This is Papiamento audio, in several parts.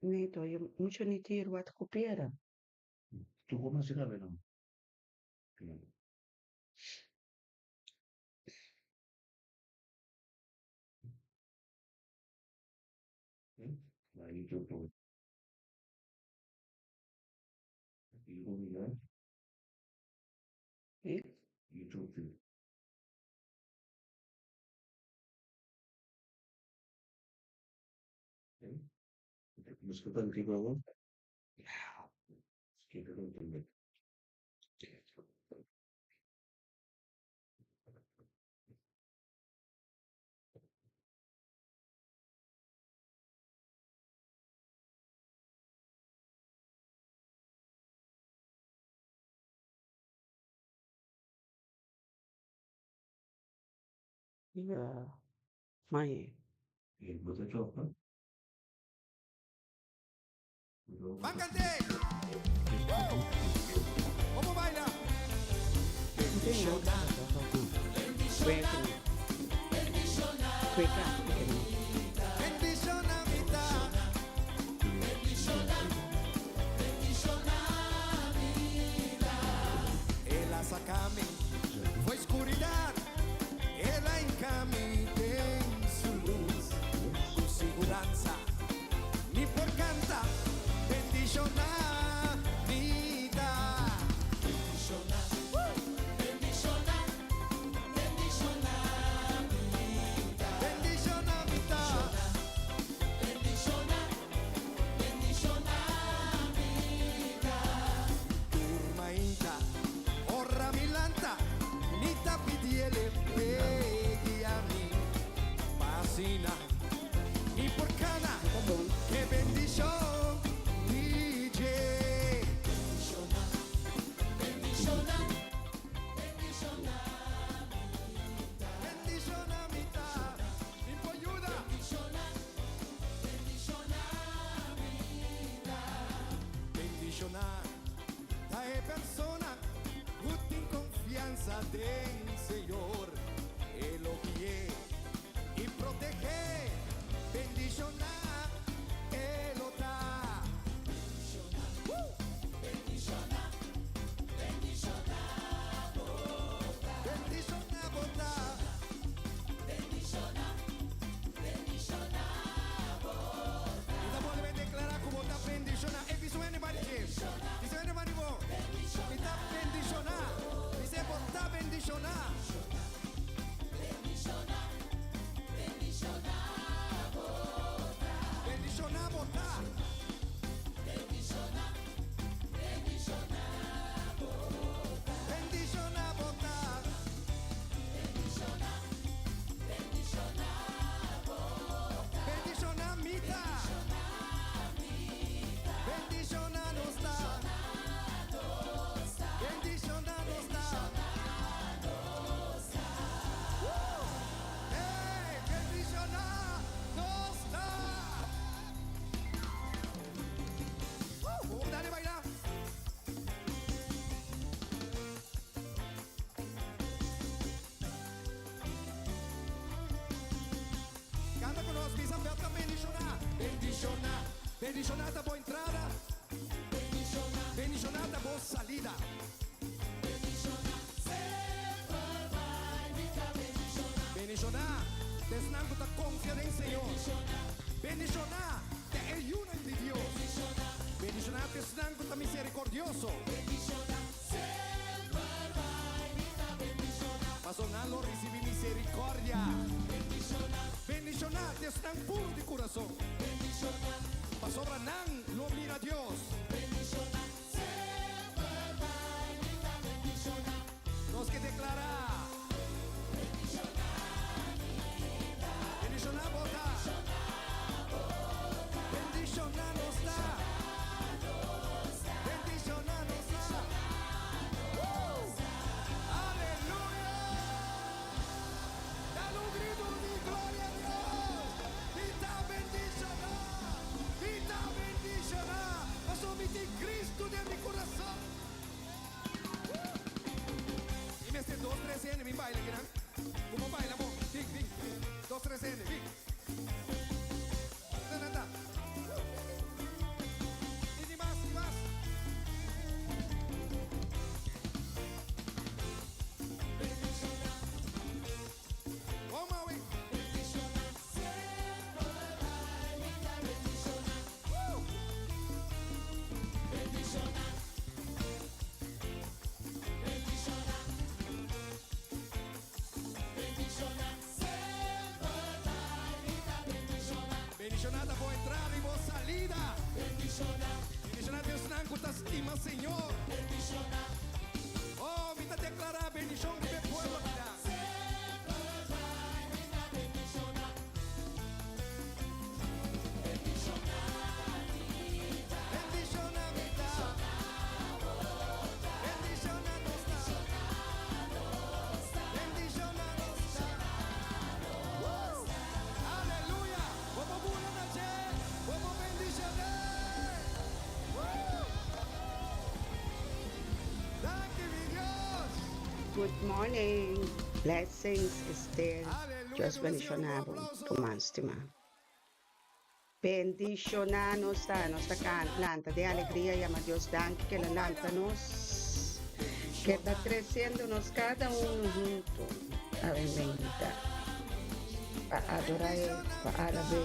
Nee toch, je moet je niet hier wat kopiëren. Nee? Ja. Maar je. ¿Cómo baila? Bendiciona mitad. El sacame fue oscuridad. El encamine en su luz. Tu seguranza ni por canta. Bendiciona vida. Bendiciona mitad. Turmainta, orra milanta, nita pidiele pegui a mi pasina, ni por cana, que bendición, DJ. Bendiciona mitad, mi polluda. Bendiciona a e persona ku tin konfiansa den Señor. E lo guia i protehé. Bendishoná e lo ta. Bendishoná bo ta. I ta bolbe deklará ku bo ta bendishoná. E bisa anybody James. Bisa anybody bo. I ta bendishoná. Bisa bo ta bendishoná. Bendishoná bo ta. Bendishoná bo ta. Bendishoná mi ta. Bendishoná nos ta. Bendishoná nos ta. Woo! Hey, bendishoná nos ta. Woo! Dale baila. Kanta ku nos, bisa ta bendishoná. Bendishoná. Bendishoná ta bo entrada. Bendishoná ta bo salida. Bendishoná. Esnan ku ta konfia den Señor. Bendishoná. Ta e yunan di Dios. Bendishoná esnan ku ta miserikordioso. Paso nan lo risibí miserikòrdia. Bendishoná esnan puru di kurason. Pasobra nan lo mira Dios. Nos ke deklará. Bendishoná bo ta. Bendishoná nos ta. Bendishoná nos ta. Woo! Aleluya! Dale un grito di gloria a Dios! Bendishoná esnan ku ta stima Señor. Oh, mi ta deklará bendishon riba e pueblo akí. Good morning, blessings Esther, Dios bendiciona bo ruman stima. Bendiciona nos ta, nos ta lanta den alegria yama Dios danki ke lo lanta nos, ke ta treciendo nos cada uno hunto awe meinta pa adora El, pa alab'E.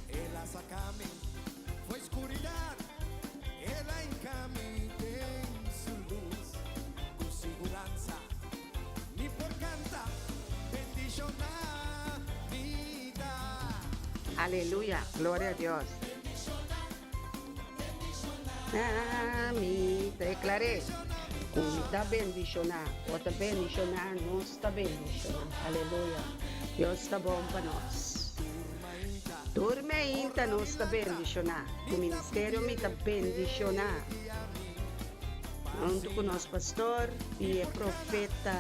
El a saca mi fo'i skuridat, el a hinca mi den su lus. Ku siguransa mi por kanta, bendishoná mi ta. Aleluya, gloria a Dios. Mi ta declar'é cu mi ta bendiciona, bo ta bendiciona, nos ta bendiciona. Aleluya, Dios ta bon pa nos. Tur meinta nos ta bendiciona, cu ministerio mi ta bendiciona. Hunto cu nos pastor y e profeta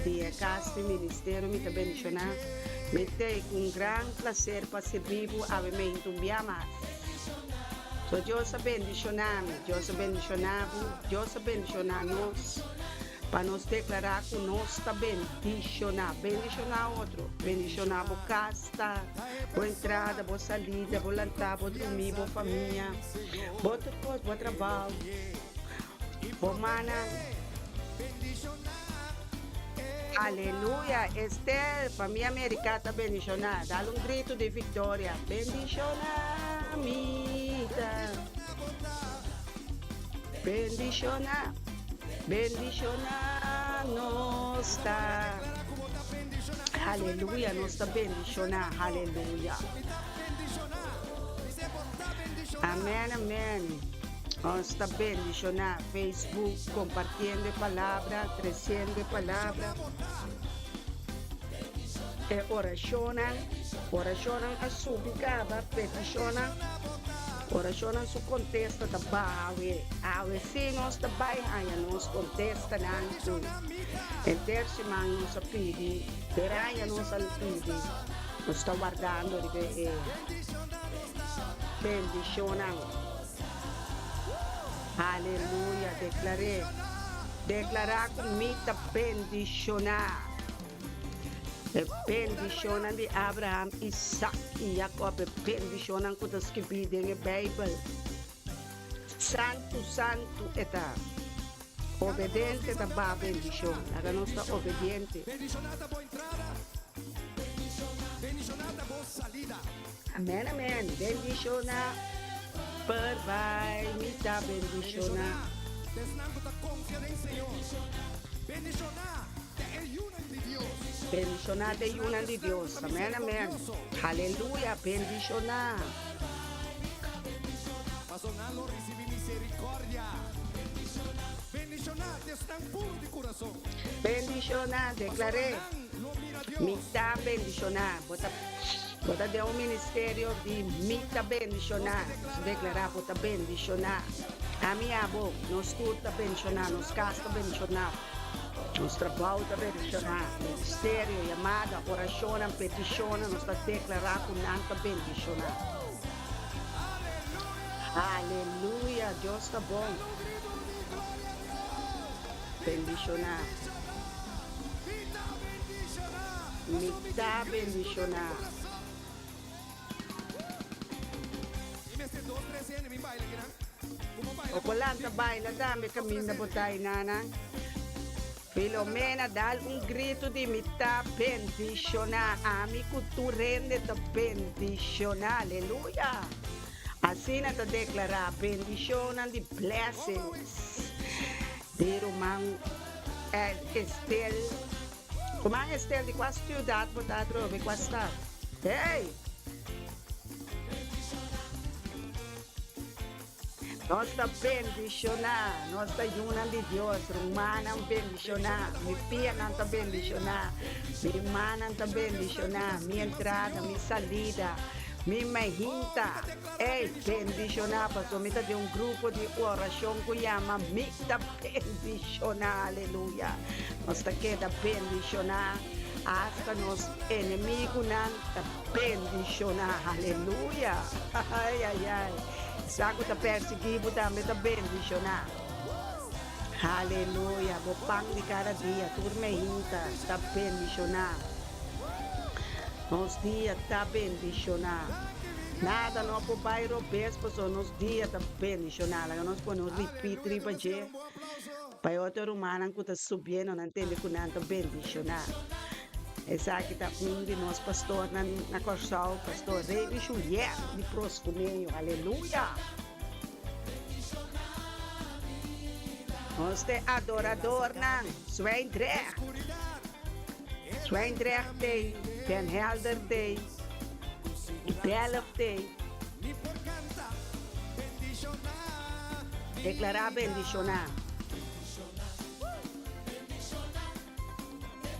di e cas di ministerio mi ta bendiciona. Mi ta cu un gran placer pa sirbi bo awe meinta un bia mas. So Dios a bendiciona mi, Dios a bendiciona bo, Dios a bendiciona nos pa nos declara cu nos ta bendiciona. Bendiciona otro, bendiciona bo cas ta, bo entrada, bo salida, bo lanta, bo drumi, bo famia, bo tur cos, bo trabao, bo mana. Aleluya Esther famia America ta bendiciona dal un grito di victoria bendiciona mi ta bendiciona bendiciona nos ta aleluya nos ta bendiciona aleluya amen amen nos ta bendiciona Facebook compartiendo e palabra, treciendo e palabra. E oracionnan, oracionnan a subi caba, peticionnan, oracionnan su contesta ta baha awe. Awe si nos ta bay haya nos contestanan cu henter siman nos a pidi, henter aña nos a pidi, nos ta wardando riba e bendicionnan. Aleluya! Deklar'é. Deklará ku mi ta bendishoná. E bendishonnan di Abraham, Isak i Jakòb, e bendishonnan ku ta skibí den e Beibel. Santu, santu e ta. Obediente ta baha bendishon. Laga nos ta obediente. Amen amen bendiciona per bai mi ta bendiciona. Bendiciona te yunan di Dios amen amen haleluya bendiciona. Bendiciona declaré mi ta bendiciona bo ta. Bo ta den un ministerio di Mi ta bendishoná. Nos a deklará, Bo ta bendishoná. Ami abo, nos tur ta bendishoná, nos kas ta bendishoná, nos trabou ta bendishoná, ministerio, yamada, orashonnan, petishonnan, nos ta deklará ku nan ta bendishoná. Aleluya! Dios ta bon. Bendishoná. Mi ta bendishoná. O por lanta baila tambe kaminda bo ta inana. Filomena dal un gritu di mi ta bendishoná. Ami ku tur hende ta bendishoná. Aleluya! Asina ta deklará bendishonnan di blessings di ruman Estel. Ruman Estel, di kua siudat bo ta atrobe? Kua stad? Hey! Nos ta bendishoná, nos ta yunan di Dios, rumannan bendishoná, mi pianan ta bendishoná, mi mannan ta bendishoná, mi entrada, mi salida, mi mehinta, ey, bendishoná, pasobra mi ta den un grupo di orashon ku yama Mi Ta Bendishoná, aleluya. Nos ta keda bendishoná, asta nos enemigunan ta bendishoná, aleluya. Ay, ay, ay. Esnan ku ta persiguí bo tambe ta bendishoná. Aleluya. Bo pan di kada dia, tur mehinta, ta bendishoná. Nos dia ta bendishoná. Nada no por bai robes pasobra nos dia ta bendishoná. Laga nos pone un repeat riba dje pa e otro rumannan ku ta subiendo nan tende ku nan ta bendishoná. Esaki ta un di nos pastornan na Kòrsou, Pastor Remy Juliet di Proskumeño. Aleluya! Nos ta e adoradornan. Zwijndrecht. Zwijndrecht t'ei, Den Helder t'ei, Delft t'ei. Deklará bendishoná.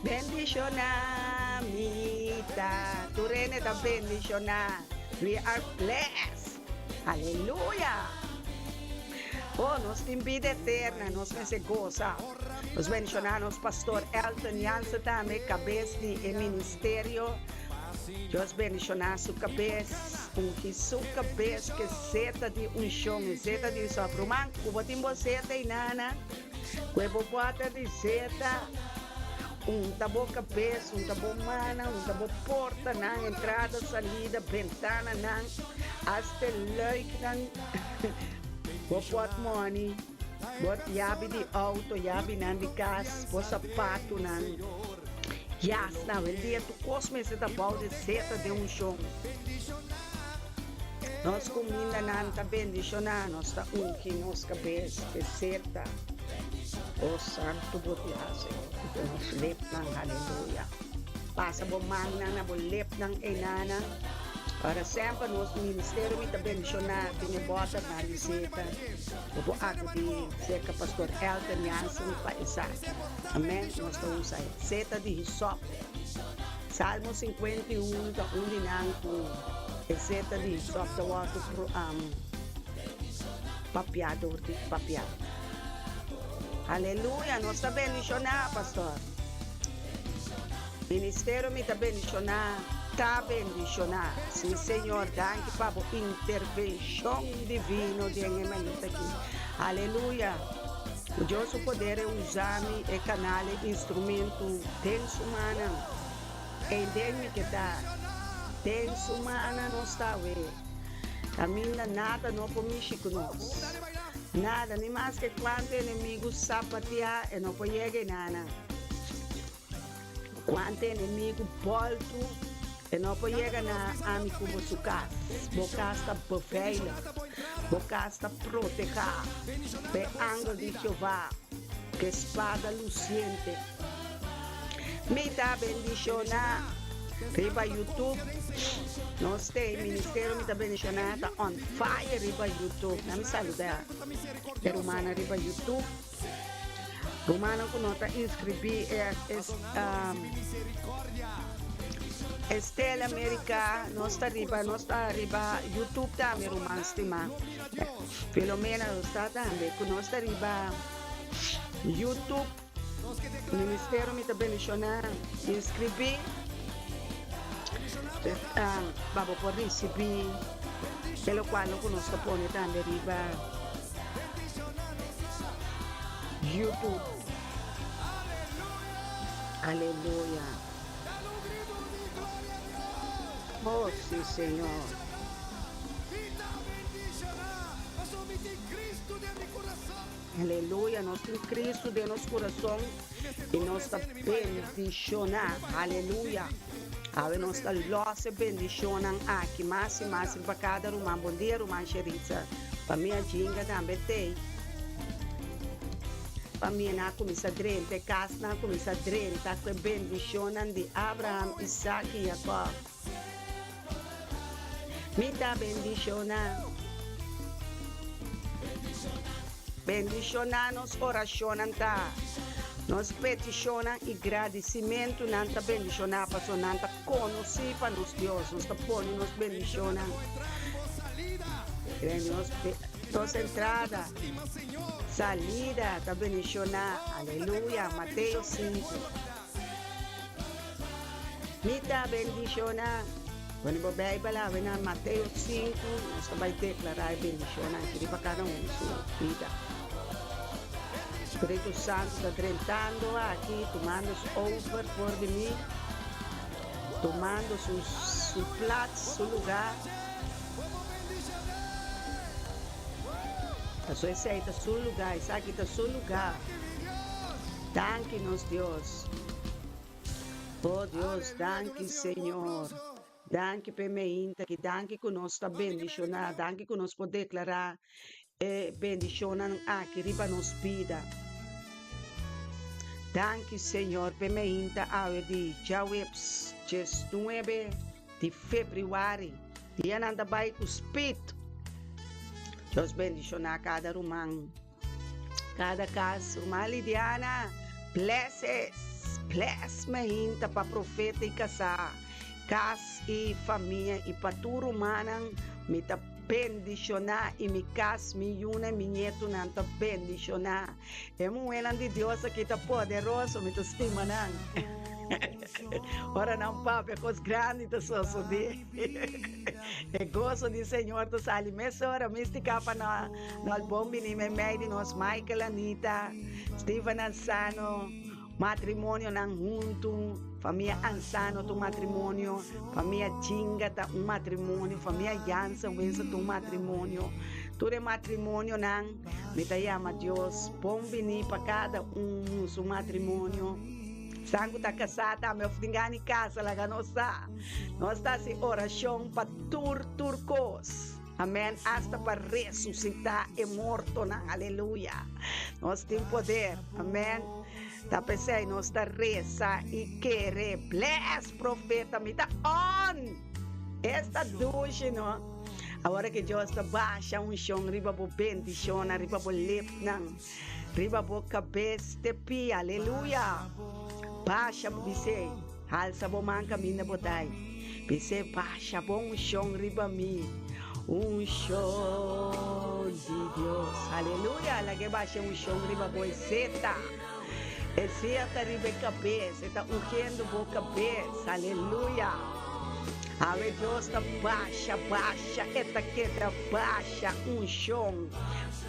Bendishoná mi ta. Tur hende ta bendishoná. We are blessed. Aleluya! Oh, nos tin bida eterna, nos mester gosa. Nos bendishoná nos pastor Elton Jansen tambe, kabes di e ministerio. Dios bendishoná su kabes, ungi su kabes ku e zeta di unshon, e zeta di sòp. Ruman, ku bo tin bo zeta einana? Ku e bo bòter di zeta, unta bo kabes, unta bo mannan, unta bo portanan, entrada, salida, bentananan, asta e luiknan, bo pòtmòni, bo yabi di outo, yabinan di kas, bo sapatunan, yasnan. Awendia tur kos mester ta bou di zeta den unshon. Nos kumindanan ta bendishoná, nos ta ungi nos kabes ku seta. O Santu bo di hasi ku nos lepnan, haleluya. Pasa bo mannan na bo lepnan einana. Ora semper nos ministerio mi ta bendishoná tin e bòternan di seta. Bo por akudí serka Pastor Elton Jansen pa esaki. Amèn. Nos ta usa e seta di hisòp. Salmo 51 ta un di nan ku e seta di hisòp ta wòrdu papiá dor di papiá. Aleluya! Nos ta bendishoná, pastor. Ministerio mi ta bendishoná, ta bendishoná. Sí, Señor, danki pa bo intervenshon divino den e mainta aki. Aleluya! Ku Dios su poder e usa mi, e kanal, e instrumento den su mannan. Ei den mi ke ta. Den su mannan nos ta awe. Kaminda nada no por mishi ku nos. Nada, ni maske kuantu enemigu sapatia, e no por yega e nana. Kuantu enemigu bòltu, e no por yega na ami ku bo su kas. Bo kas ta beveilig, bo kas ta protehá pa e angel di Jehová ku e spada lusiente. Mi ta bendishoná riba YouTube. Nos te ministerio Mi ta bendishoná ta on fire riba YouTube. Na mi saluda e rumannan riba YouTube. Rumannan ku no ta inskribí e Estela America nos ta riba nos ta riba YouTube tambe ruman stimá. Filomena nos ta tambe ku nos ta riba YouTube. Ministerio mi ta bendishoná inskribí pa bo por risibí e lokual ku nos ta pone tambe riba YouTube. Aleluya. Oh si Señor. Aleluya, nos tin Cristo den nos curason y nos ta bendiciona. Aleluya. Awe nos ta los e bendicionnan aki mas y mas riba cada ruman. Bon dia ruman Sheritza. Pa mi a jinga tambe tey. Famianan a kuminsá drenta, e kasnan a kuminsá drenta ku e bendishonnan di Abraham, Isak i Yakòb. Mi ta bendishoná. Bendishoná nos orashonnan ta. Nos petishonnan i gradisimentunan ta bendishoná pasobra nan ta konosí pa nos Dios. Nos ta pone nos bendishonnan den nos entrada. Salida ta bendishoná. Aleluya. Mateo 5. Mi ta bendishoná. Pone bo Beibel awe na Mateo 5. Nos ta bai deklará e bendishonnan aki riba kada un su bida. Spiritu Santu ta drentando aki, tumando su over for di mi, tumando su su plats, su lugá. Paso esei ta su lugá, esaki ta su lugá. Danki nos Dios. Oh Dios, danki Señor. Danki p'e meinta aki, danki ku nos ta bendishoná, danki ku nos por deklará e bendishonnan aki riba nos bida. Danki Señor p'e meinta awe di djaweps 19 di febrüari. Dianan ta bai ku speed. Dios bendishoná kada ruman. Kada kas, ruman Lidiana, blesses, bless mehinta pa profeta i kasá, kas i famia i pa tur rumannan mi ta bendishoná i mi kas, mi yunan i mi ñetunan ta bendishoná. E muhénan di Dios aki ta poderoso, mi ta stima nan. Ora nan papia kos grandi ta sosodé. E goso di Señor ta sali mesora. Mística pa no no bon bini meimei di nos Michael, Anita, Steven Ansano, matrimonionan huntu, famia Ansano ta un matrimonio, famia Chinga ta un matrimonio, famia Jansen Winson ta un matrimonio. Tur e matrimonionan mi ta yama Dios bon bini pa kada un su matrimonio. Esnan ku ta kasá tambe òf tin gana di kasa laga nos sa. Nos ta hasi orashon pa tur tur kos. Amèn. Asta pa resusitá e mortonan. Aleluya. Nos tin poder. Amèn. Ta p'esei nos ta resa i kere. Bless, profeta. Mi ta on! Esta dushi, no? Awor ku Dios ta basha unshon riba bo bendishonnan, riba bo lepnan. Riba bo kabes te pia, aleluya! Basha bo bis'é, halsa bo man kaminda bo ta ai. Bis'é, basha bo unshon riba mi, unshon di Dios, aleluya! Lag'é basha e unshon riba bo, e seta, e seta riba e kabes, e ta ungiendo bo kabes, aleluya! Awe Dios ta basha, basha, e ta keda basha unshon.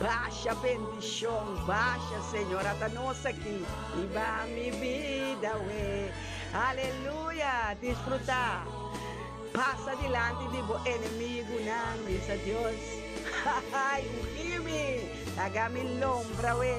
Basha bendishon, basha Señor, ata nos aki riba mi bida we. Aleluya, disfruta. Pasa dilanti di bo enemigunan, bisa Dios. Ai, ungi mi, laga mi lombra we.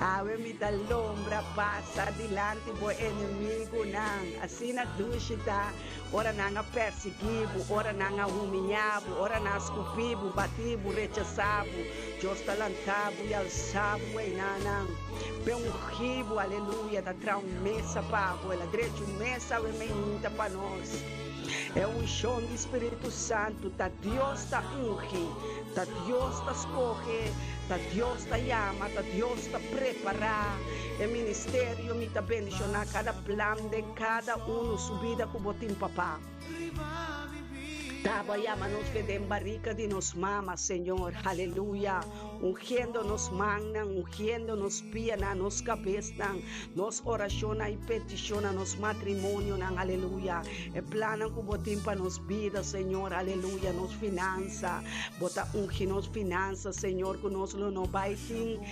Awe mi ta lombra pasa dilanti bo enemigunan. Asina dushi ta. Ora nan a persiguí bo, ora nan a humiyá bo, ora nan a skupí bo, batí bo, rechasá bo, Dios ta lantá bo i alsá bo einan. P'e ungí bo, aleluya, ta traha un mesa pa bo, el a drecha un mesa awe meinta pa nos. E unshon di Spiritu Santu ta Dios ta ungi, ta Dios ta skohe, ta Dios ta yama, ta Dios ta prepará e ministerio. Mi ta bendishoná kada plan den Kada unu su bida ku bo tin papá. Ta bo a yama nos fe den barika di nos mama, Señor, haleluya, ungiendo nos mannan, ungiendo nos pianan, nos kabesnan, nos orashonnan i petishonnan, nos matrimonionan, haleluya, e plannan ku bo tin pa nos bida, Señor, haleluya, nos finansa, bo ta ungi nos finansa, Señor, ku nos lo no bai tin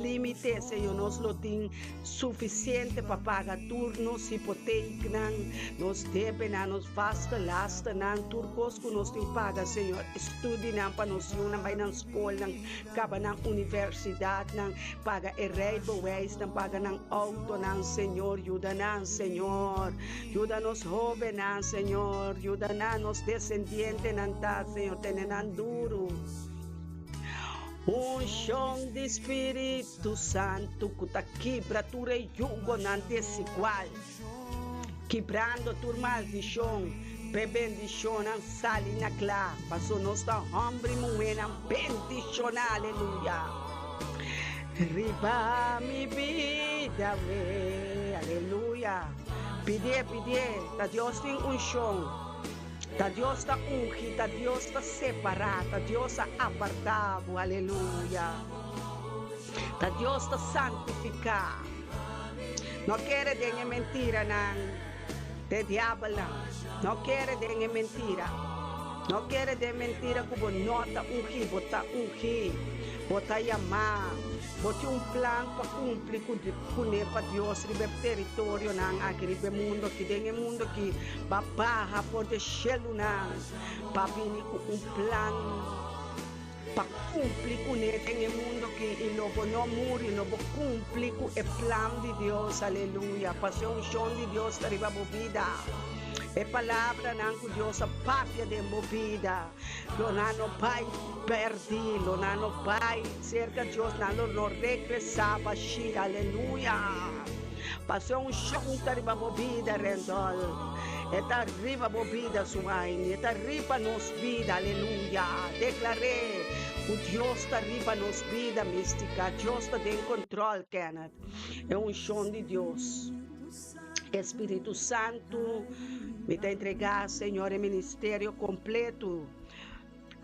limite, Señor, nos lo tin Sufisiente pa paga tur nos hipoteeknan, nos debenan, nos vaste lasternan, tur kos ku nos tin paga, Señor. Estudinan pa nos yunan bai nan skolnan, kaba nan universidatnan, paga e rijbewijsnan, paga nan outonan, Señor. Yuda nan, Señor. Yuda nos hóbennan, Señor. Yuda nan, nos desendientenan ta, Señor. Tene nan duru. Unshon di Spiritu Santu ku ta kibra tur e yugonan desigual, kibrando tur maldishon p'e bendishonnan sali na kla, paso nos ta hòmber i muhénan bendishoná, aleluya. Riba mi bida we, aleluya. Pidié, pidié, ta Dios tin unshon. Ta Dios ta ungi, ta Dios ta separá, ta Dios a apartá bo, aleluya. Ta Dios ta santifiká. No kere den e mentiranan de diabelnan. No kere den e mentira. No kere den mentira ku bo no ta ungí, bo ta ungí. Bo ta yamá. Bo tin un plan pa kumpli ku kuné pa Dios riba e teritorionan aki riba e mundu aki. Den e mundu aki ba baha for di e shelunan pa bini ku un plan pa kumpli kuné den e mundu aki i lo bo no muri lo bo kumpli ku e plan di Dios. Aleluya! Pasobra e unshon di Dios ta riba bo bida. E palabranan ku Dios a papia den bo bida. Lo nan no bai pèrdí, lo nan no bai serka Dios, nan lo no regresá bashí. Aleluya! Pasó un shon ta riba bo bida, Rendol. E ta riba bo bida, Suhaini. E ta riba nos bida. Aleluya! Deklar'é ku Dios ta riba nos bida, Mística. Dios ta den kontròl, Kenneth. E unshon di Dios. Espíritu Santu, mi ta entregá, Señor, e ministerio kompletu,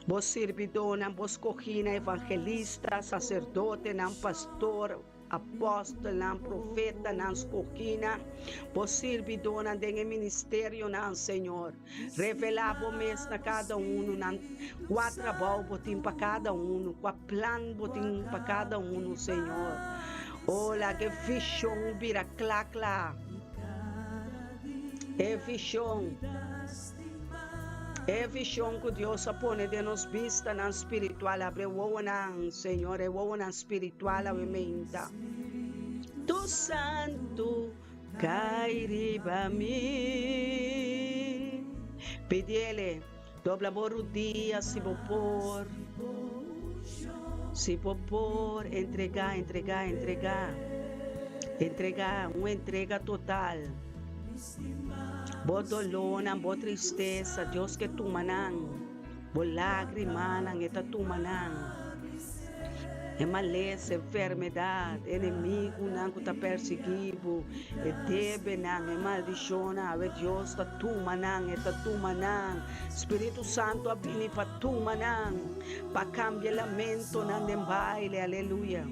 Bo sirbidónan, Bo skogínan, evangelista, saserdotenan, pastor, apòstelnan, profetanan, skogínan, Bo sirbidónan den e ministerionan, Señor. Revelá Bo mes na kada unu nan, kua trabou Bo tin pa kada unu, kua plan Bo tin pa kada unu, Señor. O laga e vishon bira kla kla. E vishon, e vishon ku Dios a pone den nos bistanan spiritual, abri e wowonan, Señor, e wowonan spiritual awe meinta. Tu Santu kai riba mi. Pidiele. Dobla bo rudia si bo por, si bo por, entregá, entregá, entregá, entregá, un entrega total. Bo dolónan, bo tristesa, Dios ke tuma nan, bo lágrimanan, e ta tuma nan. E malesa, enfermedat, enemigunan ku ta persiguí bo, e debenan, e maldishonnan, awe Dios ta tuma nan, e ta tuma nan. Spiritu Santu a bini pa tuma nan, pa kambia lamentonan den baile, aleluya.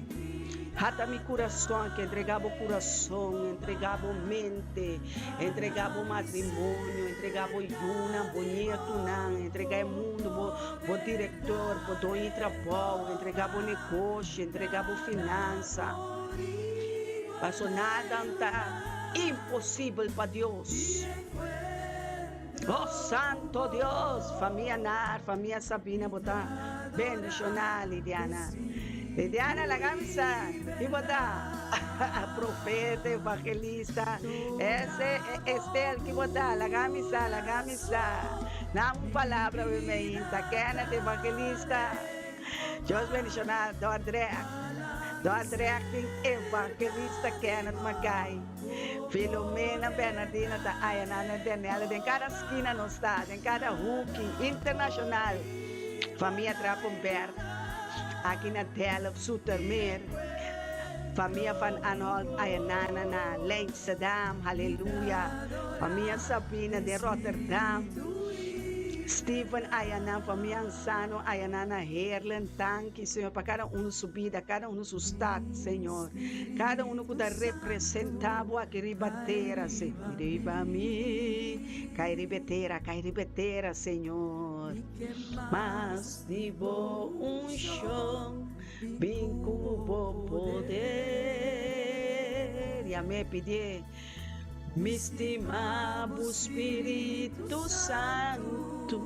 Hata mi kurason aki, entregá bo kurason, entregá bo mente, entregá bo matrimonio, entregá bo yunan, bo nietunan, entregá e mundu, bo. Bo direktor, bo doño di trabou, entregá bo negoshi, entregá bo finansa. Paso nada ta imposibel pa Dios. Oh Santo Dios! Famia Nar, famia Sabina bo ta bendishoná Lidiana. Lidiana laga mi sa ki bo ta? Profeta, evangelista, ese Estel ki bo ta? Laga mi sa, laga mi sa. Na un palabra mi meinta Kenneth evangelista Dios bendiciona Dordrecht Dordrecht tin evangelista Kenneth Mackay Filomena Bernardina ta aya nan na Daniela den cada skina nos ta den cada huki internacional famia Trapenberg aki na Delft Zoetermeer famia van Anholt aya nan na Leidschendam haleluya. Famia Sabina den Rotterdam, Steven ayanan, famia Ansano ayanan na Heerlen, danki Señor pa kada uno su bida, kada uno su stad Señor, kada uno ku ta representa bo aki riba tera Señor, riba mi, kai riba e tera, kai riba e tera Señor, mas di bo unshon bin ku bo poder, yam'é pidié. Mi stima bo Spiritu Santu,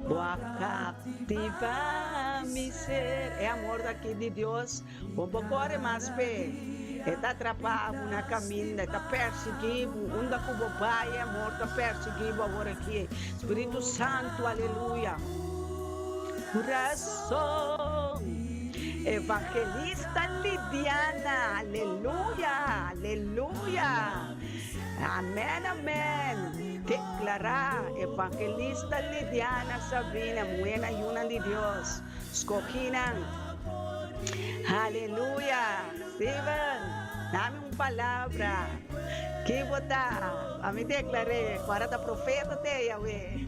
bo a kaptivá mi ser. E amor ta aki di Dios, bo por kore mas p'e. E ta atrapá bo na kaminda, e ta persiguí bo. Unda ku bo bai, e amor ta persiguí bo awor aki. Spiritu Santu, aleluya. Kurason. Evangelista Lidiana, aleluya, aleluya. Amen, amen. Deklará, Evangelista Lidiana Sabina, muhénan yunan di Dios, skohínan. Aleluya. Steven, dami un palabra. Ki bo ta? Pa mi deklar'é, ku ora ta profeta te, Yahweh.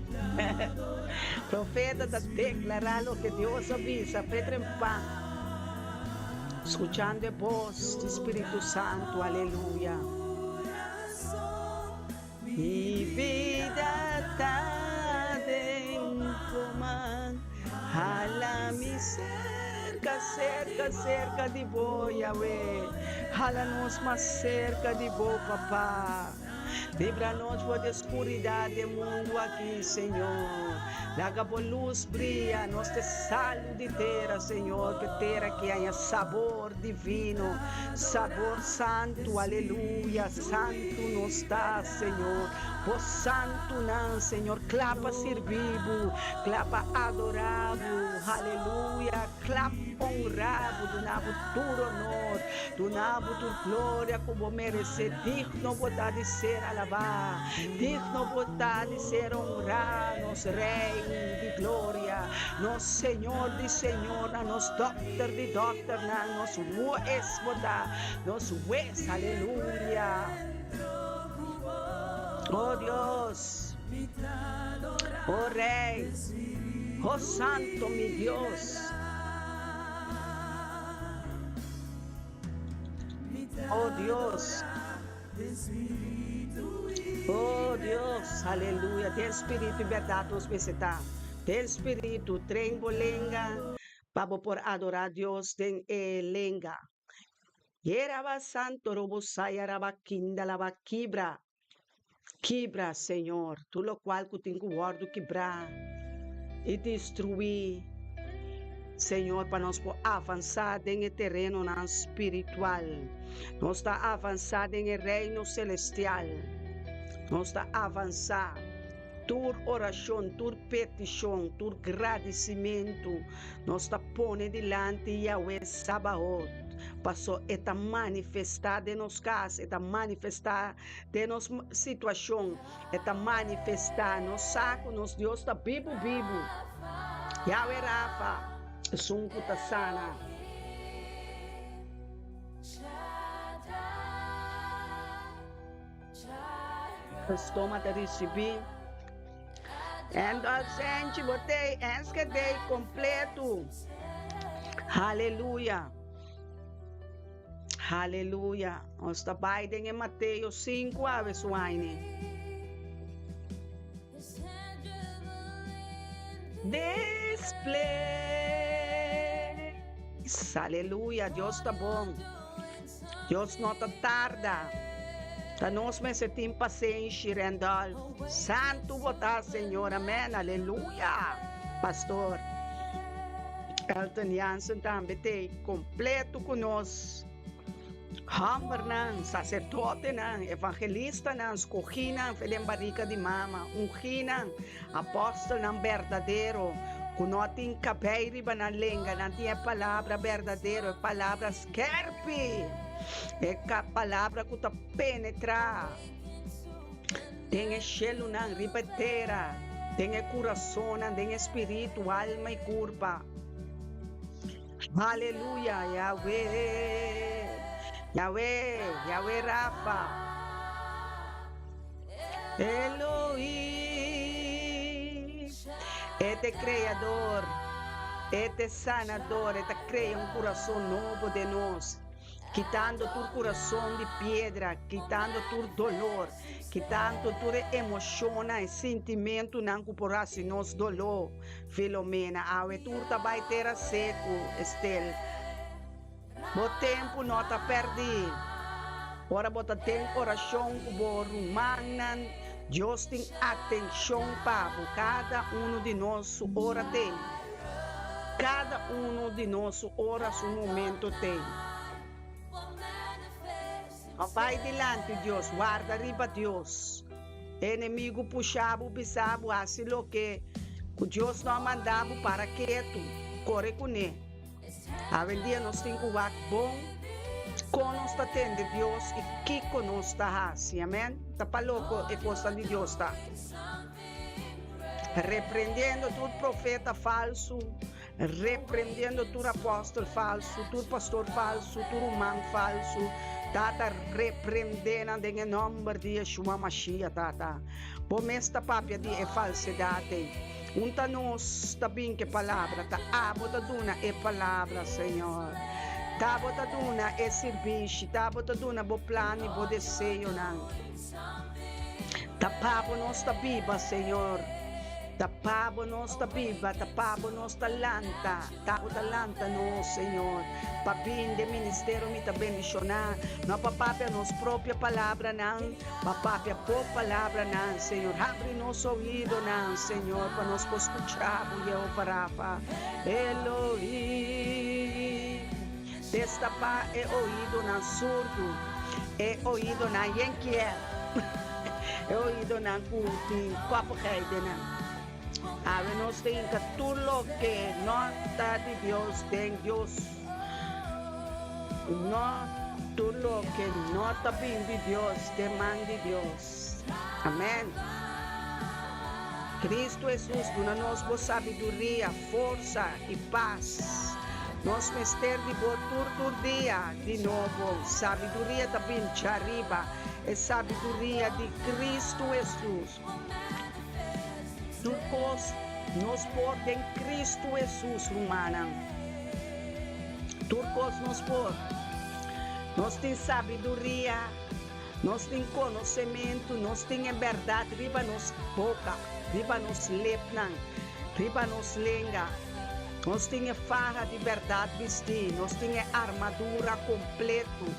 Profeta ta deklará loke Dios a bisa, Peter en pan. Skuchando e bos di Spiritu Santu, aleluya. Mi bida ta den bo man, hala mi serka, serka, serka di bo, Yahweh. Hala nos mas serka di bo, Papa. Libra nos for di skuridat di e mundu aki, Señor. Laga bo lus bria, nos ta e salu di tera, Señor, pa e tera aki haña sabor divino, sabor santu, aleluya, santu nos ta, Señor. Bo santunan, Señor, kla pa sirbi bo, kla pa adorá bo, aleluya, kla pa honrá bo, duna bo tur honor, duna bo tur gloria ku bo meresé. Digno bo ta di ser alabá, digno bo ta di ser honrá, nos Rei di gloria, nos Señor di señornan, nos Dòkter di dòkternan, nos Hues bo ta, nos Hues, aleluya. O Dios, o Rei, o Santo mi Dios. Oh Dios, oh Dios, aleluya, den spiritu y berdad nos mester ta, den spiritu, train bo lenga pa bo por adora Dios den e lenga. Yeraba santo robo saya raba kinda laba kibra. Kibra, Señor, tur locual cu tin cu wordo kibrá y destruí, Señor, pa nos por avansá den e terenonan spiritual. Nos ta avansá den e reino celestial. Nos ta avansá. Tur orashon, tur petishon, tur gradisimentu nos ta pone dilanti Yahweh Sabaot, paso e ta manifestá den nos kas, e ta manifestá den nos situashon, e ta manifestá. Nos sa ku nos Dios ta bibu bibu. Yahweh Rafa, esun ku ta sana. Stoma ta risibí. En Dolcenchi bo tei Enschede kompletu. Haleluya. Haleluya. Nos ta bai den e Mateo 5 awe suaini. Display. Aleluya. Dios ta bon. Dios no ta tarda. Ta nos mester tin pasenshi, Randolph. Santu bo ta, Señor. Amen. Aleluya. Pastor Elton Jansen tambe t'ei completo cu nos. Hombernan, sacerdotenan, evangelistanan, scoginan fe den barica di mama, unginan, apostelnan berdadero, cu no tin cabey riba nan lenga, nan tin e palabra berdadero, e palabra Skerpi! E palabra ku ta penetrá den e shelunan riba e tera, den e kurasonnan, den e spiritu, alma i kurpa. Aleluya! Yahweh! Yahweh! Yahweh Rafa! Elohim! E ta e Kreador, E ta e Sanador, E ta krea un kurason nobo den nos, kitando tur kurason di piedra, kitando tur dolor, kitando tur e emoshonnan, e sintimentunan ku por hasi nos doló. Filomena, awe tur ta bai tera seku, Estel. Bo tempu no ta pèrdí. Ora bo ta den orashon ku bo rumannan, Dios tin atenshon pa bo. Kada unu di nos su ora t'ei. Kada unu di nos su ora, su momento t'ei. No bai dilanti Dios, warda riba Dios. E enemigu pusha bo, bisa bo hasi loke ku Dios no a manda bo, para ketu, kore kuné. Awendia nos tin ku wak bon kon nos ta tende Dios i kiko nos ta hasi. Amen. Ta pa loko e kosnan di Dios ta. Reprendiendo tur profeta falsu, reprendiendo tur apòstel falsu, tur pastor falsu, tur ruman falsu. Tata, reprendé nan den e nòmber di Yeshua Mashiach, Tata. Bo mes ta papia di e falsedat ei. Un ta nos ta bin ku e palabra, ta abo ta duna e palabra, Señor. Ta bo ta duna e sirbishi, ta bo ta duna bo plan i bo deseonan. Ta pa bo nos ta biba, Señor. Ta pa bo nos ta biba, ta pa bo nos ta lanta, ta bo ta lanta nos, Señor. Pa bin den ministerio mi ta bendishoná, no pa papia nos propio palabranan, pa papia bo palabranan, Señor. Habri nos oídonan, Señor, pa nos por skucha bo, Jehová Rafa. Elohim. Destapá e oídonan surdu, e oídonan yen kier, e oídonan ku tin kòpigheid den nan. Awe nos ta hinka tur loke no ta di Dios den Dios. No tur loke no ta bin di Dios den man di Dios. Amèn. Kristu Hesus duna nos bo sabiduria, forsa i pas. Nos mester di bo tur tur dia di nobo. Sabiduria ta bin djariba, e sabiduria di Kristu Hesus. Tur kos nos por den Kristu Hesus, rumannan. Tur kos nos por. Nos tin sabiduria. Nos tin konosementu, nos tin e bèrdat riba nos boka, riba nos lepnan, riba nos lenga. Nos tin e faha di bèrdat bistí, nos tin e armadura kompletu.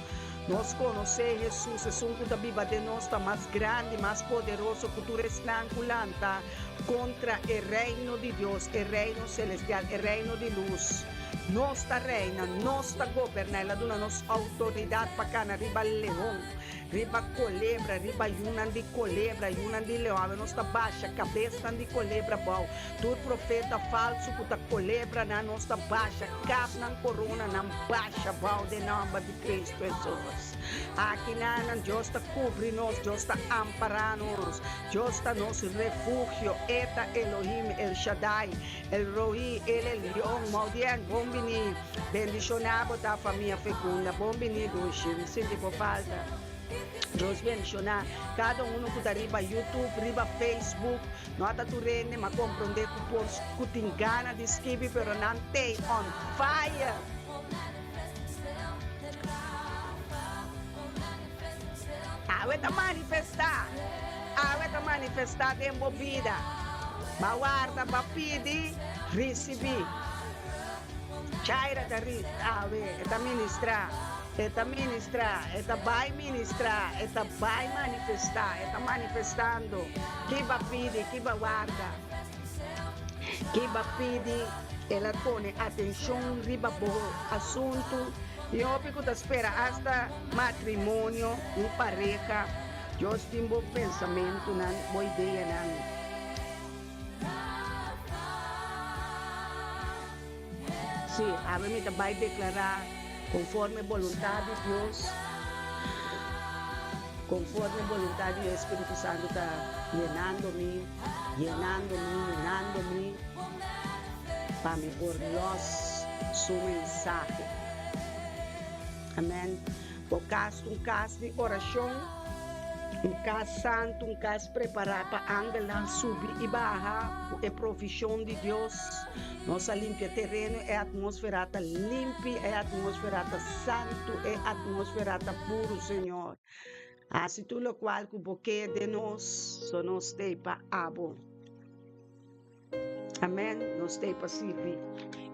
Nos konosé Hesus, esun ku ta biba den nos ta mas grandi, mas poderoso ku tur esnan ku lanta kontra e Reino di Dios, e Reino selestial, e Reino di lus. Nos ta reina, nos ta goberná. El a duna nos outoridat pa kana riba leon, riba kolebra, riba yunan di kolebra, yunan di leon. Awe nos ta basha kabesnan di kolebra abou. Tur profeta falsu ku ta kolebranan, nos ta basha kap nan koronanan basha abou den nòmber di Kristu Hesus. Akinanan Dios ta kubri nos, Dios ta ampará nos, Dios ta nos refugio. E ta Elohim El Shaddai. El Roí, El Elion, Maudien, bon bini. Bendishoná bo ta famia fecunda. Bon bini dushi. Mi sinti bo falta. Dios bendishoná kada uno ku ta riba YouTube, riba Facebook. No a ta tur hende, m'a komprondé ku por ku tin gana di skibi pero nan tei on fire. Awe ta manifestá, awe ta manifestá den bo bida. Ba warda, ba pidi, risibí. Chaira ta ri, awe e ta ministrá, e ta ministrá, e ta bai ministrá, e ta bai manifestá, e ta manifestando. Ki ba pidi, ki ba warda, ki ba pidi, el a pone atenshon riba bo asuntu. Tin hopi ku ta spera asta matrimonio, un pareha. Dios tin bo pensamentunan, bo ideanan. Sí, awe mi ta bai deklará konforme boluntat di Dios, konforme boluntat di Dios, Spiritu Santu ta yenando mi, yenando mi, yenando mi, pa mi por lòs su mensahe. Amèn. Bo kas ta un kas di orashon, un kas santu, un kas prepará pa angelnan subi i baha ku e provishon di Dios. Nos a limpia tereno, e atmósfera ta limpi, e atmósfera ta santu, e atmósfera ta puru, Señor. Hasi tur lokual ku bo ke den nos, so nos t'ei pa abo. Amèn, nos t'ei pa sirbi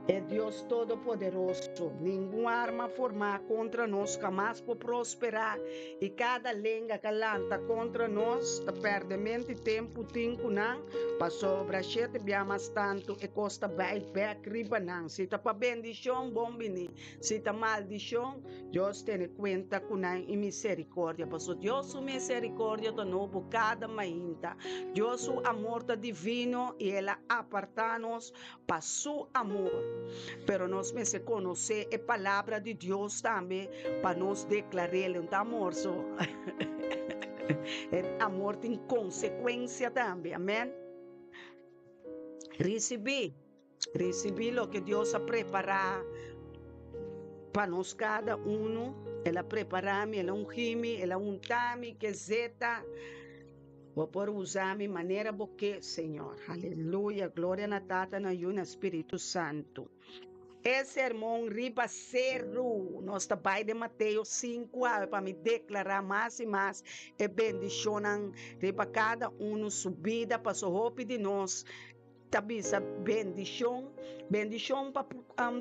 e Dios Todopoderoso. Ningun arma formá kontra nos hamas por prosperá, i kada lenga ka lanta kontra nos ta pèrdè menti tempu tin ku nan, pasobra shete bia mas tantu e kos ta bai bèk riba nan. Si ta pa bendishon, bon bini, si ta maldishon, Dios tene kuenta ku nan i miserikòrdia, pasobra Dios su miserikòrdia ta nobo kada mainta. Dios su amor ta divino i el a apartá nos pa su amor. Pero nos mester konosé e palabra di Dios tambe pa nos deklar'é. Un ta amor so. E amor tin konsekuensia tambe. Amèn. Risibí. Risibí loke Dios a prepará pa nos kada unu. El a prepará mi, el a ungí mi, el a untá mi ke zeta. Bo por usa mi manera bo ke, Señor. Aleluya. Gloria na Tata, na Yu, na Spiritu Santu. E sermon riba seru. Nos ta bai den Mateo 5 awe pa mi deklará mas i mas e bendishonnan riba kada unu su bida, paso hopi di nos Ta bisa bendishon. Bendishon pa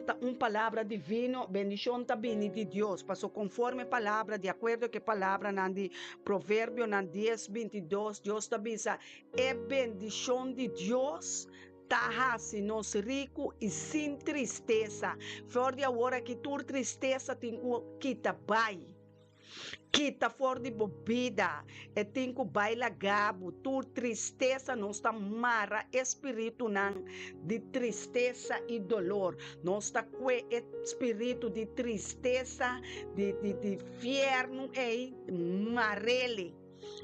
ta un palabra divino. Bendishon ta bini di Dios. Paso konforme palabra, di akuerdo ku e palabranan di Proverbionan dies, 22, Dios ta bisa, E bendishon di Dios ta hasi nos riku i sin tristesa. For di awor aki tur tristesa tin ku kita bai. Kita for di bo bida, e tin ku bai laga bo tur tristesa. Nos ta mara e spiritunan di tristesa i dolor. Nos ta kue e spiritu di tristesa di di fiernu ei, mar'el.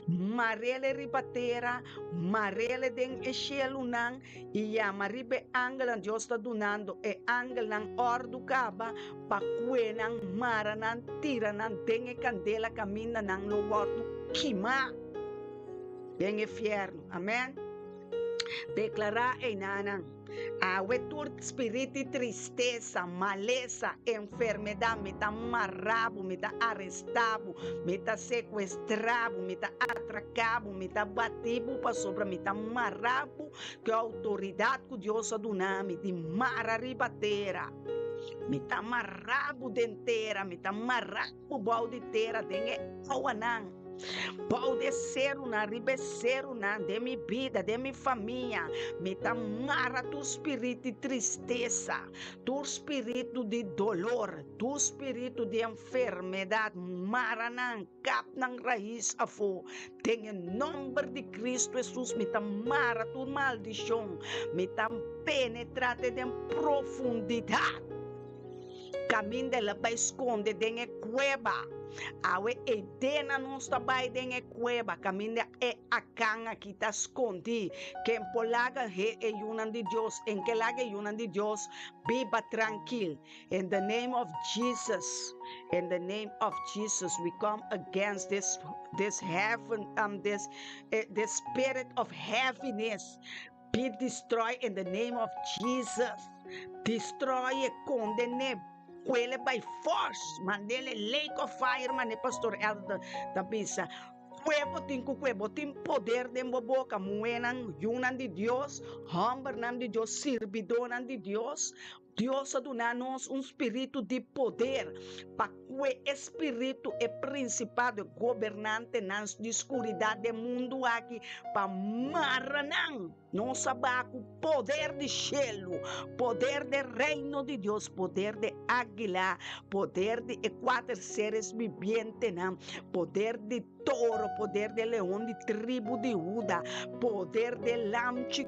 Marele riba tera, marele den e shelunan, i yama riba e angelnan. Dios ta dunando e angelnan òrdu kaba pa kue nan, mara nan, tira nan den e kandela kaminda nan lo wòrdu kimá den e fièrnu. Amèn. Deklará einanan. Awe tur spirit di tristesa, malesa, enfermedat, mi ta mará bo, mi ta arestá bo, mi ta sekuestrá bo, mi ta atraká bo, mi ta batí bo, pasobra mi ta mará bo ku e outoridat ku Dios a duna mi di mara riba tera. Mi ta mará bo den tera, mi ta mará bo bou di tera den e awanan. Bou di e serunan, riba e serunan, den mi bida, den mi famia, mi ta mara tur spiritu di tristesa, tur spiritu di dolor, tur spiritu di enfermedat, mara nan, kap nan rais afó. Den e nòmber di Kristu Hesus mi ta mara tur maldishon, mi ta penetrá te den profundidat. Kaminda el a bai skonde den e kueba. Awe e dena nos ta bai den e kueba kaminda e Akan aki ta skondí. Ken por laga he e yunan di Dios? En ke laga e yunan di Dios biba trankil? In the name of Jesus, in the name of Jesus, we come against this this heaven, this this spirit of heaviness. Be destroy in the name of Jesus. Destroy e kondené kuele by force. Mandele lake of fire mane Pastor Elder ta bisa. Kue bo tin ku kue, bo tin poder den bo boka. Muhénan, yunan di Dios, hòmbernan di Dios, sirbidónan di Dios. Dios a duna nos un spiritu di poder pa kue e spiritu, e prinsipado, e gobernantenan di skuridat den mundu aki, pa mara nan. Nos a baha ku poder di shelu, poder den Reino di Dios, poder di águila, poder di e kuater seres bibientenan, poder di toro, poder di leon di tribu di Huda, poder di lamchi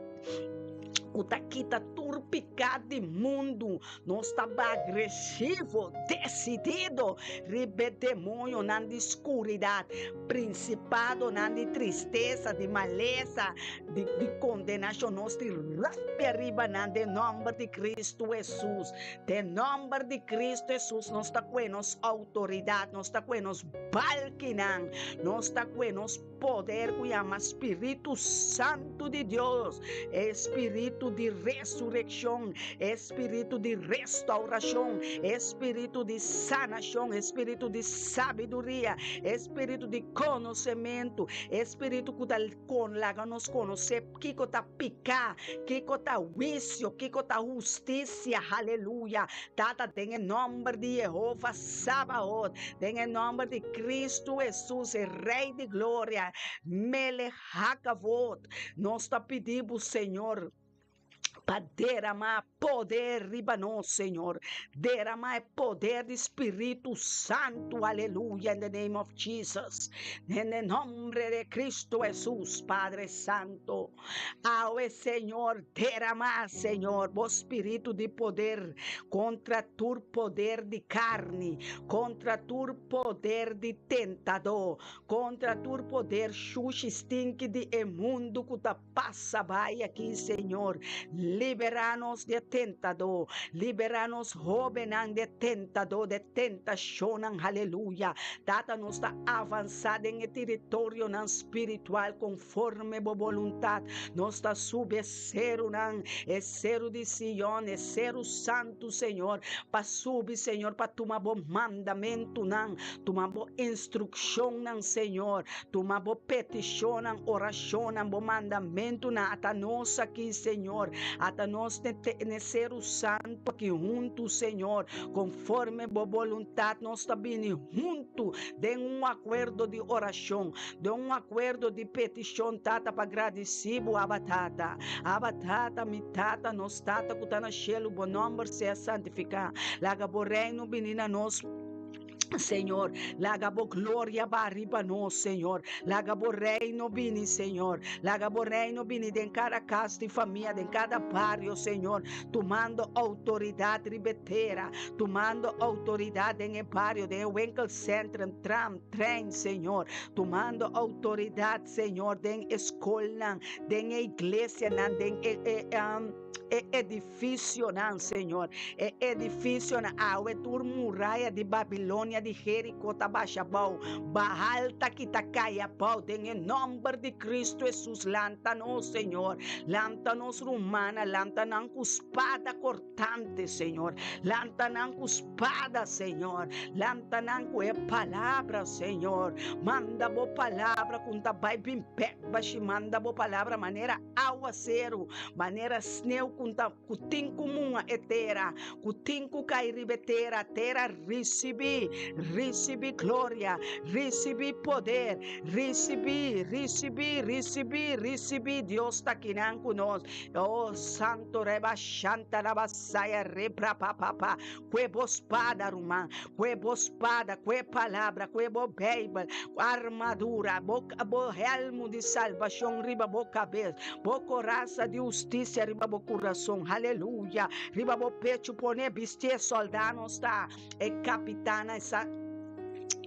ku ta kita tur piká di mundu. Nos ta agresivo, desidido riba e demoñonan di skuridat, prinsipadonan di tristesa, di malesa, di kondenashon. Nos tin rabia riba nan den nòmber di Kristu Hesus. Den nòmber di Kristu Hesus nos ta kue nos outoridat, nos ta kue nos balkinan, nos ta kue nos poder ku yama Spiritu Santu di Dios, e spiritu di resurekshon, e spiritu di restaurashon, e spiritu di sanashon, e spiritu di sabiduria, e spiritu di konosementu, e spiritu ku ta kon laga nos konosé kiko ta piká, kiko ta huisio, kiko ta hustisia. Haleluya! Tata, den e nòmber di Yehova Sabaot, den e nòmber di Kristu Hesus, e Rei di gloria, Melech Hakavod, nos ta pidi bo, Señor. Pa derama poder riba nos, Señor. Derama e poder di Spiritu Santu, aleluya, in the name of Jesus. En el nombre de Cristo Jesús, Padre Santo. Awe, Señor, derama, Señor, bo spiritu di poder kontra tur poder di karni, kontra tur poder di tentadó, kontra tur poder shushi stinki di e mundu ku ta Pasa bai aki, Señor. Liberá nos di e tentadó. Liberá nos hóbennan di e tentadó, di e tentashonnan. Aleluya. Tata, nos ta avansá den e teritorionan spiritual konforme bo boluntat. Nos ta subi e serunan, e seru di Sion, e seru santu, Señor, pa subi, Señor, pa tuma bo mandamentunan, tuma bo instrukshonnan, Señor. Tuma bo petishonnan, orashonnan, bo mandamentunan ata nos aki, Señor. Ata nos n'e Seru Santu aki huntu, Señor. Konforme bo boluntat nos ta bini huntu den un akuerdo di orashon, den un akuerdo di petishon, Tata, pa gradisí bo, Abba Tata. Abba Tata, mi Tata, nos Tata ku ta na shelu, bo nòmber sea santifiká. Laga bo Reino bini na nos. Señor, laga bo gloria ba riba nos, Señor. Laga bo reino bini, Señor. Laga bo reino bini den kada kas di famia, den kada bario, Señor. Tumando outoridat riba e tera, tumando outoridat den e bario, den e winkelcentrum, tram, trein, Señor. Tumando outoridat, Señor, den e skolnan, den e iglesianan, den e, e, um, e edificionan, Señor. E edificionan, awe tur muraya di Babilonia, di Jerico ta basha bou. Baal ta kita kai abou den e nomber di Cristo Jesus. Lanta nos, Señor. Lanta nos rumana, lanta nan ku spada cortante, Señor. Lanta nan ku spada, Señor. Lanta nan ku e palabra, Señor. Manda bo palabra ku ta bai bin bek bashi. Manda bo palabra manera Awaseru, manera sneu ku ta ku tin ku muha e tera, ku tin ku kai riba e tera, tera risibí, risibí gloria, risibí poder, risibí, risibí, risibí, risibí, Dios ta kinan ku nos. Oh, Santo Reba Shanta Raba Saya Rebra Pa Pa Pa, Kue bo spada, ruman, kue bo spada, kue palabra, kue bo Beibel, armadura, bo, bo helmu di salbashon riba bo kabes, bo korasa di hustisia riba bo kurason, haleluya, riba bo pechu pone bisti e sòldános ta, e kapitannan, e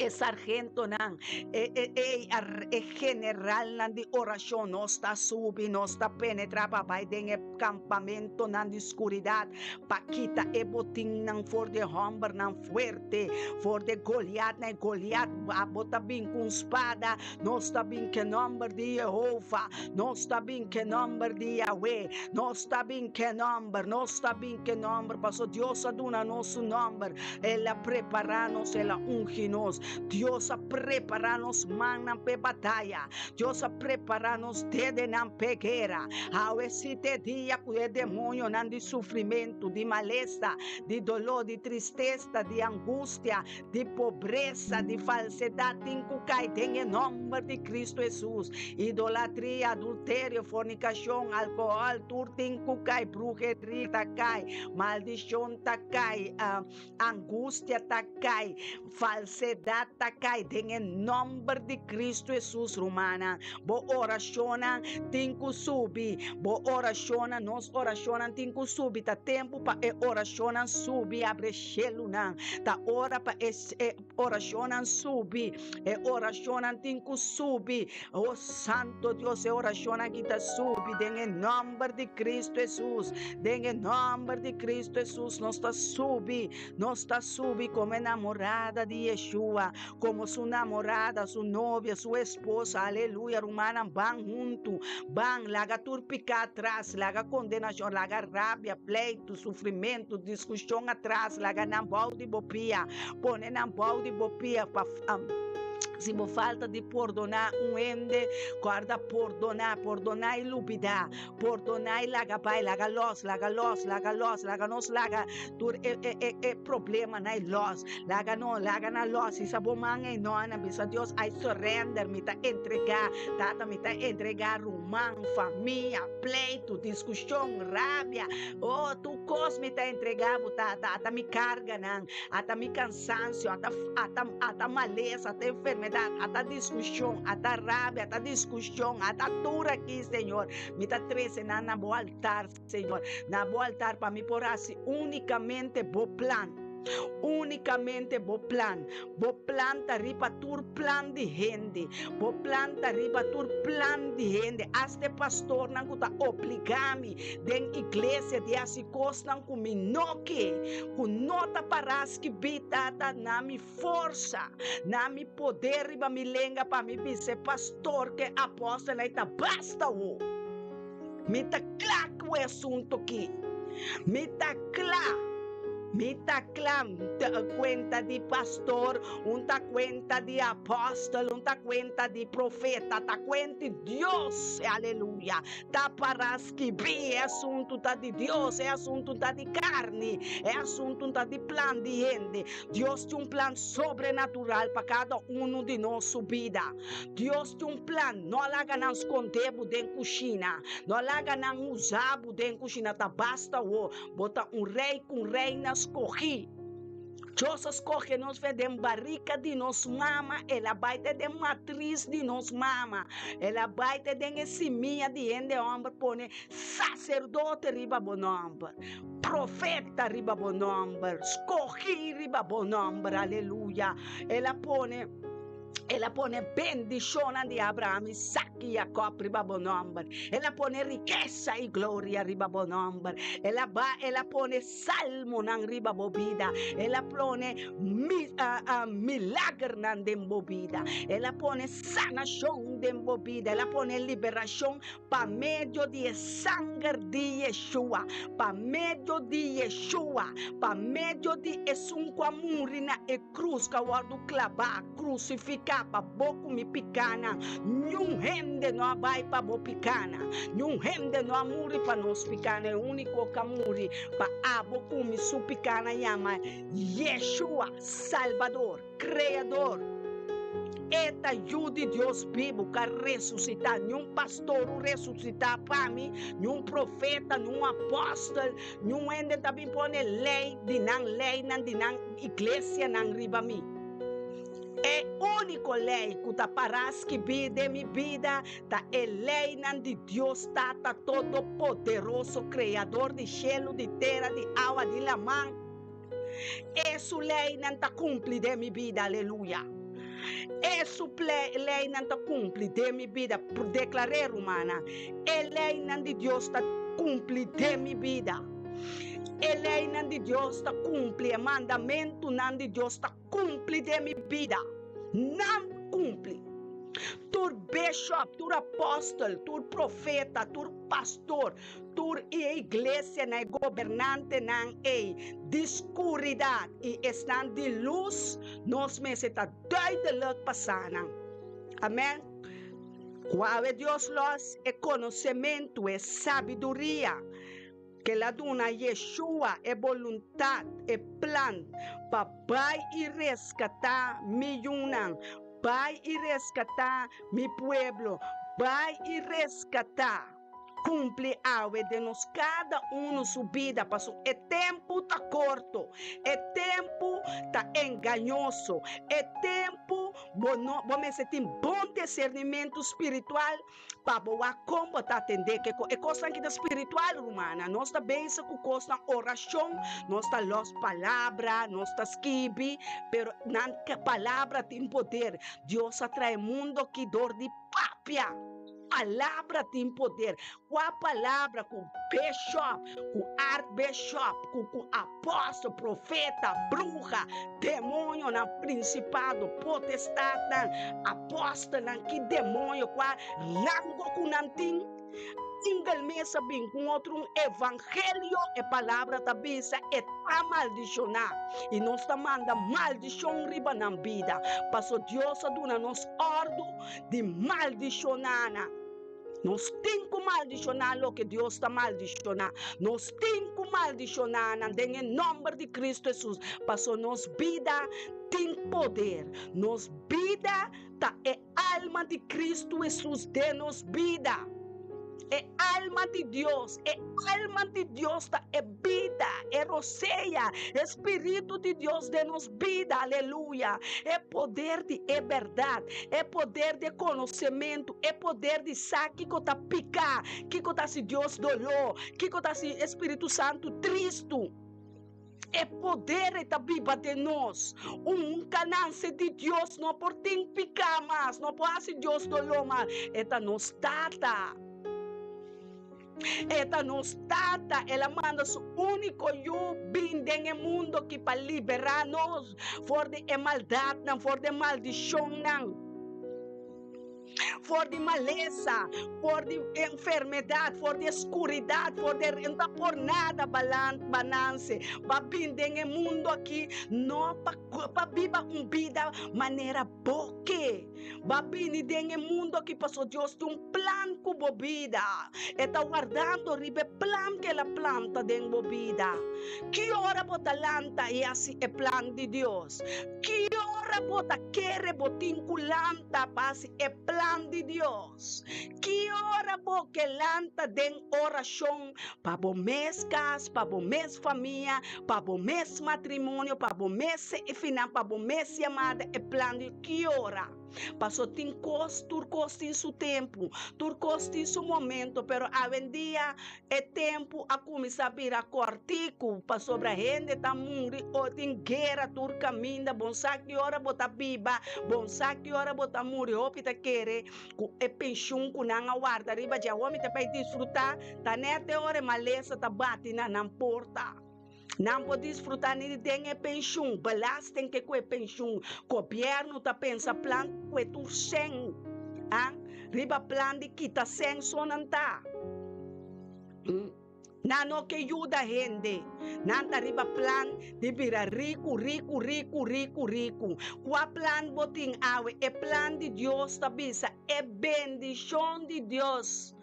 e sargentonan, e, e, e, e generalnan di orashon, nos ta subi, nos ta penetrá pa bai den e kampamentonan di skuridat, Pa kita e botinnan for di e hòmbernan fuerte, for di e Goliatnan. E Goliat, abo ta bin ku un spada, nos ta bin ku e nòmber di Yehova, nos ta bin ku e nòmber di Yahweh, nos ta bin ku e nòmber, nos ta bin ku e nòmber, pasobra Dios a duna nos su nòmber. El a prepará nos, el a ungi nos. Dios a prepará nos mannan pa e bataya. Dios a prepará nos dedenan p'e guera. Awe si t'e dia ku e demoñonan di sufrimentu, di malesa, di doló, di tristesa, di angustia, di pobresa, di falsedat tin ku kai den e nòmber di Kristu Hesus. Idolatria, adulterio, fornikashon, alkohòl, tur tin ku kai, bruheria ta kai, maldishon ta kai, angustia ta kai. Falsedad ta kai den e nomber di Cristo Jesus, rumannan. Bo oracionnan tin cu subi. Bo oracionnan, nos oracionnan tin cu subi. Ta tempo pa e oracionnan subi, abre shelunan. Ta ora pa e e oracionnan subi. E oracionnan tin cu subi. Oh Santo Dios, e oracionnan aki ta subi den e nomber di Cristo Jesus. Den e nomber di Cristo Jesus nos ta subi. Nos ta subi komo e namorada di Yeshua, komo su namorada, su novia, su esposa. Aleluya, rumannan, ban huntu, ban, laga tur piká atras, laga kondenashon, laga rabia, pleitu, sufrimentu, diskushon atras, laga nan bou di bo pia, pone nan bou di bo pia pa. Si bo falta di pordoná un hende, kòrda pordoná, pordoná i lubidá, pordoná i laga bai, laga lòs, laga lòs, laga lòs, laga nos laga tur e e e e problemanan ei lòs, laga no, laga nan lòs, hisa bo man ei no, nan bisa Dios, I surrender, mi ta entregá, Tata mi ta entregá ruman, famia, pleitu, diskushon, rabia, oh tur kos mi ta entregá bo Tata, ata mi karganan, ata mi kansansio, ata ata ata malesa, ata enfermedat, ata diskushon, ata rabia, ata diskushon, ata tur aki, Señor. Mi ta trese nan na bo altar, Señor, na bo altar pa mi por hasi únikamente bo plan. Únikamente bo plan. Bo plan ta riba tur plan di hende. Bo plan ta riba tur plan di hende. Asta e pastornan ku ta obligá mi den iglesia di hasi kosnan ku mi no ke, ku no ta pará skibí, Tata, na mi forsa, na mi poder riba mi lenga pa mi bisa e pastor ku e apòstelnan ei ta basta awor. Mi ta kla ku e asuntu aki. Mi ta kla. Mi ta kla. Ta kuenta di pastor, un ta kuenta di apòstel, un ta kuenta di profeta, ta kuenta di Dios. Aleluya. Ta para skibí, e asuntu ta di Dios, e asuntu ta di karni, e asuntu ta di plan di hende. Dios tin un plan sobrenatural pa kada unu di nos su bida. Dios tin un plan, no laga nan skonde bo den kushina, no laga nan usa bo den kushina, ta basta awor, bo ta un rei ku un reina skohí. Dios a skohe nos fe den barika di nos mama, el a bai te den matris di nos mama, el a bai te den e simia di hende hòmber pone saserdote riba bo nòmber, profeta riba bo nòmber, skohí riba bo nòmber, aleluya, el a pone. El a pone bendishonnan di Abraham, Isak i Jakòb riba bo nòmber. El a pone rikesa i gloria riba bo nòmber. El a ba, el a pone salmonan riba bo bida. El a pone mi, milagernan den bo bida. El a pone sanashon den bo bida. El a pone liberashon pa medio di e sanger di Yeshua, pa medio di Yeshua, pa medio di esun ku a muri na e krus, ku a wòrdu klabá, krusifiká pa bo ku mi pikánan. Niun hende no a bai pa bo pikánan. Niun hende no a muri pa nos pikánan. E úniko ku a muri pa abo ku mi su pikánan yama Yeshua, Salbador. Kreador. E ta Yu di Dios bibu ku a resusitá. Niun pastor u resusitá pa mi, niun profeta, niun apòstel, niun hende ta bin pone lei di nan leinan di nan iglesianan riba mi. E úniko lei ku ta pará skibí den mi bida ta e leinan di Dios Tata Todopoderoso, Kreador di shelu, di tera, di awa, di laman. E su leinan ta kumpli den mi bida, aleluya. E su leinan ta kumpli den mi bida. Deklar'é, rumannan, e leinan di Dios ta kumpli den mi bida. E leinan di Dios ta kumpli, e mandamentunan di Dios ta kumpli den mi bida. Nan kumpli. Tur bishop, tur apòstel, tur profeta, tur pastor, Tur e iglesianan, e gobernantenan ei di skuridat i esnan di lus, nos mester ta duidelik pa sa nan. Amen. Ku awe Dios los e konosementu, e sabiduria ku el a duna Yeshua, e boluntat, e plan pa bai i reskatá mi yunan, bai i reskatá mi pueblo, bai i reskatá. Cumpli awe den nos cada uno su bida paso e tempo ta corto, e tempo ta engañoso, e tempo bo no bo mester tin bon discernimento spiritual pa bo wak con bo ta atende ke e cosnan ki ta spiritual rumannan. Nos ta bezig cu cosnan oracion, nos ta los palabra, nos ta skibi pero nan palabra tin poder. Dios a trae mundo aki door di papia. Palabra tin poder. Kua palabra ku bishop, ku artbishop, ku ku apòstel, profeta, bruha, demoñonan, prinsipado, potestatnan, apòstelnan, ki demoño, kua rango ku nan tin? Angel mes a bin ku un otro un evangelio, e palabra ta bisa e ta maldishoná. I nos ta manda maldishon riba nan bida, paso Dios a duna nos òrdu di maldishoná nan. Nos tin ku maldishoná loke Dios ta maldishoná. Nos tin ku maldishoná nan den e nòmber di Kristu Hesus, paso nos bida tin poder. Nos bida ta e alma di Kristu Hesus den nos bida. E alma di Dios, e alma di Dios ta e bida, e rosea, e spiritu di Dios den nos bida, aleluya. E poder di e bèrdat, e poder di e konosementu, e poder di sa kiko ta piká, kiko ta hasi Dios doló, kiko ta hasi e Spiritu Santu tristu. E poder ei ta biba den nos. Un kananse di Dios no por tin piká mas, no por hasi Dios doló mas. E ta nos Tata. E ta nos Tata. El a manda su úniko Yu bin den e mundu aki pa liberá nos for di e maldatnan, for di e maldishonnan. For di malesa, for di enfermedad, for di escuridad, for di no ta por nada bananse. Ba bin den e mundo aki no pa pa biba un bida manera bo ke. Ba bini den e mundo aki paso Dios tin un plan cu bo bida. E ta wardando riba e plan cu el a planta den bo bida. Ki ora bo ta lanta y haci e plan di Dios? Ki ora bo ta kere bo tin cu lanta pa hasi e plan di Dios? Ki ora bo ke lanta den orashon pa bo mes kas, pa bo mes famia, pa bo mes matrimonio, pa bo mes finan, pa bo mes yamada, e plan di Ki ora? Paso tin kos, tur kos tin su tempu, tur kos tin su momento, pero awendia E tempu a kuminsá bira kòrtiku pasobra hende ta muri o tin guera tur kaminda. Bon sa ki ora bo ta biba, bon sa ki ora bo ta muri. Hopi ta kere ku e penshun ku nan a warda riba dje awor mi ta bai disfrutá, ta nèt e ora e malesa ta bati na nan porta. Nan por disfrutá ni di den e penshun, belasting ke ku e penshun. Gobièrnu ta pensa plan ku e tur sèn, ah, riba plan di kita sèn so nan ta. Nan no ke yuda hende, nan ta riba plan di bira riku, riku, riku, riku, riku. Kua plan bo tin awe? E plan di Dios ta bisa e bendishon di Dios.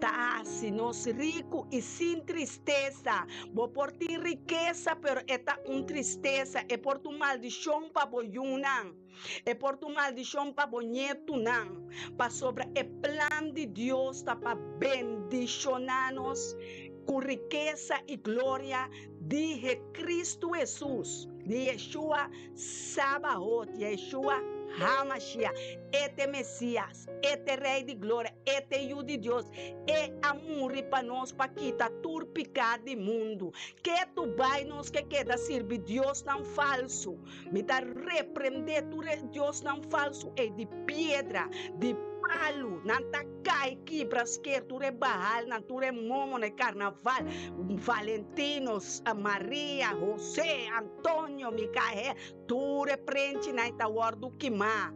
Ta hasi nos riku i sin tristesa. Bo por tin rikesa, pero e ta un tristesa. E por ta un maldishon pa bo yunan. E por ta un maldishon pa bo ñetunan. Pasobra e plan di Dios ta pa bendishoná nos ku rikesa i gloria di he Kristu Hesus, di Yeshua Sabaot, Yeshua HaMashiach, e ta e Mesias. E ta e Rei di gloria, e ta e Yu di Dios. E a muri pa nos pa kita tur piká di mundu. Ketu bai nos ke keda sirbi diosnan falsu. Mi ta reprendé tur e diosnan falsu ei di piedra, di palu. Nan ta kai, kibra, sker tur e Baalnan, tur e momonan, e karnaval, Valentinos, Maria, José, Antonio, Mikael, tur e prenchinan ei ta wòrdu kimá.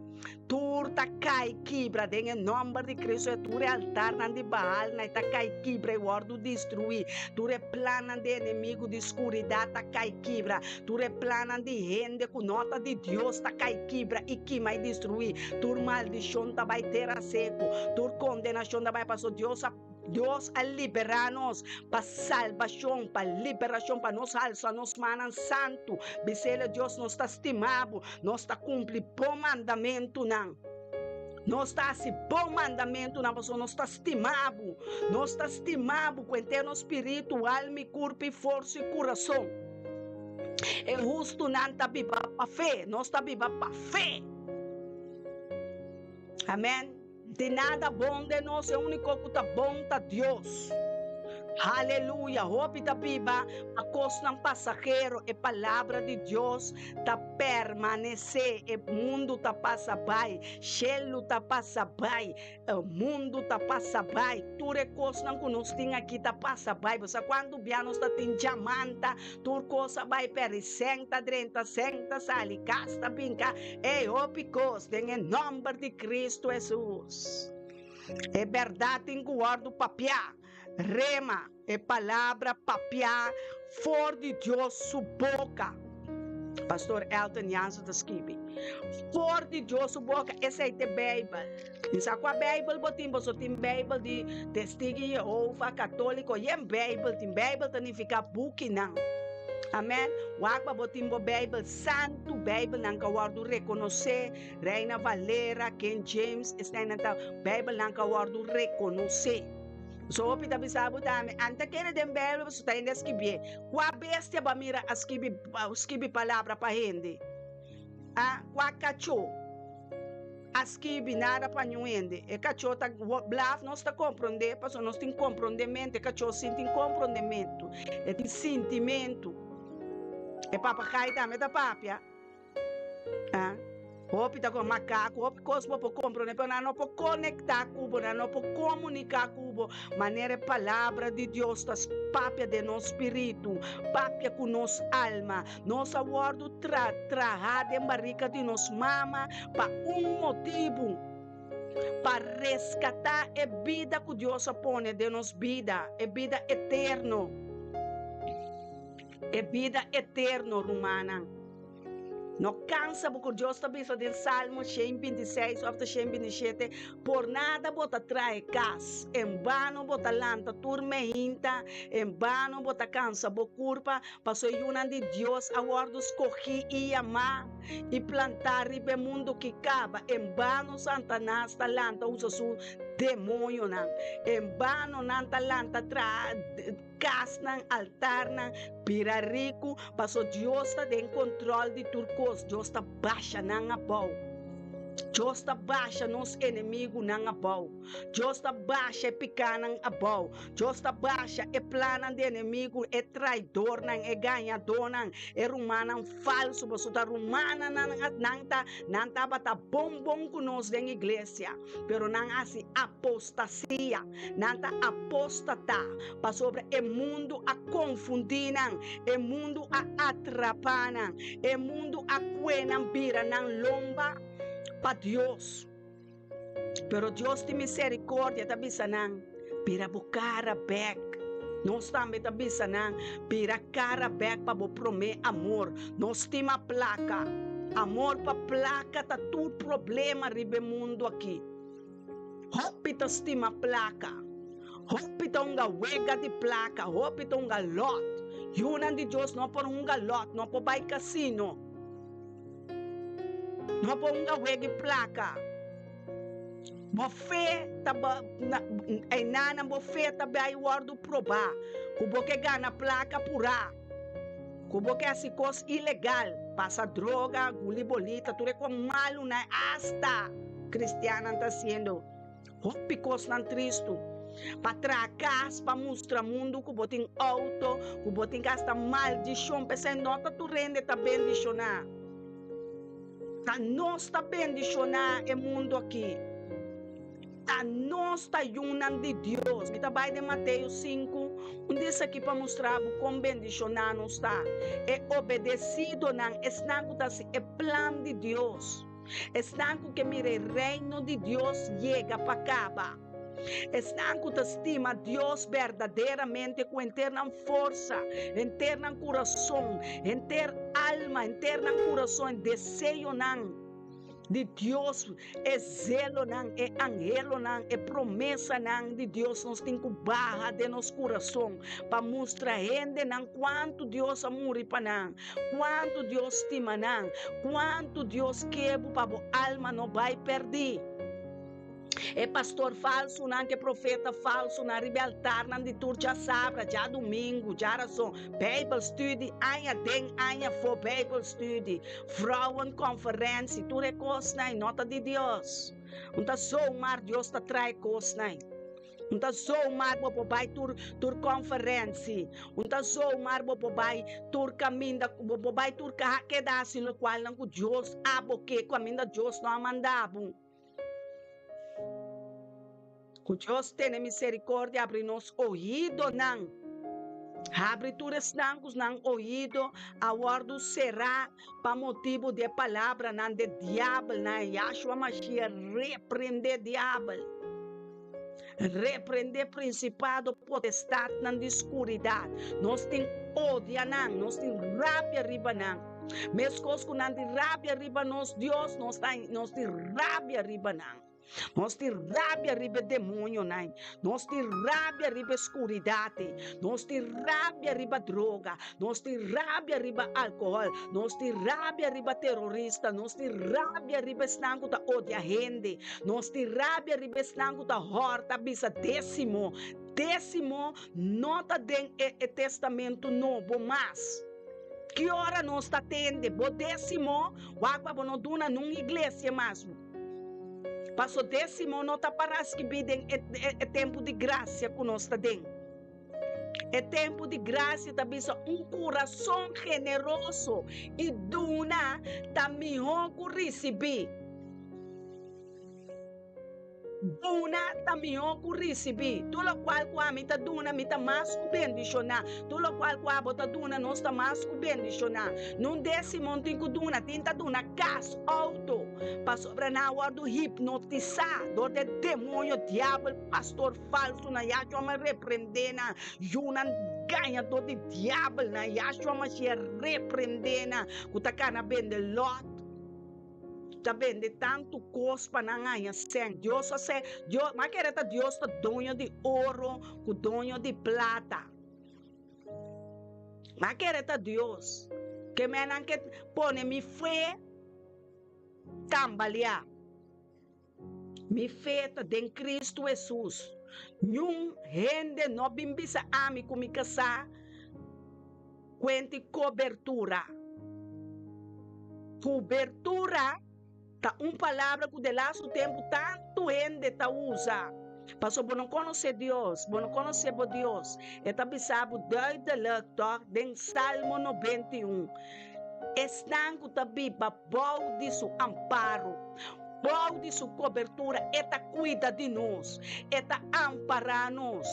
Tur ta kai kibra den e nòmber di Cristo e tur e altarnan di Baalnan ta kai kibra i wòrdu destruí. Tur e plannan di enemigu di skuridat ta kai kibra. Tur e plannan di hende ku no ta di Dios ta kai kibra i kima i destruí. Tur maldishon ta bai tera seku. Tur kondenashon ta bai pasobra Dios a Dios a liberá nos pa salbashon, pa liberashon, pa nos halsa nos mannan santu. Bis'El, Dios, nos ta stima bo, nos ta kumpli bo mandamentunan. Nos ta hasi bo mandamentunan pasobra nos ta stima bo. Nos ta stima bo ku henter nos spiritu, alma i kurpu i forsa i kurason. E hustunan ta biba pa fe. Nos ta biba pa fe. Amèn. Di nada bon den nos, e úniko ku ta bon ta Dios. Haleluya! Hopi ta biba pa kosnan pasahero, e palabra di Dios ta permanesé. E mundu ta pasa bai, shelu ta pasa bai, e mundu ta pasa bai, tur e kosnan ku nos tin aki ta pasa bai. Bo sa kuantu bia nos ta tin djamanta, tur kos a bai pèrdí, sèn ta drenta, sèn ta sali, kas ta binka. Ey, hopi kos den e nòmber di Kristu Hesus. E bèrdat tin ku wòrdu papiá. Rema, e palabra papiá for di Dios su boka. Pastor Elton Jansen ta skibi, For di Dios su boka, esei ta e Beibel. Mi sa kua Beibel bo tin, boso tin Beibel di Testigu di Yehova, Katóliko, yen Beibel tin. Beibel ta nifiká bukinan. Amèn. Wak pa bo tin bo Beibel santu, Beibelnan ku a wòrdu rekonosé, Reina Valera, King James, eseinan ta Beibelnan ku a wòrdu rekonosé. So hopi ta bisa bo tambe, An ta kere den Beibel pasobra ta hende a skibié. Kua bestia bo a mira a skibi skibi palabra pa hende? A Kua kachó a skibi nada pa niun hende? E kachó ta blaf, nos ta komprondé pasobra nos tin komprondementu. E kachó sin tin komprondementu, e tin sintimentu. E papagai tambe ta papia. Ah, hopi ta kon makaku, hopi kos bo por komprondé, pero nan no por konektá ku bo, nan no por komuniká ku bo manera e Palabra di Dios ta papia den nos spiritu, papia ku nos alma. Nos a wòrdu tra trahá den barika di nos mama pa un motibu, pa reskatá e bida ku Dios a pone den nos bida, e bida eterno. E bida eterno, rumannan. No kansa bo ku Dios ta bisa den Salmo 126 òf ta 127, Por nada bo ta trahe kas, en bano bo ta lanta tur meinta, en bano bo ta kansa bo kurpa, pasobra e yunan di Dios a wòrdu skogí i yamá i plantá riba e mundu ki kaba. En bano Santanas ta lanta usa su demoñonan, en bano nan ta lanta traha. Kasnan, altarnan, bira riku, paso Dios ta den kontrol di tur kos, Dios ta basha nan abou. Dios ta basha nos enemigunan abou. Dios ta basha e pikánan abou. Dios ta basha e plannan di enemigu, e traidornan, e gañadónan, e rumannan falsu, paso ta rumannan nan ta, nan tabata bon bon ku nos den iglesia, pero nan a hasi apostasia. Nan ta apóstata pasobra e mundu a konfundí nan, e mundu a atrapá nan, e mundu a kue nan bira nan lomba pa Dios. Pero Dios tin miserikordia, ta bisa nan, Bira bo kara bèk. Nos tambe ta bisa nan, Bira kara bèk pa bo promé amor. No stima plaka. Amor pa plaka ta tur problema riba e mundu akí. Hopi ta stima plaka. Hopi ta hunga wega di plaka. Hopi ta hunga lòt. Yunan di Dios no por hunga lòt, no por bai kasino, no por hunga wega di plaka. Bo fe ta einanan bo fe ta bai wòrdu probá ku bo ke gana plaka purá, ku bo ke hasi kos ilegal, pasa droga, guli bolita, tur e kos malunan asta. Kristiannan ta hasiendo hopi kosnan tristu pa traha kas, pa mustra mundu ku bo tin outo, ku bo tin kas, ta maldishon. P'esei no ta tur hende ta bendishoná. Ta nos ta bendishoná e mundu aki. Ta nos ta yunan di Dios. Mi ta bai den Mateo sinku, un di esaki pa mustra bo kon bendishoná nos ta. E obedesidonan, esnan ku ta hasi e plan di Dios. Esnan ku ke mira e Reino di Dios yega pa kaba. Esnan ku ta stima Dios berdaderamente ku henter nan forsa, henter nan kurason, henter alma, henter nan kurason, e deseonan di Dios, e zelonan, e anhelonan, e promesanan di Dios nos tin ku baha den nos kurason pa mustra hendenan kuantu Dios a muri pa nan. Kuantu Dios stima nan! Kuantu Dios ke bo pa bo alma no bai pèrdí! E pastor falsunan ku e profeta falsunan riba e altarnan di tur djasabra, djadumingu, djarason, Bijbelstudie, aña den aña afó Bijbelstudie, vrouwenconferentie, tur e kosnan ei no ta di Dios. Un ta zomaar Dios ta traha e kosnan ei. Un ta zomaar bo por bai tur tur conferentie. Un ta zomaar bo por bai tur caminda bo por bai tur caha keda haci locualnan cu Dios abo ke caminda Dios no a manda bo. Cu Dios tene misericordia abri nos oidonan. Habri tur esnan cu nan oido a wordo cera pa motibo di e palabranan de diabelnan. Yahshua Mashiach reprende diabel. Reprendé prinsipado potestatnan di skuridat. Nos tin odia nan, nos tin rabia riba nan. Meskos ku nan tin rabia riba nos Dios, nos ta nos tin rabia riba nan. Nos tin rabia riba e demonionan. Nos tin rabia riba e skuridat. Nos tin rabia riba droga. Nos tin rabia riba alkohòl. Nos tin rabia riba terorista. Nos tin rabia riba esnan ku ta odia hende. Nos tin rabia riba esnan ku ta hòrta bisa désimo. Désimo no ta den e e Testamentu Nobo mas. Ki ora nos ta tende bo désimo? Wak pa bo no duna nun iglesia mas. Paso désimo no ta para skibí den e e tempu di grasia ku nos ta den. E tempu di grasia ta bisa un kurason generoso i duna ta mihó ku risibí. Duna ta mihó ku risibí. Tur lokual ku ami ta duna, mi ta mas ku bendishoná. Tur lokual ku abo ta duna, nos ta mas ku bendishoná. Nun désimo tin ku duna, tin ta duna kas, outo, pasobra nan a wòrdu hipnotisá dor di e demoño, diabel, pastor falsunan. Yahshua a reprendé nan. Yunan gañadó di diabelnan, Yahshua Mashiach reprendé nan ku ta kana bende lòt. Ta bende tantu kos pa nan haña sèn. Dios a sè, Dios, m'a kere ta Dios ta doño di oro ku doño di plata. M'a kere ta Dios. Ke mennan ke pone mi fe tambaleá. Mi fe ta den Kristu Hesus. Niun hende no bin bisa ami ku mi kasá kuenti kobertura. Kubertura ta un palabra ku de lastu tempu tantu hende ta usa. Pasobra bo no konosé Dios, bo no konosé bo Dios. E ta bisa bo duidelijk tòg den Salmo 91, Esnan ku ta biba bou di su amparo, Bou di su kobertura e ta kuida di nos, e ta ampará nos,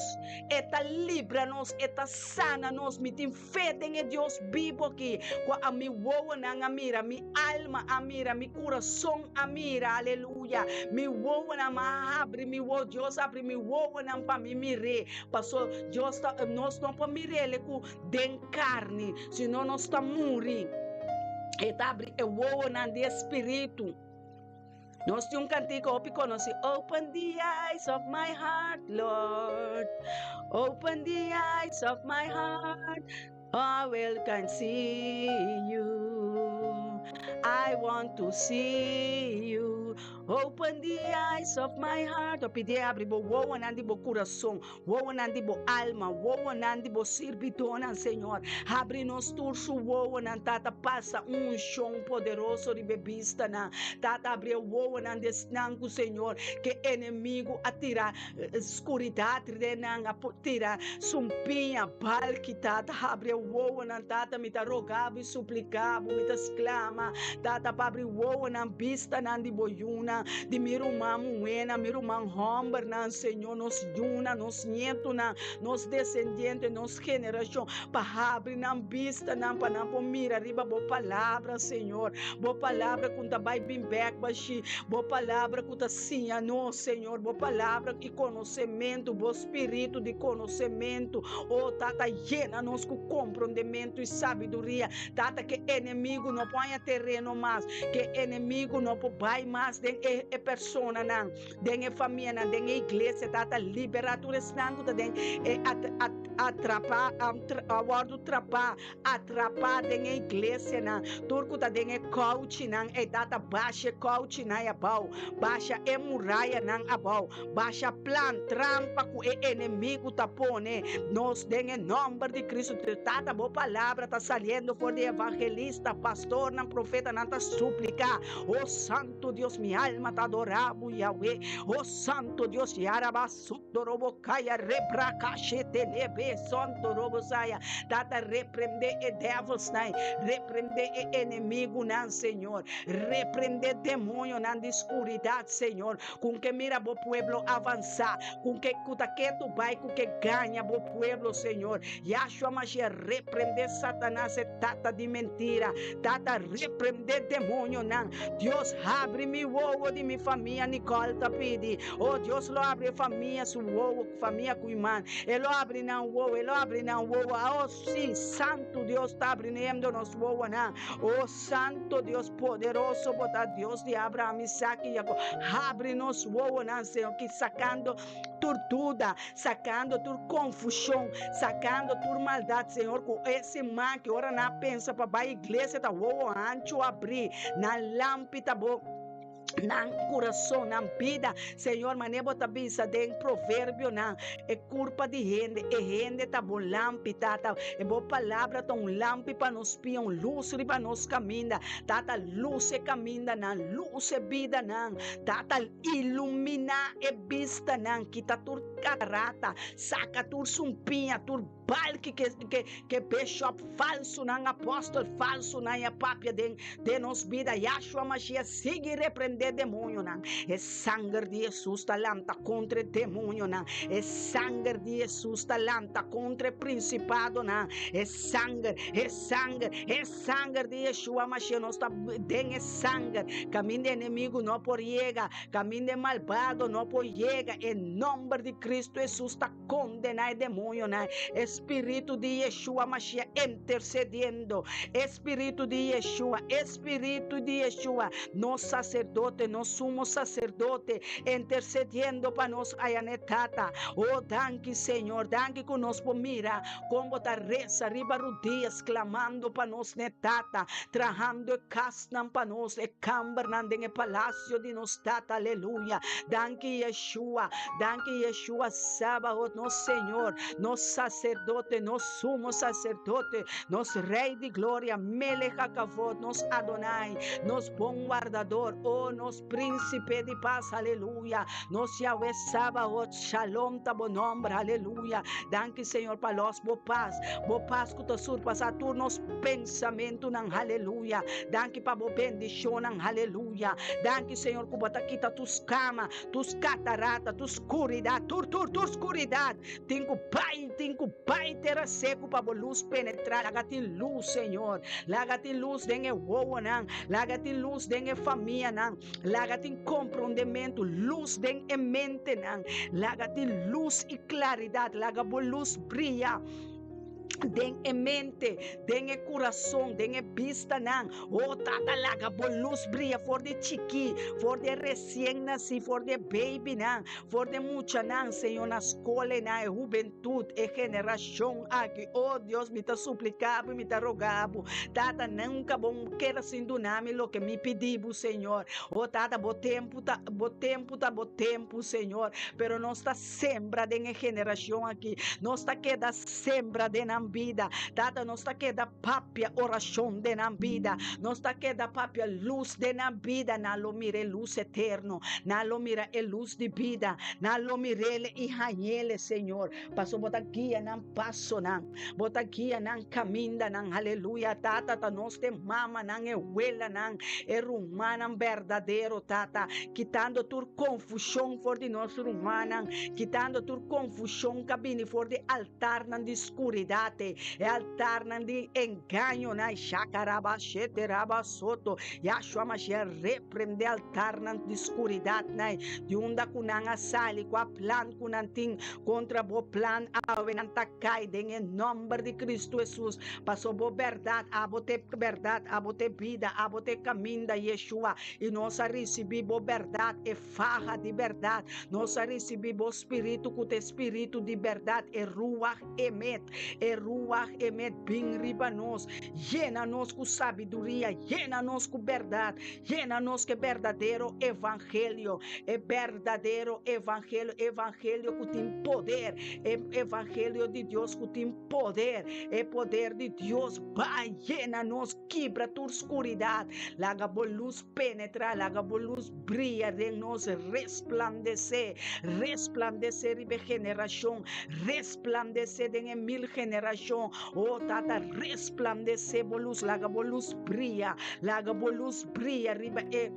e ta libra nos, e ta sana nos. Mi tin fe den e Dios bibu aki, ku a mi wowonan a mira, mi alma a mira, mi kurason a mira. Aleluya! Mi wowonan, mi a habri mi wowo, Dios a habri mi wowonan pa mi mir'é. Paso Dios ta, nos no por mir'El ku den karni, sino nos ta muri. E ta habri e wowonan di e spiritu. Nos tin un kantika hopi konosí, Open the eyes of my heart, Lord. Open the eyes of my heart, I will can see you. I want to see you. Open the eyes of my heart. Pidi abri bo wowonan di bo kurason. Wowonan di bo alma, wowonan di bo sirbidónan, Señor. Habri nos tur su wowonan, Tata, pasa un unshon poderoso riba e bistanan. Tata, habri e wowonan di esnan ku, Señor, ke enemigu a tira skuridat den nan, a tira sumpiña, balki, Tata. Habri e wowonan, Tata, mi ta roga bo i suplika bo, mi ta sklama, Tata, pa habri wowonan, bistanan di bo yunan, di mi ruman muhénan, mi ruman hòmbernan, Señor, nos yunan, nos ñetunan, nos desendiente, nos generashon, pa habri nan bistanan pa nan por mira riba bo palabra, Señor. Bo palabra ku ta bai bin bèk bashí, bo palabra ku ta siña nos, Señor, bo palabra i konosementu, bo spiritu di konosementu. O Tata, yena nos ku komprondementu i sabiduria. Tata, ke enemigu no por haña tereno mas, ke enemigu no por bai mas den e personanan. Den e famianan, den e iglesia, Tata, liberá tur esnan ku ta den e atrapá, a wòrdu trapá, atrapá den e iglesianan, tur ku ta den e kouchinan, ei, Tata, basha e kouchinan ei abou, basha e murayanan abou, basha plan, trampa ku e enemigu ta pone nos den e nòmber di Kristu. Tata, bo palabra ta saliendo for di evangelista, pastornan, profetanan ta supliká, O Santu Dios, mi alma ta adorá bo, Yahweh. O Santu Dios, Yarabasundorobokaya, Rebrakashetelebe, Sondorobosaya. Tata, reprendé e dèvelsnan, reprendé e enemigunan, Señor. Reprendé demoñonan di skuridat, Señor. Ku ke mira bo pueblo avansá, ku ke ku ta ketu bai, ku ke gaña bo pueblo, Señor. Yahshua Mashiach, reprendé Satanas, e tata di mentira. Tata, reprendé demoñonan. Dios, habri mi. wowo di mi famia, Nicole ta pidi. Oh, Dios lo habri e famia su wowo, famia Koeiman. E lo habri nan wowo, e lo habri nan wowo. Oh, sí, Santu Dios ta abriendo nos wowonan. Oh, Santo Dios poderoso, bo ta Dios di Abraham, Isaac i Jacob. Habri nos wowonan, Señor, ki sakando tur duda, sakando tur konfushon, sakando tur maldat, Señor, ku e siman ki ora nan a pensa pa bai iglesia ta wowo hanchu abrí, nan lampi ta bo nan kurason, nan bida. Señor, manera bo ta bisa den Proverbionan, e kurpa di hende, e hende ta bo lampi, Tata. E bo palabra ta un lampi pa nos pia, un lus riba nos kaminda. Tata, lus e kamindanan, lus e bidanan. Tata, iluminá e bistanan, kita tur katarata, saka tur sumpiña, tur balki ke ke ke bishop falsunan, apòstel falsunan i a papia den den nos bida. Yahshua Mashiach sigui reprendé demonionan. E sanger di Hesus ta lanta kontra e demonionan. E sanger di Hesus ta lanta kontra e prinsipadonan. E sanger, e sanger, e sanger di Yeshua Mashiach, nos ta den e sanger. Kaminda e enemigu no por yega, kaminda e malbado no por yega, e nòmber di Kristu Hesus ta Kondená e demonionan. E spiritu di Yeshua Mashiach intersediendo. E spiritu di Yeshua, e spiritu di Yeshua, nos saserdote, nos sumo saserdote, intersediendo pa nos aya n'e Tata. Oh, danki Señor, danki ku nos por mira kon bo ta resa riba rudias klamando pa nos n'e Tata, trahando e kasnan pa nos, e kambernan den e palasio di nos Tata. Aleluya. Danki Yeshua. Danki Yeshua Sabaoth, nos Señor, nos Sacerdote, nos Sumo Sacerdote, nos Rey di Gloria, Melech HaKavod, nos Adonai, nos Bon Wardador, oh nos Príncipe di Paz, aleluya, nos Yahweh Sabaoth, Shalom ta bo nomber, aleluya. Danki Señor pa los bo paz, bo paz ku ta surpasá tur nos pensamentunan, aleluya. Danki pa bo bendicionnan, aleluya. Danki Señor ku bo ta kita tur skama, Tur katarata, tur skuridat, tur, tur, tur skuridat tin ku bai, tin ku bai tera seku pa bo lus penetrá. Laga tin lus, Señor. Laga tin lus den e wowonan. Laga tin lus den e famianan. Laga tin komprondementu, lus den e mentenan. Laga tin lus i klaridat. Laga bo lus bria den e mente, den e kurason, den e bistanan. O Tata, laga bo lus bria for di chikí, for di e resien nasí, for di e babynan, for di e muchanan, Señor, na skol einan, e hubentut, e generashon aki. O Dios, mi ta supliká bo i mi ta roga bo, Tata, nunka bo keda sin duna mi loke mi pidi bo, Señor. O Tata, bo tempu ta, bo tempu ta bo tempu, Señor, pero nos ta sembra den e generashon aki. Nos ta keda sembra den nan bida. Tata, nos ta keda papia orashon den nan bida. Nos ta keda papia lus den nan bida. Nan lo mira e lus eterno. Nan lo mira e lus di bida. Nan lo mir'ele i hañ'ele, Señor. Pasobra bo ta guia nan pasonan. Bo ta guia nan kamindanan. Aleluya, Tata, ta nos te mamanan, e welanan, e rumannan berdadero, Tata. Kitando tur konfushon for di nos rumannan, kitando tur konfushon ku a bini for di altarnan di skuridat, e altarnan di engañonan. Shakaraba sheteraba soto. Yahshua Mashiach reprende altarnan di skuridatnan, di unda ku nan a sali, kua plan ku nan tin kontra bo plan awe, nan ta kai den e nòmber di Kristu Hesus. Pasobra bo bèrdat, abo ta e bèrdat, abo ta e bida, abo ta e kaminda, Yeshua. I nos a risibí bo bèrdat, e faha di bèrdat. Nos a risibí bo spiritu ku ta e spiritu di bèrdat, e Ruach Emet. E Ruach Emet bin riba nos, yena nos ku sabiduria, yena nos ku bèrdat, yena nos ku e berdadero evangelio, e berdadero evangelio, e evangelio ku tin poder, e evangelio di Dios ku tin poder, e poder di Dios bai yena nos. Kibra tur skuridat, laga bo lus penetrá, laga bo lus bria den nos, resplandesé, resplandesé riba e generashon, resplandesé den e mil generashon. O Tata, resplandesé bo lus, laga bo lus bria, laga bo lus bria riba e.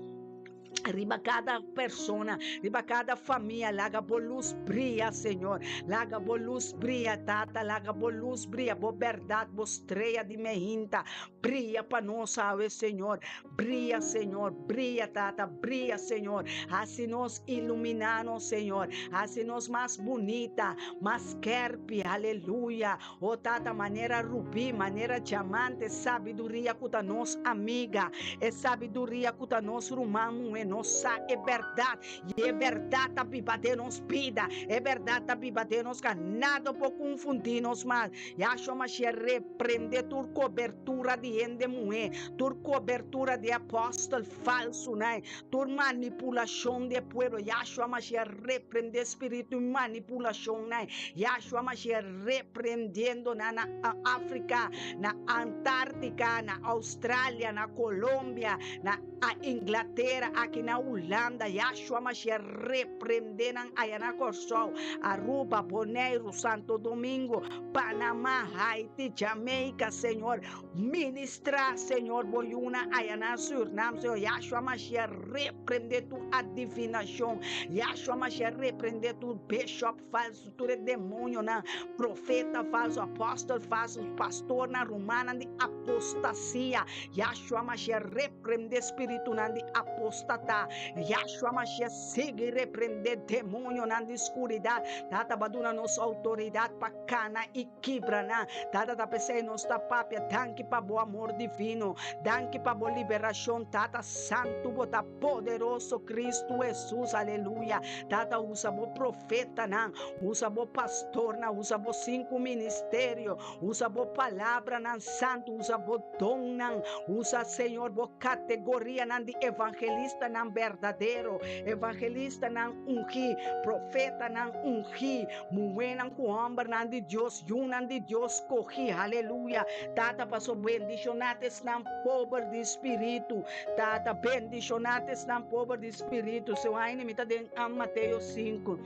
Riba kada persona, riba kada famia, laga bo lus bria, Señor. Laga bo lus bria, Tata, laga bo lus bria, bo bèrdat, bo strea di mehinta, bria pa nos awe, Señor. Bria, Señor, bria, Tata, bria, Señor. Hasi nos, iluminá nos, Señor. Hasi nos mas bunita, mas skèrpi, aleluya. O Tata, manera rubí, manera diamante, sabiduria ku ta nos amiga, e sabiduria ku ta nos ruman muhé, nos sa e bèrdat, i e bèrdat ta biba den nos bida, e bèrdat ta biba den nos kara, nada por konfundí nos mas. Yahshua Mashiach reprendé tur kobertura di hende muhé, tur kobertura di apòstel falsunan, tur manipulashon di e pueblo. Yahshua Mashiach reprendé spiritu di manipulashonnan. Yahshua Mashiach reprendiendo nan na Afrika, na Antartika, na Australia, na Colombia, na Inglatera, aki na Hulanda. Yahshua Mashiach reprende nan aya na Kòrsou, Aruba, Boneiru, Santo Domingo, Panama, Haiti, Jamaica, Señor. Ministra, Señor, bo yunan aya na Surnam, Señor. Yahshua Mashiach reprende tur adivinashon. Yahshua Mashiach reprende tur bishop falso, tur e demonionan, profeta falso, apòstel falso, pastornan, rumannan di apostasia. Yahshua Mashiach reprende spiritunan di apostata. Yahshua Mashiach sigui reprende demonionan di skuridat. Tata bo a duna nos outoridat pa kana i kibra nan. Tata ta p'esei nos ta papia. Danki pa bo amor divino. Danki pa bo liberashon. Tata Santu bo ta poderoso Kristu Hesus. Aleluya. Tata usa bo profetanan, usa bo pastornan, usa bo sinku ministerio, usa bo palabranan santu, usa bo donnan, usa Señor bo kategorianan di evangelistanan berdadero, evangelistanan ungí, profetanan ungí, Muhénan ku hòmbernan di Dios, yunan di Dios skohí, aleluya. Tata, paso bendishoná ta esnan pober di spiritu. Tata, bendishoná ta esnan pober di spiritu. Seu aini mi ta den Mateo 5.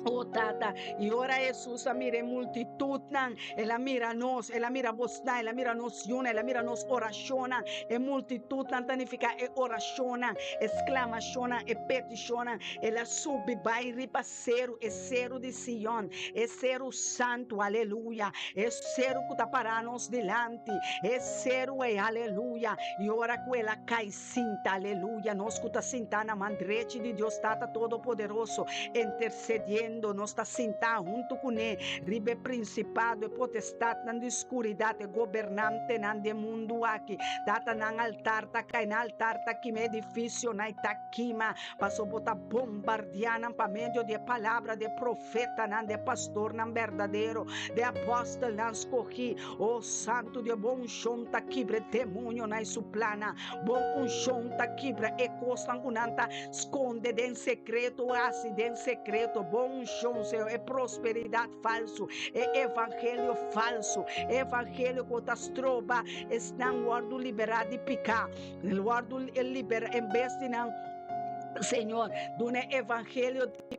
O Tata, i ora Hesus a mira e multitutnan, el a mira nos, el a mira bosnan, el a mira nos yunan, el a mira nos orashonnan. E multitutnan ta nifiká e orashonnan, e sklamashonnan, e petishonnan. El a subi bai riba Seru, e seru di Sion, e seru santu, aleluya, e seru ku ta pará nos dilanti, e seru ei, aleluya. I ora ku el a kai sinta, aleluya, nos ku ta sintá na man drechi di Dios Tata Todopoderoso, intersediendo, nos ta sintá huntu kuné riba e prinsipado, e potestatnan di skuridat, e gobernantenan di e mundu aki. Tata, nan altar ta kai, nan altar ta kima, e edifisionan ta kima. Paso bo ta bombardiá nan pa medio di e palabra di e profetanan, di e pastornan berdadero, di e apòstelnan skohí. O Santu Dios, bo unshon ta kibra e demonionan i su plannan. Bo unshon ta kibra e kosnan ku nan ta skonde den sekreto o hasi den sekreto. Bo unshon, Señor, e prosperidat falsu, e evangelio falsu, e evangelio ku ta stroba esnan wòrdu liberá di piká. Wòrdu liberá en bes di nan, Señor, duna e evangelio di piká,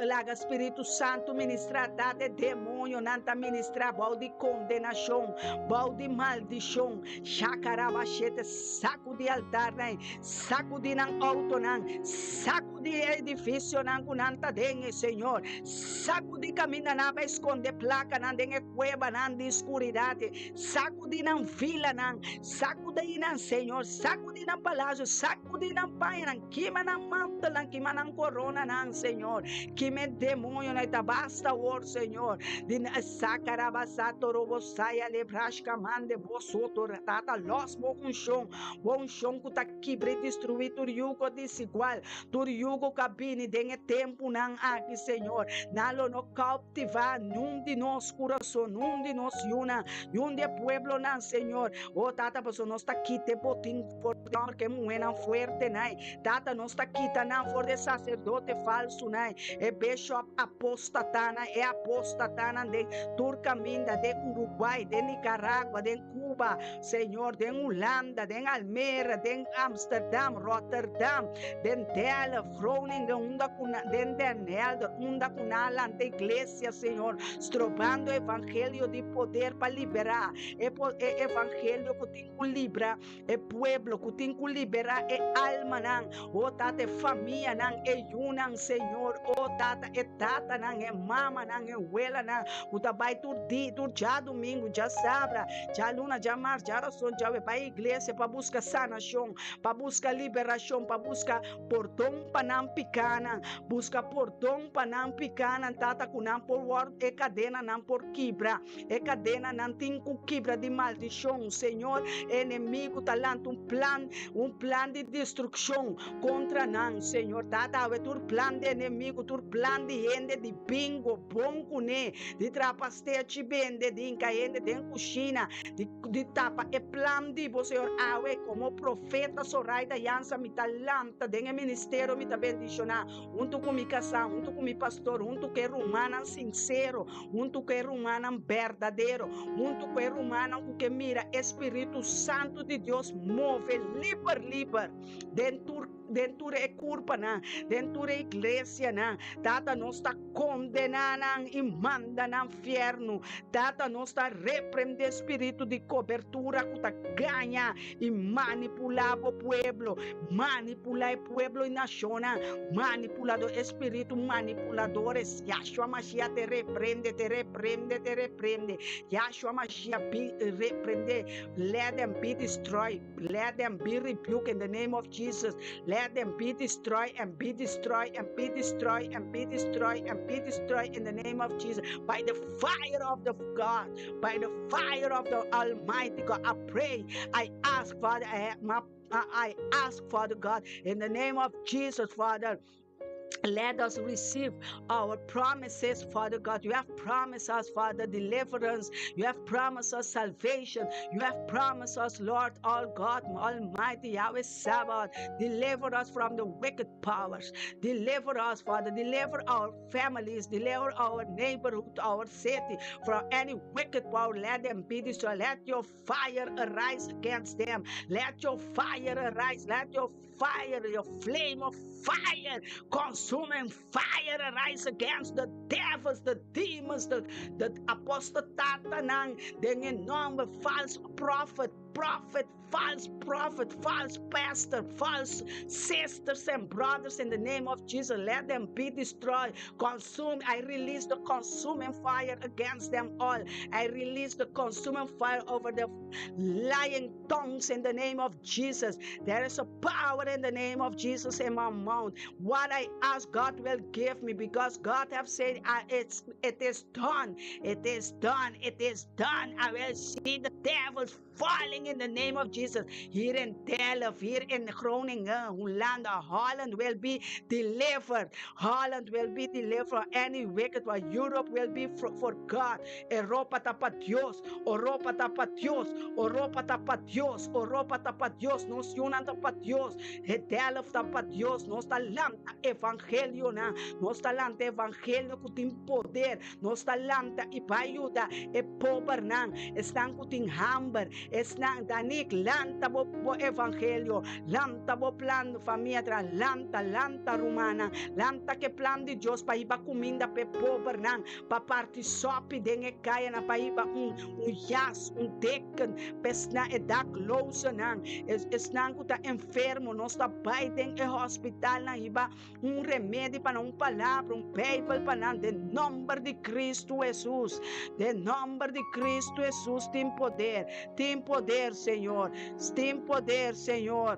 laga Spiritu Santu ministrá, Tata, e demonionan ta ministrá bou di kondenashon, bou di maldishon. Shakarabashete, sakudí altarnan, sakudí nan outonan, sakudí e edifisionan ku nan ta den, Señor, sakudí kaminda nan a bai skonde plakanan den e kuebanan di skuridat. Sakudí nan vilanan, sakudí nan, Señor, sakudí nan palasio, sakudí nan pañanan, kima nan mantelnan, kima nan koronanan, Señor, kima e demonionan, e ta basta awor, Señor, di sakarabasatorobosaia lebrashkamande bosoto, Tata, lòs bo unshon, bo unshon ku ta kibra i destruí tur yugo desigual, tur yugo ku a bini den e tempunan aki, Señor, nan lo no Tivá niun di nos kurason, niun di nos yunan, niun di e pueblonan, Señor. O Tata, pasobra nos ta kita e botin for di hòmber ku e muhénan fuertenan. Tata, nos ta kita nan for di e saserdote falsu. falsunan, e bishop apóstatanan, e apóstatanan den tur kaminda, den Uruguay, den Nicaragua, den Cuba, Señor, den Hulanda, den Almere, den Amsterdam, Rotterdam, den Delft, Groningen, unda ku nan, den Den Helder, unda ku nan a lanta iglesia, Señor, strobando evangelio di poder pa liberá, e e evangelio ku tin ku libra e pueblo, ku tin ku liberá e almanan, o Tata, e famianan, e yunan, Señor, o Tata, e tatanan, e mamanan, e welanan, ku ta bai tur di, tur djadumingu, djasabra, djaluna, djamars, djarason, djawe, bai iglesia pa buska sanashon, pa buska liberashon, pa buska pordon pa nan pikánan, buska pordon pa nan pikánan, Tata, ku nan por wòrdu, e kadenanan por kibra, e kadenanan tin ku kibra di maldishon, Señor, e enemigu ta lanta un plan, un plan di destrukshon kontra nan, Señor, Tata, awe tur plan di enemigu, tur plan di hende di bingo, bon kuné, di traha pastechi bende, di hinka hende den kushina, di di tapa e plan di bo, Señor, awe komo profeta Soraida Jansa mi ta lanta den e ministerio, mi ta bendishoná huntu ku mi kasá, huntu ku mi pastor, huntu ku e rumannan sinsero, huntu ku e rumannan berdadero, huntu ku e rumannan ku ke mira e Spiritu Santu di Dios move liber liber den tur den tur e kurpanan, den tur e iglesianan. Tata, nos ta kondená nan i manda nan fièrnu. Tata, nos ta reprendé spiritu di kobertura ku ta gaña i manipulá bo pueblo, manipulá e pueblo i nashonnan, manipulador, e spiritu manipuladores. Yahshua Mashiach te reprende, te reprende, te reprende. Yahshua Mashiach be reprende. Let them be destroyed. Let them be rebuked in the name of Jesus. Let them be destroyed and be destroyed and be destroyed and be destroyed and be destroyed in the name of Jesus. By the fire of the God, by the fire of the Almighty God. I pray, I ask, Father, I, my, I ask, Father God, in the name of Jesus, Father. Let us receive our promises, Father God. You have promised us, Father, deliverance. You have promised us salvation. You have promised us, Lord, all God, Almighty Yahweh Sabbath. Deliver us from the wicked powers. Deliver us, Father. Deliver our families. Deliver our neighborhood, our city from any wicked power. Let them be destroyed. Let your fire arise against them. Let your fire arise. Let your fire, your flame of fire, consuming fire arise against the devils, the demons, the, the apostatatanan, den e nòmber, false prophet, prophet, false prophet, false pastor, false sisters and brothers in the name of Jesus. Let them be destroyed, consumed. I release the consuming fire against them all. I release the consuming fire over the lying tongues in the name of Jesus. There is a power in the name of Jesus in my mouth. What I ask, God will give me because God have said, it's, it is done. It is done. It is done. I will see the devils falling in the name of Jesus. Here in Delft, here in Groningen, Holanda, Holland will be delivered. Holland will be delivered. Any wicked one, Europe will be for, for God. Europa ta pa Dios. Europa ta pa Dios. Europa ta pa Dios. Europa ta pa Dios. Nos yunan ta pa Dios. E Delft ta pa Dios. Nos ta lanta evangelionan. Nos ta lanta evangelio ku tin poder. Nos ta lanta i pa yuda e pobernan. Esnan ku tin hamber. Esnan, Danik, lanta bo, bo evangelio. Lanta bo plan, famia tra. Lanta, lanta, rumannan. Lanta ku e plan di Dios pa hiba kuminda pa e pobernan. Pa parti sòpi den e kayanan pa hiba un un jas, un deken pa esnan e daklozenan, esnan ku ta enfermo. Nos ta bai den e hospitalnan hiba un remedi pa nan, un palabra, un beibel pa nan den nòmber di Kristu Hesus. Den nòmber di Kristu Hesus tin poder, tin poder Señor, tin poder Señor.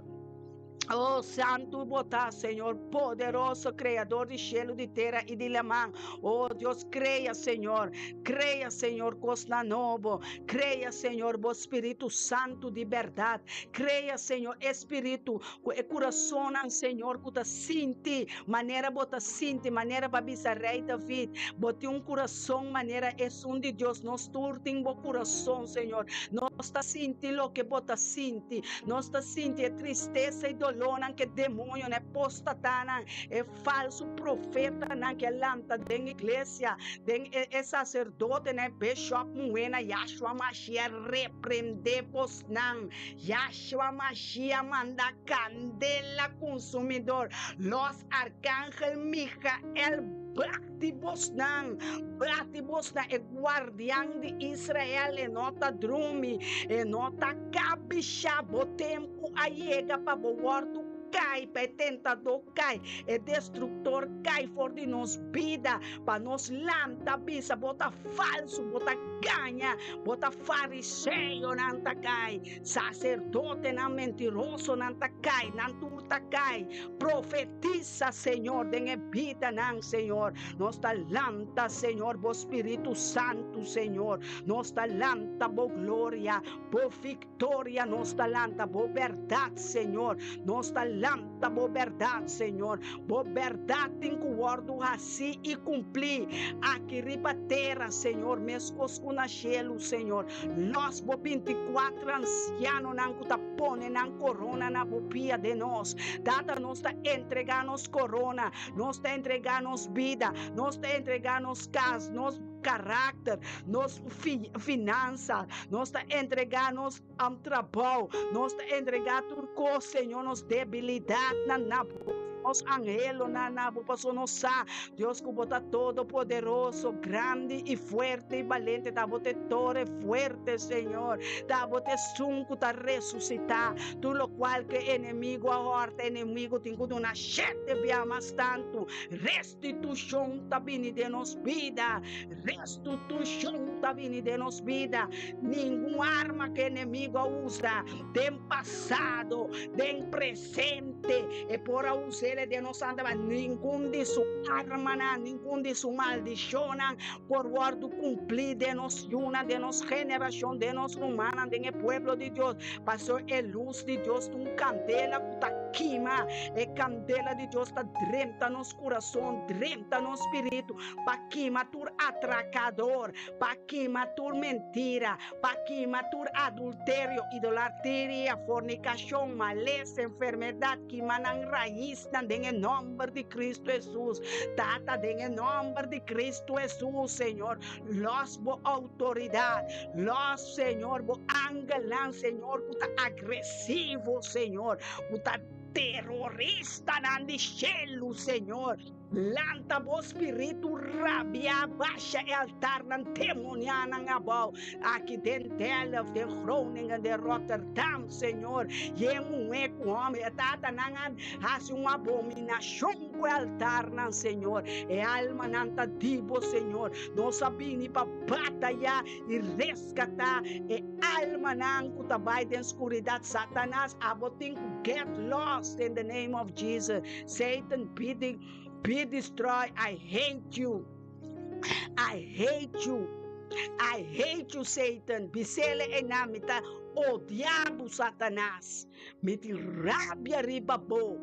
Oh, santu bo ta, Señor, poderoso, creador di cielo, di tera i di laman. Oh, Dios, crea, Señor, crea, Señor, cosnan nobo. Crea, Señor, bo Spiritu Santu di berdad. Crea, Señor, e Spiritu cu e curasonnan, Señor, cu ta sinti manera bo ta sinti, manera bo a bisa Rey David, bo tin un curason manera esun di Dios. Nos tur tin bo curason, Señor. Nos ta sinti loke bo ta sinti. Nos ta sinti e tristesa i dolor. Dolónan ku e demoñonan, e apóstatanan, e falsu profetanan ku a lanta den iglesia, den e saserdotenan, e bishòp muhénan. Yahshua Mashiach reprendé bosnan. Yahshua Mashiach manda kandela konsumidor, los arkangel Michael bati bosnan, bati bosnan, e guardian di Israel e no ta drumi, e no ta kabishá. Bo tempu a yega pa bo wòrdu kai, pa e tentadó kai, e destruktor kai for di nos bida, pa nos lanta bisa, Bo ta falsu, bo ta gaña, bo ta fariseonan ta kai, saserdotenan mentirosonan ta kai, nan tur ta kai. Profetisa, Señor, den e bidanan, Señor. Nos ta lanta, Señor, bo Spiritu Santu, Señor. Nos ta lanta bo gloria, bo viktoria, nos ta lanta bo bèrdat, Señor. Nos ta lanta bo bèrdat, Señor. Bo bèrdat tin ku wòrdu hasí i kumplí aki riba tera, Señor, meskos ku na shelu, Señor. Lòs bo bintikuater ansianonan ku ta pone nan korona na bo pia den nos. Tata, nos ta entregá nos korona, nos ta entregá nos bida, nos ta entregá nos kas, nos karakter, nos finansa, nos ta entregá nos trabou, nos ta entregá tur kos, Señor, nos debilidatnan na bo, nos anhelonan na bo, pasobra nos sa, Dios, ku bo ta todopoderoso, grandi i fuerte i balente, ta bo ta e tore fuerte, Señor, ta bo ta esun ku ta resusitá tur lokual ku e enemigu a hòrta, e enemigu tin ku duna shete bia mas tantu. Restitushon ta bini den nos bida, restitushon ta bini den nos bida. Ningun arma ku e enemigu a usa den pasado, den presente, e por a us'el den nos anda, ma ningun di su armanan, ningun di su maldishonnan por wòrdu kumplí den nos yunan, den nos generashon, den nos rumannan, den e pueblo di Dios. Pasobra e lus di Dios ta un kandela ku ta kima. E kandela di Dios ta drenta nos kurason, drenta nos spiritu, pa kima tur atrakador, pa kima tur mentira, pa kima tur adulterio, idolatria, fornikashon, malesa, enfermedat, kima nan raisnan den e nòmber di Kristu Hesus. Tata, den e nòmber di Kristu Hesus, Señor, lòs bo outoridat, lòs, Señor, bo angelnan, Señor, ku ta agresivo, Señor, ku ta teroristanan di shelu, Señor. Lanta bo spiritu rabia, basha e altarnan demonianan abou, aki den Delft, den Groningen, den Rotterdam, Señor. Yen muhé ku hòmber, e tatanan a hasi un abominashon ku e altarnan, Señor. E almanan ta di bo, Señor. Nos a bini pa batayá i reskatá e almanan ku ta bai den skuridat. Satanas, abo tin ku get lost in the name of Jesus. Satan be, de, be destroyed. I hate you. I hate you. I hate you, Satan. Bisele ena mi ta odia bo, Satanas. Mi tin rabia riba bo.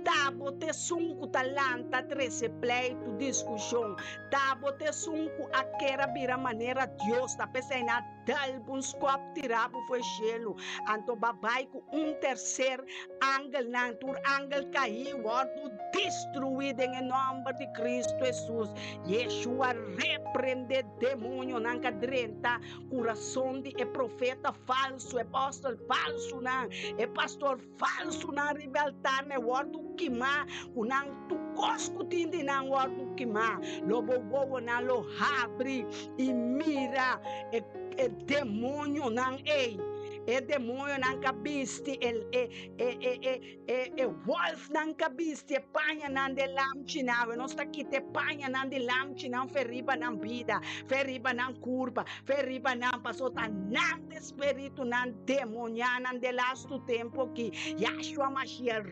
Ta bo ta esun ku ta lanta trese pleitu, diskushon. Ta bo ta esun ku a kera bira manera Dios. Ta p'esei na dal bo un skòp tira bo for e shelu. Anto ba bai ku un terser Angelnan, tur angel kaí wòrdu destruí den e nòmber di Kristu Hesus. Yeshua reprendé demonionan ka drenta kurason di e profeta falsu, e apòstel falsunan, e pastor falsunan riba e altar nan e wòrdu kimá ku nan tur kos ku tin di nan wòrdu kimá. Lo bo wowonan lo habri i mira e demonionan ei. E demoñonan ka bisti e e e e e e e wòlfnan ka bisti e pañanan di e lamchinan. Awe nos ta kita e pañanan di lamchinan fe riba nan bida, fe riba nan kurpa, fe riba nan pasobra ta nan ta e spiritunan demonianan den lastu tempu aki. Yahshua Mashiach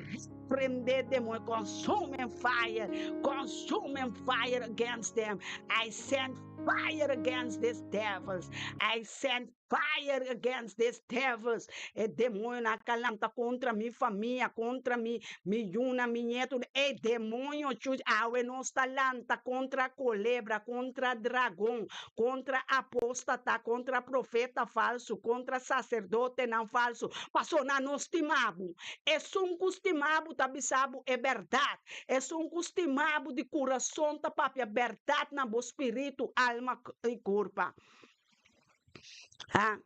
reprende demoño, consuming fire, consuming fire against them. I send fire against these devils. I send. fire against this devils. E demoñonan a lanta kontra mi famia, kontra mi mi yunan, mi ñetunan. E demoño chuchi, awe nos ta lanta kontra kolebra, kontra dragon, kontra apóstata, kontra profeta falsu, kontra saserdotenan falsu, pasobra nan no stima bo. Esun ku stima bo ta bisa bo e bèrdat. Esun ku stima bo di kurason ta papia bèrdat na bo spiritu, alma i kurpa. Ha.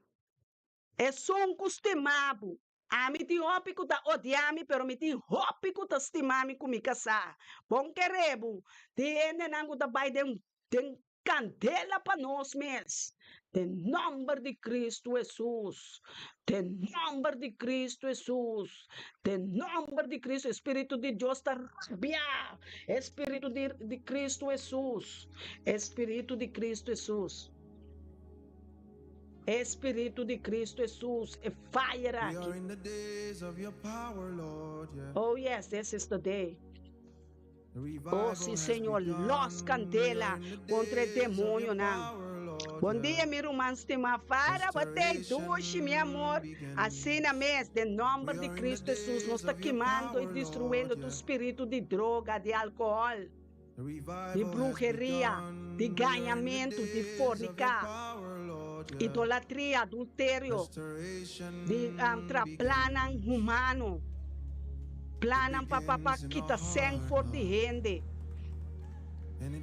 Esun ku stima bo. Ami tin hopi ku ta odia mi, pero mi tin hopi ku ta stima mi ku mi kasá. Bon kere bo. Tin hendenan ku ta bai den den kandela pa nos mes. Den nòmber di Kristu Hesus. Den nòmber di Kristu Hesus. Den nòmber di Kristu. E Spiritu di Dios ta rabia. E Spiritu di di Kristu Hesus. E Spiritu di Kristu Hesus. E Spiritu di Kristu Hesus. E fire We aki. are in the days of your power, Lord, yeah. Oh yes, this is the day. Oh, sí, Señor, los candela contra e demonionan. Bon dia, mi ruman stimá. Fara bo te dushi, mi amor. Asina mes, den nomber di Cristo Jesus, nos ta kimando i destruendo tur spiritu di droga, di alcohol, di bruheria, di gañamentu, di fornicá, idolatria, adulterio, di tra plannan humano, plannan pa pa pa kita sèn for di hende,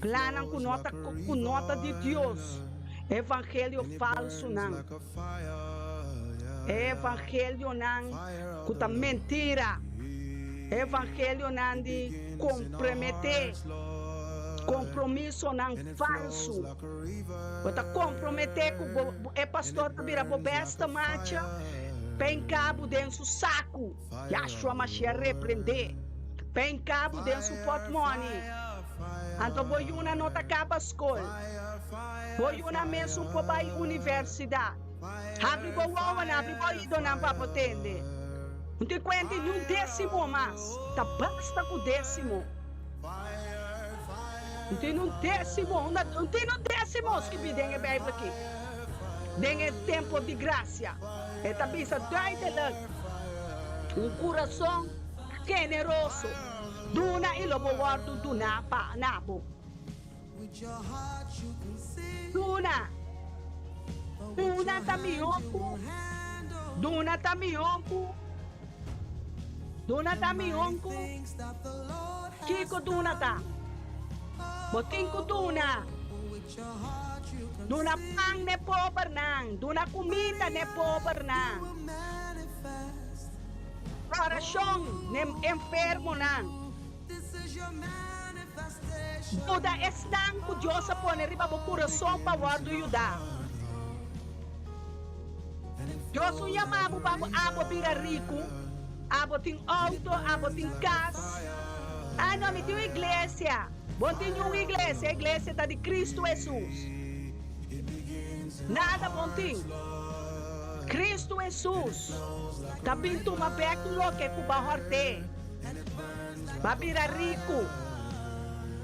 plannan ku no ta ku no ta di Dios, evangelio falsunan, evangelionan ku ta mentira, evangelionan di komprometé, kompromisonan falsu. Bo ta komprometé ku bo e pastor ta bira bo bèste macha, penka bo den su saku, Yahshua Mashiach reprendé, penka bo den su pòtmòni. Anto bo yunan no ta kaba skol, bo yunan mesun por bai universidat. Habri bo wowonan, habri bo oidonan pa bo tende. No tin kuenta di niun désimo mas, ta basta ku désimo. No tin un désimo, no tin un désimo skibí den e Beibel aki, den e tempo di grasia. E ta bisa duidelijk, Un kurason generoso, duna i lo bo wòrdu duná pa na bo. Duna, duna ta mihó ku, duna ta mihó ku, duna ta mihó ku. Kiko duna ta? Bo tin ku duna. Duna pan n'e pobernan, duna kuminda n'e pobernan, orashon n'e enfermonan. Yuda esnan ku Dios a pone riba bo kurason pa wòrdu yudá. Dios un yama bo pa bo abo bira riku, abo tin outo, abo tin kas. Ah no, mi tin un iglesia. Bo tin un iglesia, e iglesia ta di Kristu Hesus. Nada bo tin. Kristu Hesus ta bin tuma bek loke ku bo a hòrt'é. Ba bira riku.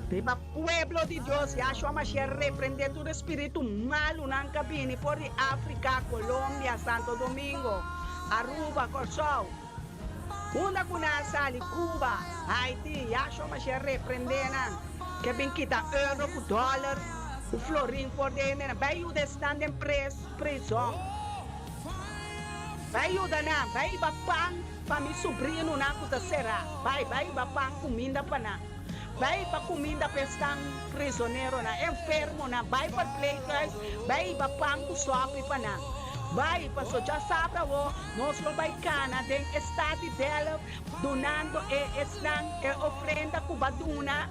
Riba pueblo di Dios, Yahshua Mashiach reprende tur espiritu malunan ka bini for di Africa, Colombia, Santo Domingo, Aruba, Corsou, unda ku nan a sali, Cuba, Haiti, Yahshua Mashiach reprende nan ke bin kita euro ku dollar ku florin for di hendenan. Bai yuda esnan den prison. Bai yuda nan, bai hiba pan pa mi subrinunan ku ta será. Bai, bai hiba pan, kuminda pa nan. Bai hiba kuminda pa esnan prisoneronan, enfermonan. Bai verpleeghuis, bai hiba pan ku sòpi pa nan. Bai, pasobra djasabra awor nos lo bai kana den e stat di Delft dunando e esnan e ofrenda ku ba duna.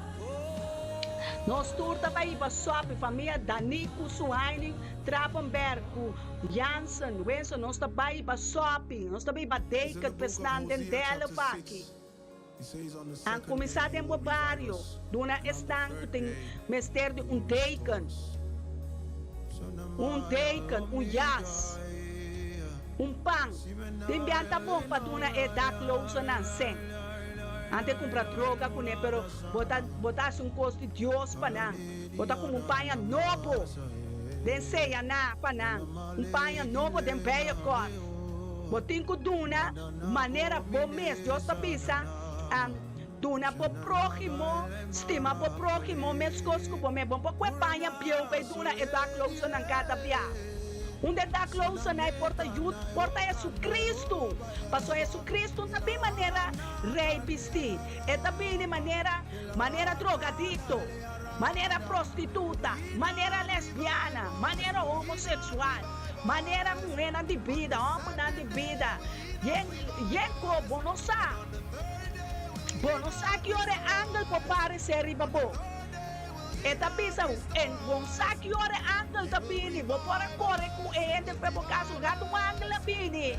Nos tur ta bai hiba sòpi, famia Dani ku Suhaini Trapenberg ku Jansen, Wensen, nos ta bai hiba sòpi, nos ta bai hiba It's in the deken book of p'esnan den Hosea Delft chapter aki. 6. He says on the An second kuminsá day he den will bo revive bario, us, duna and on the esnan ku third tin day mester di he un will restore deken, us. un deken, un yas, un pan. Tin bian ta bon pa duna e daklozennan sèn. Nan te kumpra droga kuné, pero bo ta bo ta hasi un kos di Dios pa nan. Bo ta kumpra un paña nobo. Den seya na pa nan un paña nobo den bijenkort. Bo tin ku duna manera bo mes. Dios ta bisa, Duna bo próhimo, stima bo próhimo meskos ku bo mes. Bo por kue paña bieu bai duna e daklosonan kada bia. Unda e daklosonan e por ta yud, por ta Jesucristo. Pasobra Jesucristo no ta bin manera rei bistí. E ta bini manera manera drogadikto. Manera prostituta, manera lesbiana, manera homosexual, manera muhénan di bida, hòmbernan di bida, yen yen ko bo no sa. Bo no sa ki ora e angel por paresé riba bo. E ta bisa bo, en bo no sa ki ora e angel ta bini, bo por a kore ku e hende pa bo kas un ratu un angel a bini.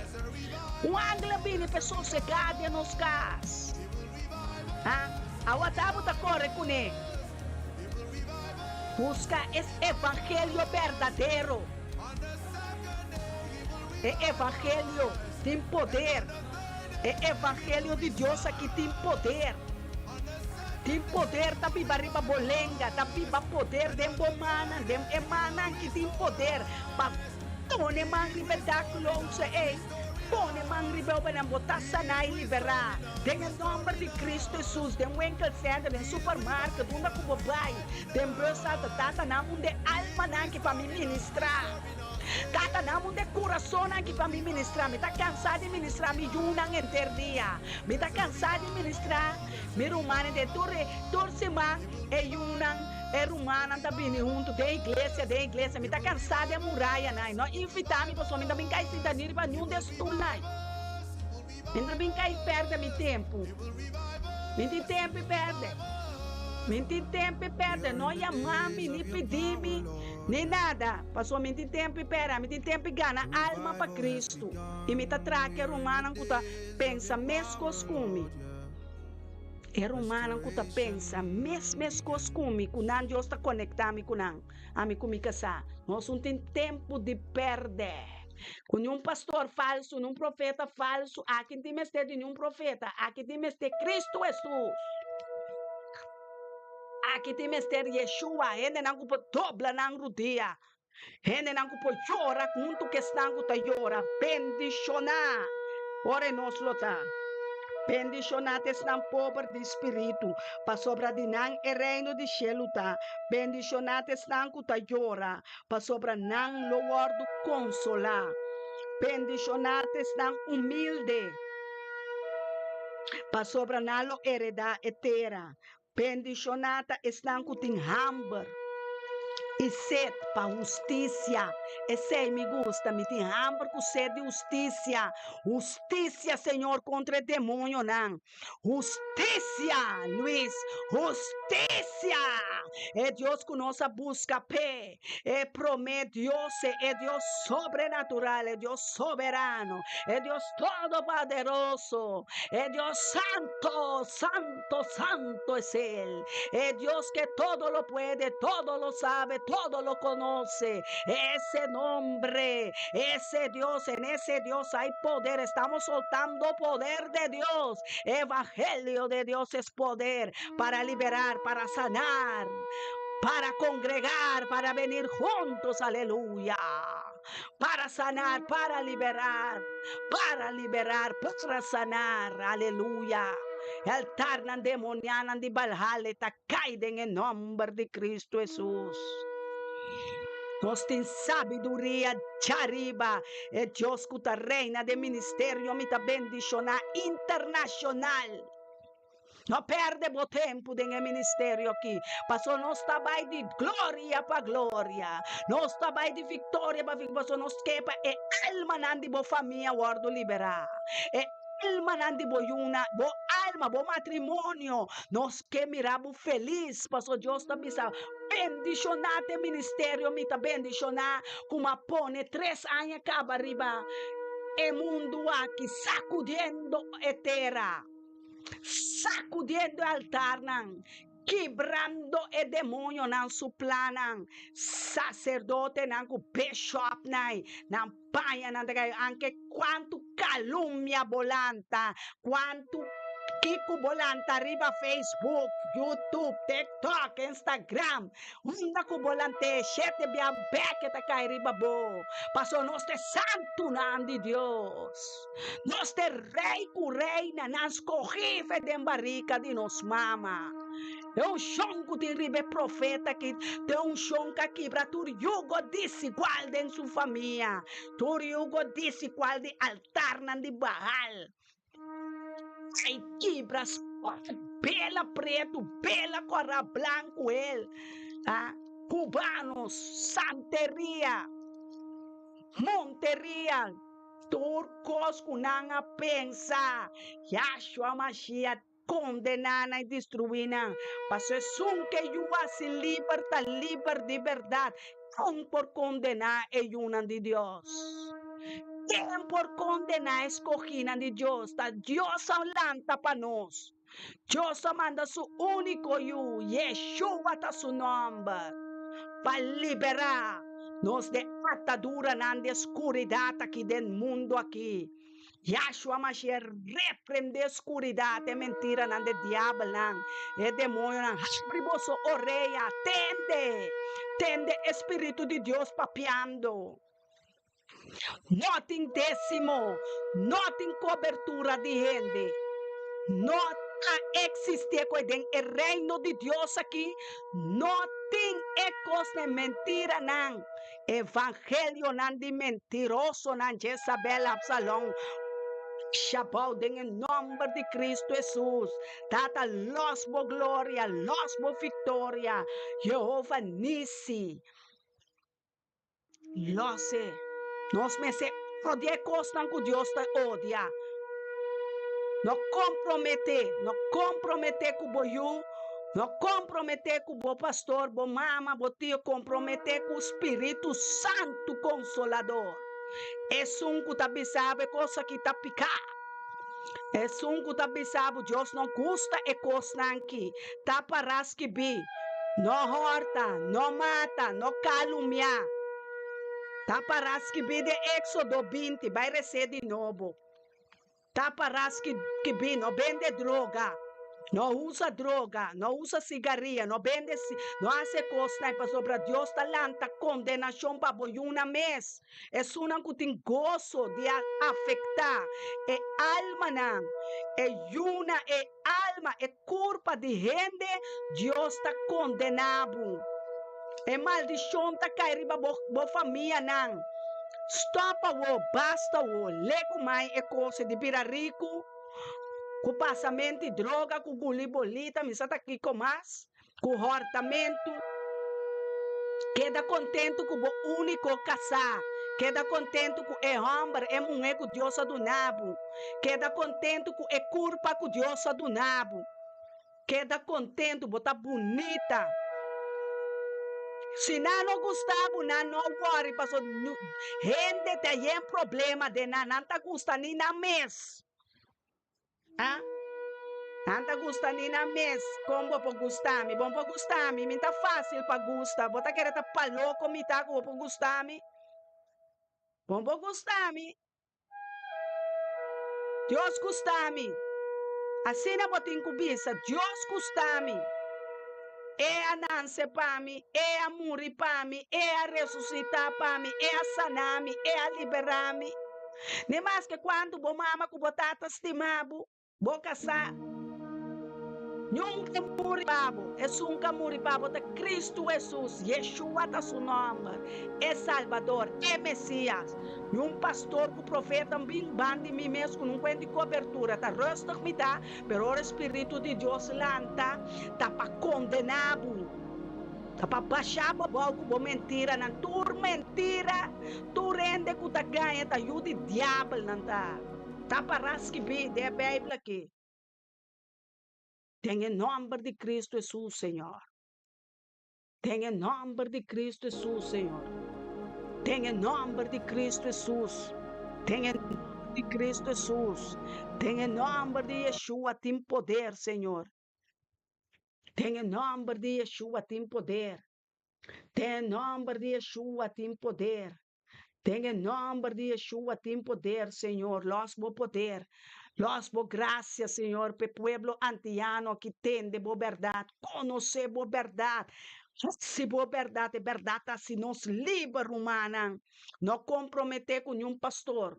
Un angel a bini pa e sosegá den nos kas. Ha? Awata bo ta kore kuné. Buska es evangelio berdadero. E evangelio tin poder. E evangelio di Dios aki tin poder. Tin poder ta biba riba bo lenga, ta biba poder den bo mannan, den e mannan ki tin poder pa pone man riba e dakloze ei. Pone man riba e obenan, bo ta saná i liberá. Den e nòmber di Kristu Hesus, den winkelcenter, den supermarket, unda ku bo bai, den bus alta, Tata, nan unda e almanan ki pa mi ministrá. Tata, nan unda e kurasonnan ki pa mi ministrá. Mi ta kansá di ministrá mi yunan henter dia. Mi ta kansá di ministrá mi rumannan henter. Tur, tur siman e yunan. E rumannan ta bini huntu den iglesia, den iglesia. Mi ta kansá den murayanan. No invitá mi pasobra mi ta bin kai sinta ni riba niun den stulnan. Mi no ta bin kai pèrdè mi tempu. Mi tin tempu pèrdè. Mi tin tempu pèrdè. No yamá mi, ni pidí mi, ni nada. Pasobra mi tin tempu pèrdè. Mi tin tempu gana alma pa Kristu. I mi ta traha ku e rumannan ku ta pensa meskos ku mi. E rumannan ku ta pensa mes meskos ku mi, ku nan Dios ta konektá mi ku nan, ami ku mi kasá. Nos no tin tempu di pèrdè ku niun pastor falsu, niun profeta falsu. Aki no tin mester di niun profeta, aki tin mester Kristu Hesus. Aki tin mester Yeshua, hendenan ku por dobla nan rudia, hendenan ku por yora huntu ku esnan ku ta yora. Bendishoná ora nos lo ta. Bendishoná ta esnan pober di spiritu, pasobra di nan e reino di shelu ta. Bendishoná ta esnan ku ta yora, pasobra nan lo wòrdu konsolá. Bendishoná ta esnan humilde, pasobra nan lo heredá e tera. Bendishoná ta esnan ku tin hamber i set pa hustisia. Esei mi gusta, mi tin hamber ku set di hustisia. Hustisia, Señor, kontra e demoñonan. Hustisia, Luis, hustisia! E Dios ku nos a buska p'e, e promé Dios, e Dios sobrenatural, e Dios soberano, e Dios todopoderoso, e Dios santo, santo. Santo es Él, e Dios que todo lo puede, todo lo sabe, todo lo conoce. Ese nombre, ese Dios, en ese Dios hay poder. Estamos soltando poder de Dios. Evangelio de Dios es poder para liberar, para sanar, para congregar, para venir juntos. Aleluya. Para sanar, para liberar, para liberar, para sanar. Aleluya. E altarnan demonianan di Balhale ta kai den e nomber di Cristo Hesus. Nos tin sabiduria djariba. E Dios ku ta reina den ministerio mi ta bendishoná internashonal. No perde bo tempu den e ministerio aki, pasobra nos ta bai di gloria pa gloria, nos ta bai di viktoria pa viktoria, pasobra nos ke pa e almanan di bo famia wòrdu liberá, e almanan di bo yunan, bo alma, bo matrimonio, nos ke mira bo felis, pasobra Dios ta bisa, Bendishoná te ministerio, mi ta bendishoná ku mi a pone tres aña kaba riba e mundu aki, sakudiendo e tera. Sacudiendo e altarnan, kibrando e demonionan su plannan, sacerdotenan cu bishopnan, nan pañanan ta cay, anke cuantu calumnia bo lanta, cuantu Kiko bo lanta riba Facebook, YouTube, TikTok, Instagram, unda ku bo lant'é shete bia bek e ta kai riba bo. Pasobra nos ta e santunan di Dios. Nos ta e rei ku reinanan skohí fe den barika di nos mama. E unshon ku tin riba e profeta aki ta e unshon ku a kibra tur yugo desigual den su famia, tur yugo desigual di altarnan di Baal. Ai kibra spada, bela pretu, bela kòrá blanku el, ah, kubanos, santeria, monteria, tur kos ku nan a pensa, Yahshua Mashiach kondená nan i destruí nan. Pasobra esun ku e yu hasi liber ta liber di bèrdat. Kon por kondená e yunan di Dios? Ken por kondená e skogínan di Dios? Ta Dios a lanta pa nos. Dios a manda su úniko Yu, Yeshua ta su nòmber, pa liberá nos di e ataduranan di e skuridat aki den mundu aki. Yahshua Mashiach reprende skuridat, e mentiranan de diabelnan, e demoñonan. Habri boso orea, tende, tende e Spiritu di Dios papiando. No tin desimo, no tin kobertura di hende, no ta eksistí koe den e reino di Dios aki, no tin e kosnan, mentiranan. Evangelionan di mentirosonan Jezabel, Absalon, Shabou den e nomber di Cristo Hesus. Tata los bo gloria, los bo victoria. Jehova Nisi. Los e. Nos mester odia e cosnan cu Dios ta odia. No compromete, no compromete cu bo yu. No komprometé ku bo pastor, bo mama, bo tio, komprometé ku Spiritu Santu Konsolador. Esun ku ta bisa bo e kos aki ta piká. Esun ku ta bisa bo Dios no gusta e kosnan aki, ta pará skibí, No hòrta, no mata, no kalumiá. Ta pará skibí den Éksodo 20, bai resé di nobo. Ta para skibi, no bende droga, no usa droga, no usa sigaria, no bende, no hasi e kosnan pasobra Dios ta lanta kondenashon pa bo yunan mes, esunnan ku tin goso di a afektá e almanan, e yunan, e alma, e kurpa di hende, Dios ta kondená bo. E maldishon ta kai riba bo bo famianan. Stop awo, basta awo, le ku mai e kos di bira riku, ku pasamenti droga, ku guli bolita, mi sa ta kiko mas, ku hòrtamentu. Keda kontentu ku bo úniko kasá, keda kontentu ku e hòmber, e muhé ku Dios a duna bo, keda kontentu ku e kurpa ku Dios a duna bo. Keda kontentu, bo ta bunita. Si nan no gusta bo, nan no wòri paso hende ta yen problema den nan, nan ta gusta ni nan mes. Ah, nan ta gusta ni nan mes. Kon bo por gusta mi? Bo no por gusta mi, mi ta fásil pa gusta. Bo ta kere ta paloko mi ta ku bo por gusta mi? Bo no por gusta mi. Dios gusta mi. Asina bo tin ku bisa, Dios gusta mi. E a nanse pa mi, E a muri pa mi, E a resusitá pa mi, E a sana mi, E a liberá mi. Ni maske kuantu bo mama ku bo tata stima bo, Bo kasá. Niun ka muri pa bo. Esun ka muri pa bo ta Kristu Hesus, Yeshua ta su nòmber, e Salbador, e Mesias. Niun pastor ku profeta bin ban di mi mes ku nun kuenta di kobertura. Ta rustig mi ta, pero ora e Spiritu di Dios lanta, ta pa kondená bo. Ta pa bashá bo abou ku bo mentiranan. Tur mentira, tur hende ku ta gaña ta yu di diabel nan ta. Ta para skibí den e Beibel akí, Den e nòmber di Kristu Hesus, Señor. Den e nòmber di Kristu Hesus, Señor. Den e nòmber di Kristu Hesus. Den e nòmber di Kristu Hesus. Den e nòmber di Yeshua tin poder, Señor. Den e nòmber di Yeshua tin poder. Den e nòmber di Yeshua tin poder. Den e nòmber di Yeshua tin poder, Señor, lòs bo poder. Lòs bo grasia, Señor, p'e pueblo antiano aki tende bo bèrdat, konosé bo bèrdat, hasi bo bèrdat. E bèrdat ta hasi nos liber, rumannan. No komprometé ku niun pastor.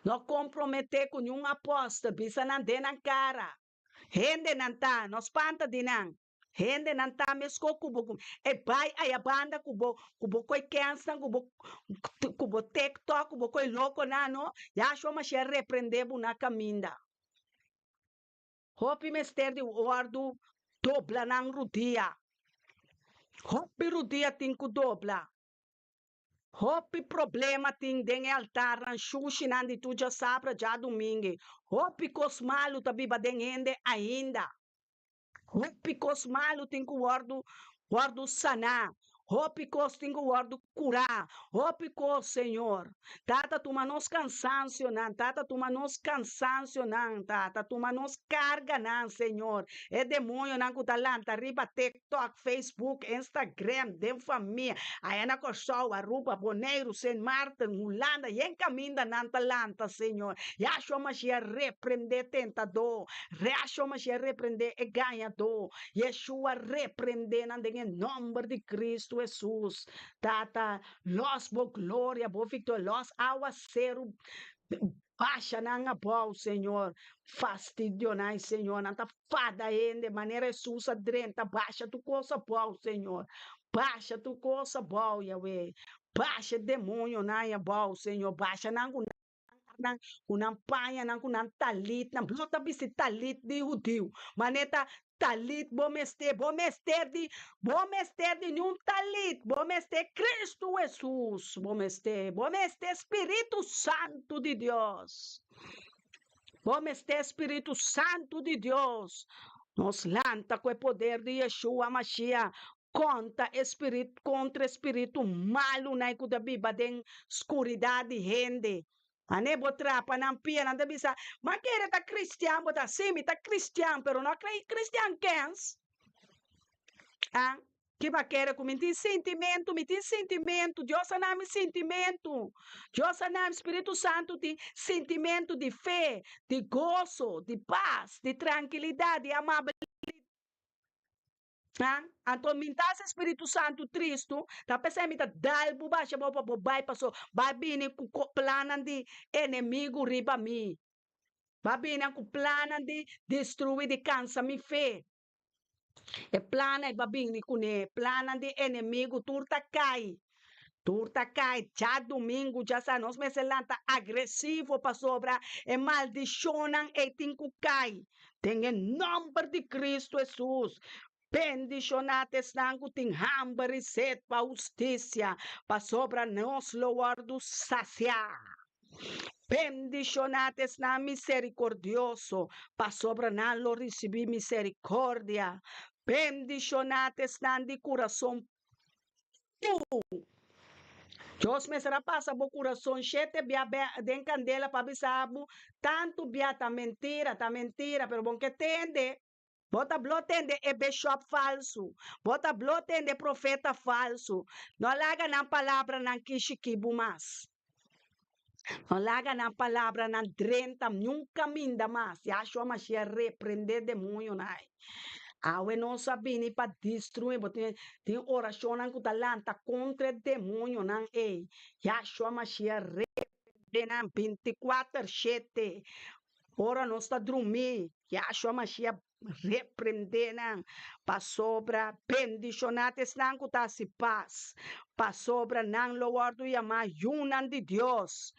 No komprometé ku niun apòstel. Bisa nan den nan kara. Hendenan ta, no spanta di nan. Hendenan ta meskos ku bo e bai aya banda ku bo ku bo koe kensnan ku bo ku bo tiktok ku bo koe lokonan no Yahshua Mashiach a reprende bo na kaminda. Hopi mester di wòrdu dobla nan rudia. Hopi rudia tin ku dobla. Hopi problema tin den e altarnan, shushinan di tur djasabra djadumingu. Hopi kos malu ta biba den hende ainda. Hopi kos malu tin ku wòrdu wòrdu saná. Hopi kos tin ku wòrdu kurá. Hopi kos, Señor. Tata, tuma nos kansansionan. Tata, tuma nos kansansionan. Tata, tuma nos karganan, Señor. E demoñonan ku ta lanta riba TikTok, Facebook, Instagram, den famia, aya na Kòrsou, Aruba, Boneiru, Sint Maarten, Hulanda, yen kaminda nan ta lanta, Señor. Yahshua Mashiach reprendé tentadó. Yahshua Mashiach reprendé e gañadó. Yeshua reprendé nan den e nòmber di Kristu Hesus. Tata, lòs bo gloria, bo viktoria, lòs awaseru basha nan abou, Señor. Fastidio nan, Señor. Nan ta fada hende manera Hesus a drenta, basha tur kos abou, Señor. Basha tur kos abou, Yahweh. Basha e demonionan abou, Señor. Basha nan ku nan ku nan pañanan, ku nan talitnan. Bo ta bisti talit di hudiu, manera ta talit bo mester, bo mester di, bo mester di niun talit, bo mester Cristo Hesus, bo mester, bo mester Spiritu Santu di Dios. Bo mester Spiritu Santu di Dios. Nos lanta ku e poder di Yeshua Mashiach konta e spirit kontra e spiritu malunan ku ta biba den skuridat di hende. Ane bo trapa nan pia, nan ta bisa, Ma kere ta kristian bo ta? Sí, mi ta kristian, pero no kristian kens. Ah, ki bo a kere ku mi tin sintimentu? Mi tin sintimentu, Dios a na mi sintimentu. Dios a na mi, Spiritu Santu tin sintimentu di fe, di goso, di pas, di trankilidat, di amabilidat. Ha? Anto mi ta hasi Spiritu Santu tristu, ta p'esei mi ta dal bo basha bo pa bo bai paso bai bini ku plannan di enemigu riba mi. Bai bini ku plannan di destrui, di kansa mi fe. E plannan ei bai bini kuné, plannan di enemigu tur ta kai. Tur ta kai djadumingu djasa nos mester lanta agresivo pasobra e maldishonnan ei tin ku kai den e nòmber di Kristu Hesus. Bendishoná ta esnan ku tin hamber i set pa hustisia, pasobra nos lo wòrdu sasiá. Bendishoná ta esnan miserikordioso, pasobra nan lo risibí miserikordia. Bendishoná ta esnan di kurason Tu. Dios mester a pasa bo kurason shete bia den kandela pa bisa bo tantu bia ta mentira, ta mentira, pero bon ke tende. Bo ta blo tende e bishop falsu, bo ta blo tende e profeta falsu. No laga nan palabranan kishiki bo mas. No laga nan palabranan drenta niun kaminda mas. Yahshua Mashiach reprende demonionan. Awe nos a bini pa destrui bo. Tin tin orashonnan ku ta lanta kontra e demonionan ei. Yahshua Mashiach reprende nan binti kuater shete. Ora nos ta drumí, Yahshua Mashiach reprendé nan, pasobra bendishoná ta esnan ku ta hasi pas, pasobra nan lo wòrdu yamá yunan di Dios.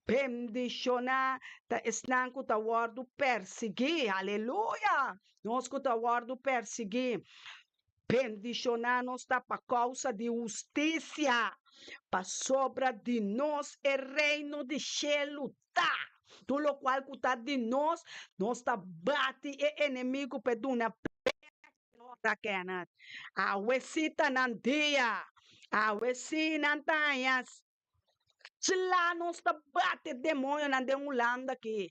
Bendishoná ta esnan ku ta wòrdu persiguí, aleluya! Nos ku ta wòrdu persiguí, bendishoná nos ta pa kousa di hustisia, pasobra di nos e reino di shelu ta. Tur lokual ku ta di nos, nos ta bati e enemigu p'e duna bek. Kenneth, awe si ta nan dia, awe si nan ta haña sla nos ta bati e demoñonan den Hulanda aki,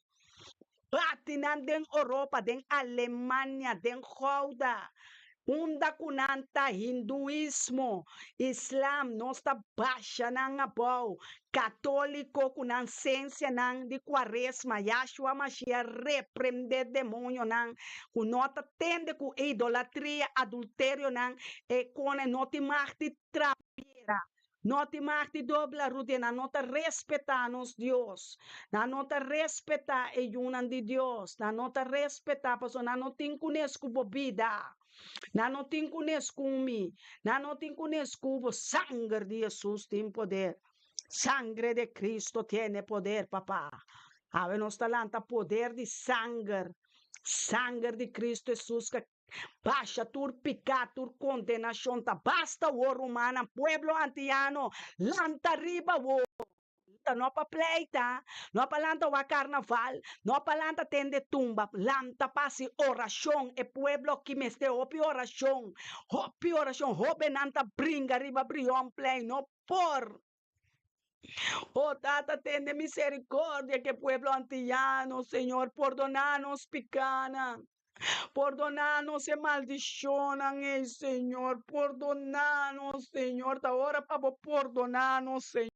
bati nan den Oropa, den Alemania, den Gouda. Unda ku nan ta hinduismo, islam, nos ta basha nan abou, katoliko ku nan sensianan di kuaresma, Yahshua Mashiach reprende demonionan ku no ta tende ku idolatria, adulterionan, e kone no tin mag di trapiera. No tin mag di dobla rudia, nan no ta respetá nos Dios, nan no ta respetá e yunan di Dios, nan no ta respetá pasobra nan no tin kunes ku bo bida, nan no tin kunes ku mi, nan no tin kunes ku bo. Sanger di Hesus tin poder, sangre de Cristo tiene poder, papá. Awe nos ta lanta poder di sanger, sanger di Cristo Hesus ka Basha tur piká, tur kondenashon ta basta wor rumannan, pueblo antiano, lanta riba wor. Lanta no pa pleita, no pa lanta wak karnaval, no pa lanta tende tumba, lanta pa hasi orashon, e pueblo aki mester hopi orashon, hopi orashon, hobennan ta bringa riba Brionplein, no por. Oh Tata, tende misericordia ke pueblo antiyano, Señor, pordoná nos pikánan, pordoná nos e maldishonnan ei, Señor, pordoná nos, Señor, ta ora pa bo pordoná nos, Señor,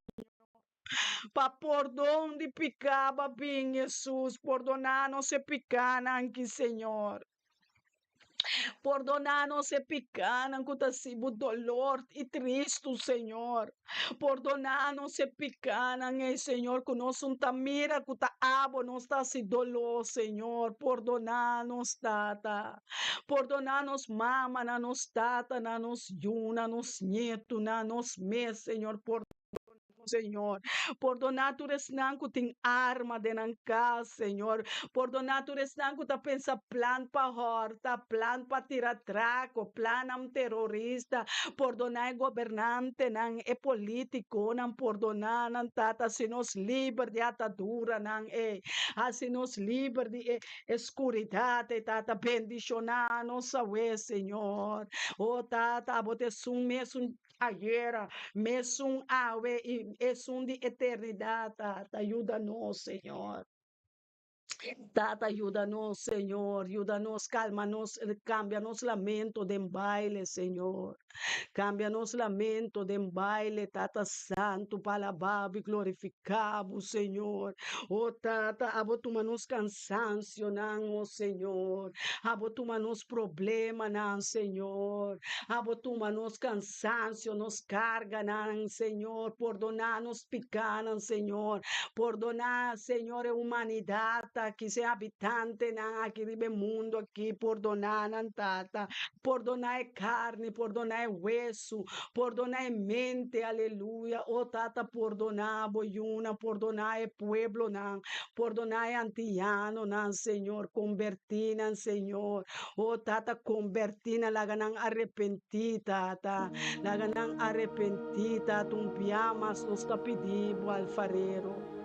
pa pordon di piká ba bin, Hesus, pordoná nos e pikánan ki, Señor. Pordoná nos e pikánan ku ta hasi bo dolor i tristu, Señor. Pordoná nos e pikánan ei, Señor, ku nos un ta mira ku ta abo nos ta hasi doló, Señor. Pordoná nos, Tata. Pordoná nos mamanan, nos tatanan, nos yunan, nos ñetunan, nos mes, Señor. Señor. Pordoná tur esnan ku tin arma den nan kas, Señor. Pordoná tur esnan ku ta pensa plan pa hòrta, plan pa tira trako, plannan terorista. Pordoná e gobernantenan, e polítikonan. Pordoná nan, Tata, hasi nos liber di ataduranan ei. Hasi nos liber di e skuridat ei, Tata. Bendishoná nos awe, Señor. O Tata, abo ta esun mesun. Ayera, mesun awe i esun di eternidat, Tata, yuda nos, Señor. Tata, yuda nos, Señor, yuda nos, kalma nos, kambia nos lamento den baile, Señor. Kambia nos lamento den baile, Tata Santu, pa alabá bo i glorifiká bo, Señor. O Tata, abo tuma nos kansansionan, o Señor. Abo tuma nos problemanan, Señor. Abo tuma nos kansansio, nos karganan, Señor. Pordoná nos pikánan, Señor. Pordoná, Señor, e humanidat aki, se habitantenan aki riba e mundu aki. Pordoná nan, Tata. Pordoná e karni, pordoná e wesu, pordoná e mente, aleluya. O Tata, pordoná bo yunan, pordoná e pueblonan, pordoná e antianonan, Señor. Kombertí nan, Señor. O Tata, kombertí nan, laga nan arepentí, Tata. Laga nan arepentí, Tata. Un bia mas nos ta pidi bo, Alfarero.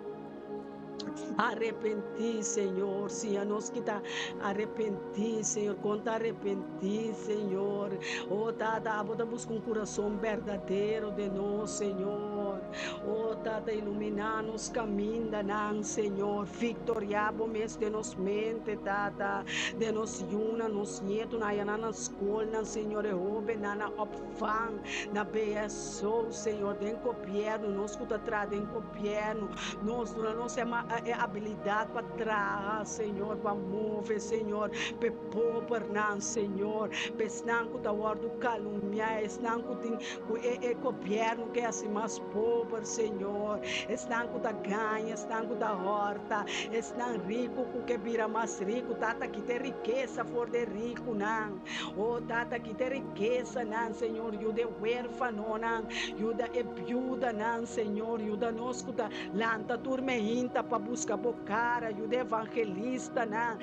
Arepentí, Señor. Siña nos kita arepentí, Señor. Kon ta arepentí, Señor. O Tata, abo ta buska un kurason berdadero den nos, Señor. O Tata, iluminá nos kamindanan, Señor. Viktoriá bo mes den nos mente, Tata. Den nos yunan, nos ñetunan, ayanan na skolnan, Señor. E hóbennan na opvang, na BSO, Señor. Den gobièrnu, nos ku ta traha den gobièrnu, nos duna nos e e abilidat pa traha, Señor, pa move, Señor, p'e pobernan, Señor, p'esnan ku ta wòrdu kalumniá, esnan ku tin ku e e gobièrnu ke hasi mas pober, Señor, esnan ku ta gaña, esnan ku ta hòrta, esnan riku ku ke bira mas riku, Tata, kita e rikesa for di e rikunan. O Tata, kita e rikesanan, Señor, yuda e huérfanonan, yuda e biudanan, Señor, yuda nos ku ta lanta tur mehinta pa buska bo kara, yuda e evangelistanan,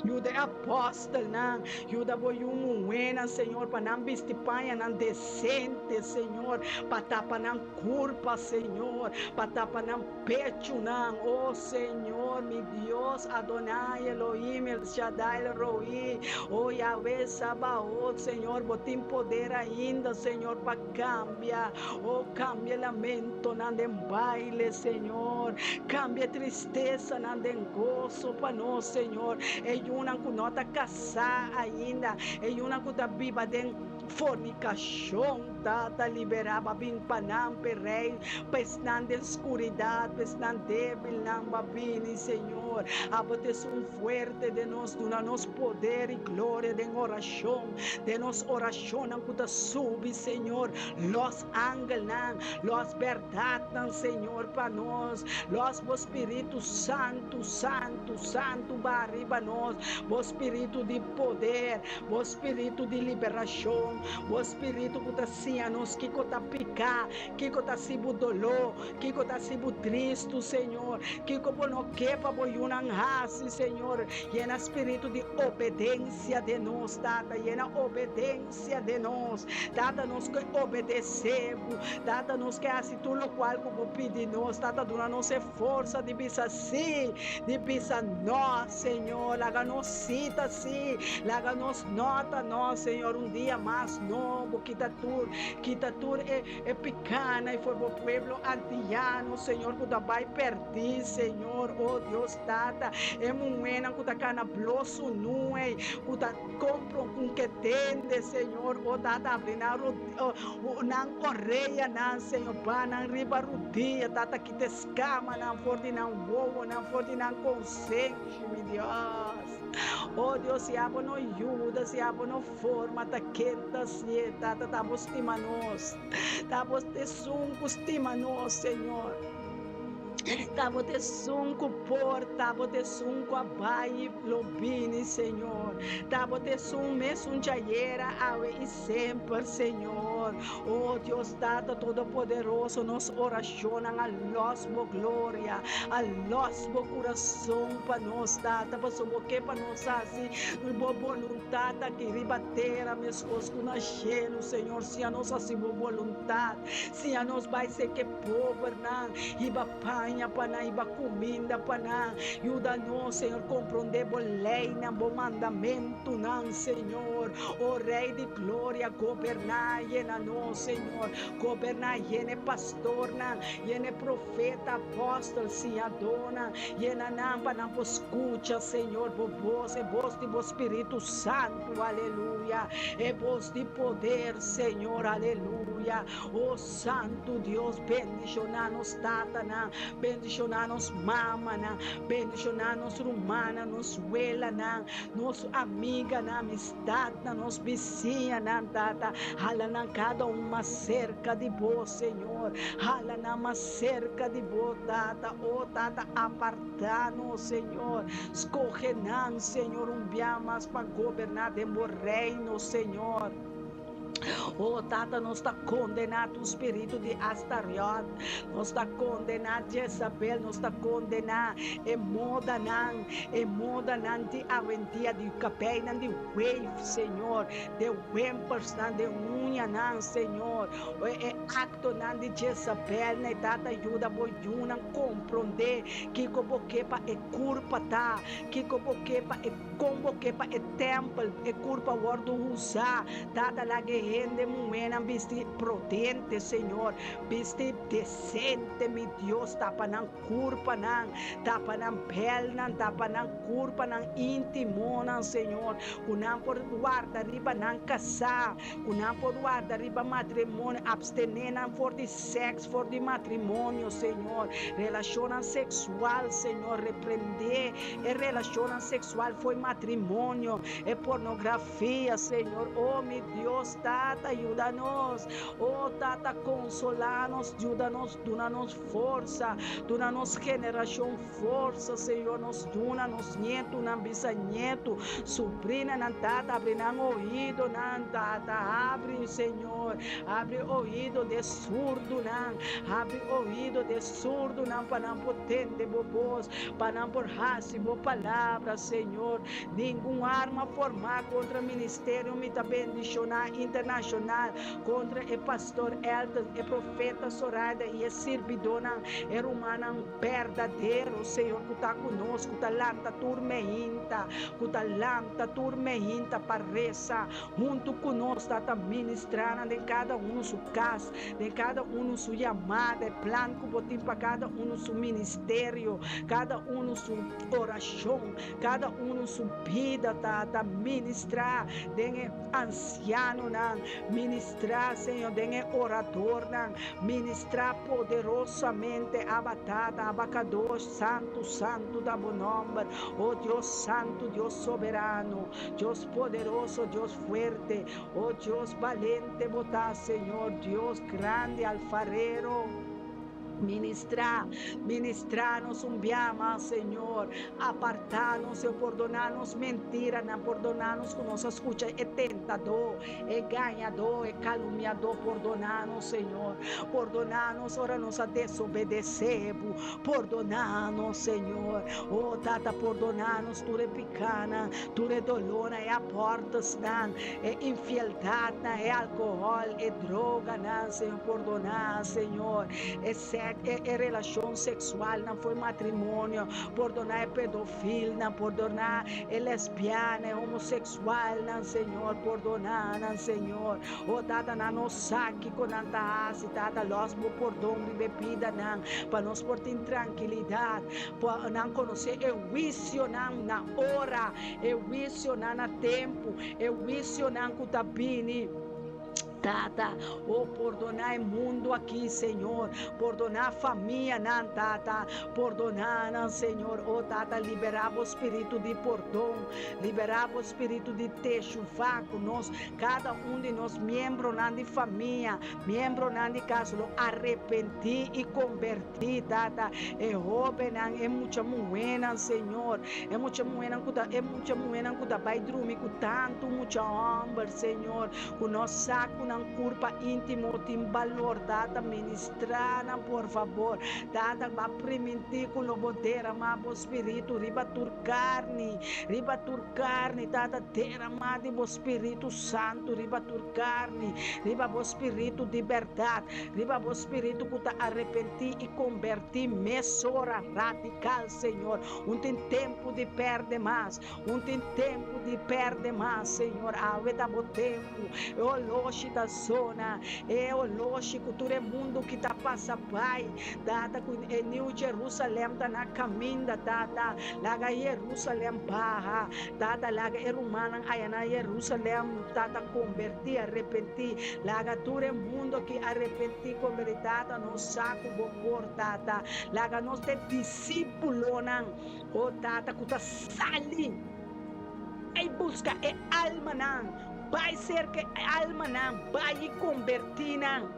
yuda e apòstelnan, yuda bo yu muhénan, Señor, pa nan bisti pañanan desente, Señor, pa tapa nan kurpa, Señor, pa tapa nan pechunan. O Señor, mi Dios, Adonai Elohim, El Shaddai, El Roi, o Yahweh Sabaoth, Señor, bo tin poder ainda, Señor, pa kambia, o kambia lamentonan den baile, Señor, kambia tristesanan den goso pa nos, Señor. E. yunan ku no ta kasá ainda, e yunan ku ta biba den fornikashon, Tata, liberá bo a bin pa nan, p'e rei, pa esnan den skuridat, pa esnan débilnan, bo a bini, Señor. Abo ta esun fuerte den nos, duna nos poder i gloria den orashon, den nos orashonnan ku ta subi, Señor, lòs angelnan, lòs bèrdatnan, Señor, pa nos, lòs bo Spiritu Santu, Santu, Santu baha riba nos, bo Spiritu di poder, bo Spiritu di liberashon, bo Spiritu ku ta siña nos kiko ta piká, kiko ta hasi bo doló, kiko ta hasi bo tristu, Señor, kiko bo no ke pa bo yunan hasi, Señor. Yena Spiritu di obedensia den nos, Tata, yena obedensia den nos. Tata, nos ke obedesé bo. Tata, nos ke hasi tur lokual ku bo pidi nos. Tata, duna nos e forsa di bisa sí, di bisa nò, Señor. Laga nos sí ta sí, laga nos nò ta nò, Señor. Un dia mas nobo, kita tur, kita tur e, e pikánan for bo pueblo antiano, Señor, ku ta bai pèrdí, Señor. O Dios Tata, e muhénan ku ta kana blo sunú ei, ku ta kompro ku ke tende, Señor. O Tata, abri nan nan oreyanan, Señor, ba nan riba rudia, Tata, kita e skamanan for di nan wowonan, for di nan konsenshi, mi Dios. O Dios, si abo no yuda, si abo no forma, ta ken ta hasié, Tata? Ta abo stima nos, ta abo ta esun ku stima nos, Señor. Ta bo ta esun ku por, ta bo ta esun ku a bai i lo bini, Señor. Ta bo ta esun mesun djayera, awe i semper, Señor. O Dios Tata Todopoderoso, nos orashonnan a lòs bo gloria, a lòs bo kurason pa nos, Tata, pasobra bo ke pa nos hasi bo boluntat aki riba tera meskos ku na shelu, Señor. Siña nos hasi bo boluntat. Siña nos bai seke pobernan, hiba paña pa nan, hiba kuminda pa nan. Yuda nos, Señor, komprondé bo leinan, bo mandamentunan, Señor. O Rei di gloria, goberná, yena nos, Señor. Goberná, yena e pastornan, yena e profeta, apòstel, siñadónan. Yena nan pa nan por skucha, Señor, bo bos, e bos di bo Spiritu Santu, aleluya, e bos di poder, Señor, aleluya. O Santu Dios, bendishoná nos tatanan, bendishoná nos mamanan, bendishoná nos rumannan, nos welanan, nos amiganan, amistatnan, nos bisiñanan, Tata. Hala nan kada un mas serka di Bo, Señor. Hala nan mas serka di Bo, Tata. O Tata, apartá nos, Señor. Skohe nan, Señor, un bia mas pa goberná den Bo Reino, Señor. O Tata, nos ta kondená tur spiritu di Astariot, nos ta kondená Jezabel, nos ta kondená e modanan, e modanan di awendia, di kabeinan di wave, Señor, de wempersnan, de uñanan, Señor. O e aktonan di Jezabel, na e Tata, yuda bo yunan komprondé kiko bo ke pa e kurpa ta, kiko bo ke pa e. Kon bo ke pa e tèmpel, e kurpa wòrdu usá? Tata, laga e hende muhénan bisti prudente, Señor, bisti desente, mi Dios, tapa nan kurpanan, tapa nan pèlnan, tapa nan kurpanan íntimonan, Señor, ku nan por warda riba nan kasá, ku nan por warda riba matrimonio, apstené nan for di sèks, for di matrimonio, Señor, relashonnan seksual, Señor, reprendé E relashonnan seksual fo'i matrimonio, e pornografia, Señor. O mi Dios, Tata, yuda nos. O Tata, konsolá nos, yuda nos, duna nos forsa, duna nos generashon forsa, Señor. Nos duna nos nietunan, bisañetu, subrinanan, Tata, abri nan oidonan, Tata, abri, Señor, abri oido di e surdunan, abri oido di e surdunan pa nan por tende bo bos. Pa nan por hasi bo palabra, Señor. Ningun arma formá kontra ministerio mi ta bendishoná internashonal, kontra e pastor Elton, e profeta Soraida i e sirbidónan, e rumannan berdadero, Señor, ku ta ku nos, ku ta lanta tur meinta, ku ta lanta tur meinta pa resa huntu ku nos, Tata, ministrá nan den kada unu su kas. Den kada unu su yamada, e plan ku bo tin pa kada unu su ministerio, kada unu su orashon, kada unu su. su bida, Tata. Ministrá den e ansianonan, ministrá, Señor, den e oradornan, ministrá poderosamente, Abba Tata, Abba Kadosh, Santu, Santu ta bo nòmber, o Dios Santu, Dios Soberano, Dios Poderoso, Dios Fuerte, o Dios Balente bo ta, Señor, Dios Grandi, Alfarero. Ministrá, ministrá nos un bia mas, Señor. Apartá nos, Señor. Pordoná nos mentiranan. Pordoná nos ku nos a skucha e tentadó, e gañadó, e kalumniadó. Pordoná nos, Señor. Pordoná nos ora nos a desobedesé Bo. Pordoná nos, Señor. Oh, Tata, pordoná nos tur e pikánan, tur e dolónan, e abortusnan, e infieldadnan, e alkohòl, e droganan, Señor. Pordoná, Señor, e sèk, e e relashon seksualnan for matrimonio. Pordoná e pedofilnan, pordoná e lesbiana, e homoseksualnan, Señor. Pordoná nan, Señor. O Tata, nan no sa kiko nan ta hasi, Tata. Lòs bo pordon riba e bidanan, pa nos por tin trankilidat, pa nan konosé e huisionan na ora, e huisionan na tempu, e huisionan ku ta bini. Tata, oh pordoná e mundu aki, Señor. Pordoná famianan, Tata. Pordoná nan, Señor. Oh Tata, liberá bo spiritu di pordon. Liberá bo spiritu di teshuvá ku nos, kada un di nos miembronan di famia, miembronan di kas lo arepentí i kombertí, Tata. E hóbennan, e mucha muhénan, Señor. E mucha muhénan ku ta, e mucha muhénan ku ta bai drumi ku tantu mucha hòmber, Señor. Ku nos sa ku nan kurpa íntimo tin balor, Tata, ministrá nan, por fabor. Tata, ba primintí ku lo bo deramá bo spiritu riba tur karni, riba tur karni, Tata, deramá di bo Spiritu Santu riba tur karni, riba bo spiritu di bèrdat, riba bo spiritu ku ta arepentí i kombertí mesora, radikal, Señor. Un tin tempu di pèrdè mas. Un tin tempu di perde mas, Señor. Awe ta bo tempu. E oloshi ta zona. E oloshi ku tur e mundu ki ta pasa bai. Tata, ku e New Jerusalem ta na kaminda, Tata. Laga Jerusalem baha. Tata, laga e rumannan aya na Jerusalem, Tata, kombertí, arepentí. Laga tur e mundu aki arepentí, kombertí. Tata, nos sa ku bo por, Tata. Laga nos ta e disípulonan. O Tata ku ta sali i buska e almanan, bai serka e almanan, bai i kombertí nan,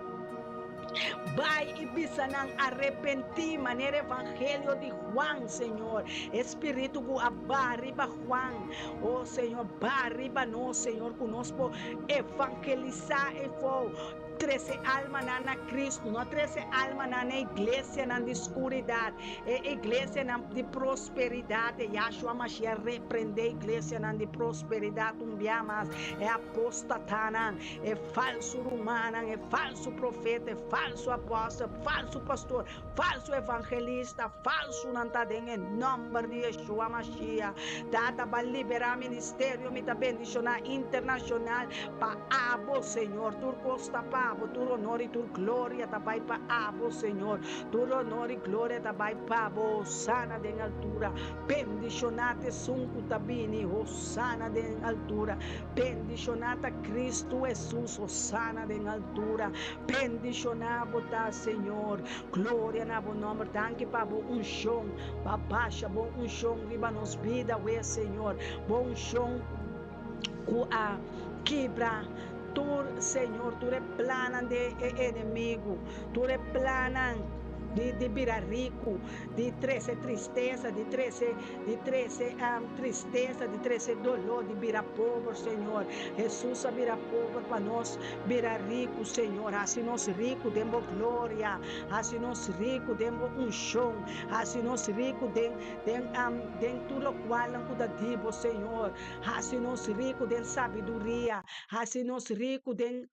bai i bisa nan arepentí manera evangelio di Juan, Señor, e spiritu ku a baha riba Juan, o Señor, baha riba nos, Señor, ku nos por evangelisá e fou. Trese almanan na Cristo, no trese almanan na iglesianan di skuridat, e iglesianan di prosperidat. E Yahshua Mashiach reprende iglesianan di prosperidat un bia mas, e apostatanan, e falsu rumannan, e falsu profeta, e falsu apostel, falsu pastor, falsu evangelista, falsunan ta den e nomber di Yeshua Mashiach. Tata ba libera ministerio mi ta bendiciona internacional pa abo Señor. Tur cos ta pa abo, tur honor y tur gloria ta bay pa abo Señor. Tur honor y gloria ta bay pa bo. Hosana den altura. Bendiciona ta esun cu ta bini. Hosana den altura. Bendiciona ta Cristo Jesus. Hosana den altura. Bendishoná bo ta, Señor. Gloria na bo nomber. Danki pa bo unshon. Ba basha bo unshon riba nos bida awe, Señor. Bo unshon ku a kibra tur, Señor, tur e plannan di e enemigu, tur e plannan di di bira riku, di trese tristesa, di trese di trese tristesa, di trese doló, di bira pober, Señor. Hesus a bira pober pa nos bira riku, Señor. Hasi nos riku den bo gloria, hasi nos riku den bo unshon, hasi nos riku den den den tur lokualnan ku ta di bo, Señor. Hasi nos riku den sabiduria, hasi nos riku den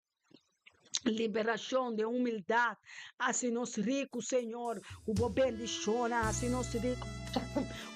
liberashon, den humildat. Hasi nos riku, Señor, ku bo bendishonnan, hasi nos riku.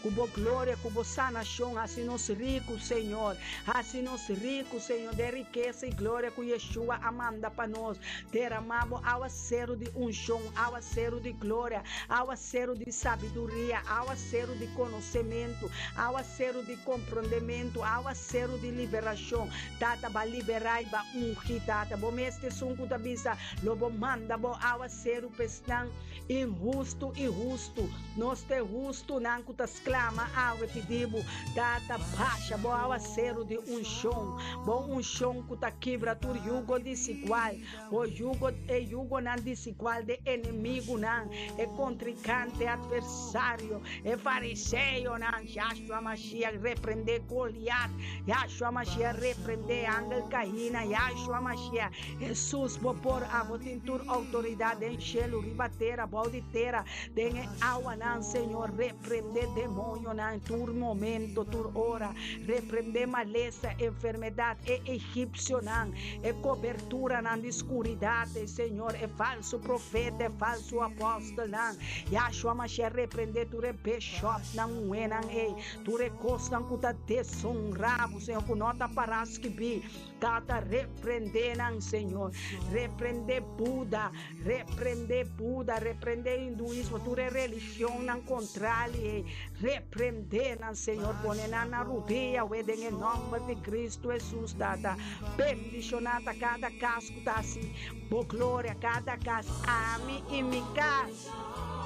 Ku bo gloria, ku bo sanashon, hasi nos riku, Señor. Hasi nos riku, Señor, den rikesa i gloria ku Yeshua a manda pa nos. Deramá bo awaseru di unshon, awaseru di gloria, awaseru di sabiduria, awaseru di konosementu, awaseru di komprondementu, awaseru di liberashon. Tata, ba liberá i ba ungi, Tata. Bo mes ta esun ku ta bisa, Lo bo manda bo awaseru pa esnan Inhustu i hustu, nos ta e hustunan ku ta sklama awe pidi bo, Tata, basha bo awaseru di unshon, bo unshon ku ta kibra tur yugo disigual, bo yugo, e yugonan disigual di enemigunan, e kontrinkante, atversario, e fariseonan. Yahshua Mashiach reprendé Goliat, Yahshua Mashiach reprendé angel kahina, Yahshua Mashiach. Hesus, bo por abo tin tur outoridat den shelu, riba tera, bou di tera, den e awanan, Señor, reprende demonionan tur momento, tur ora, reprende malesa, enfermedat, e egipcionan, e koberturanan di skuridat, e Señor, e falsu profeta, e falsu apostelnan, Yahshua Mashiach reprende tur e bishopnan, muhénan ei, tur e kosnan ku ta desonra bo, Señor, ku no ta pará skibí. Tata, reprendé nan, Señor. Reprendé Buda, reprendé Buda, reprendé hinduismo, tur e religionnan kontrali ei. Reprendé nan, Señor. Pone nan na rudia awe den e nòmber di Kristu Hesus, Tata. Bendishoná ta kada kas ku ta hasi Bo gloria, kada kas. Ami i mi kas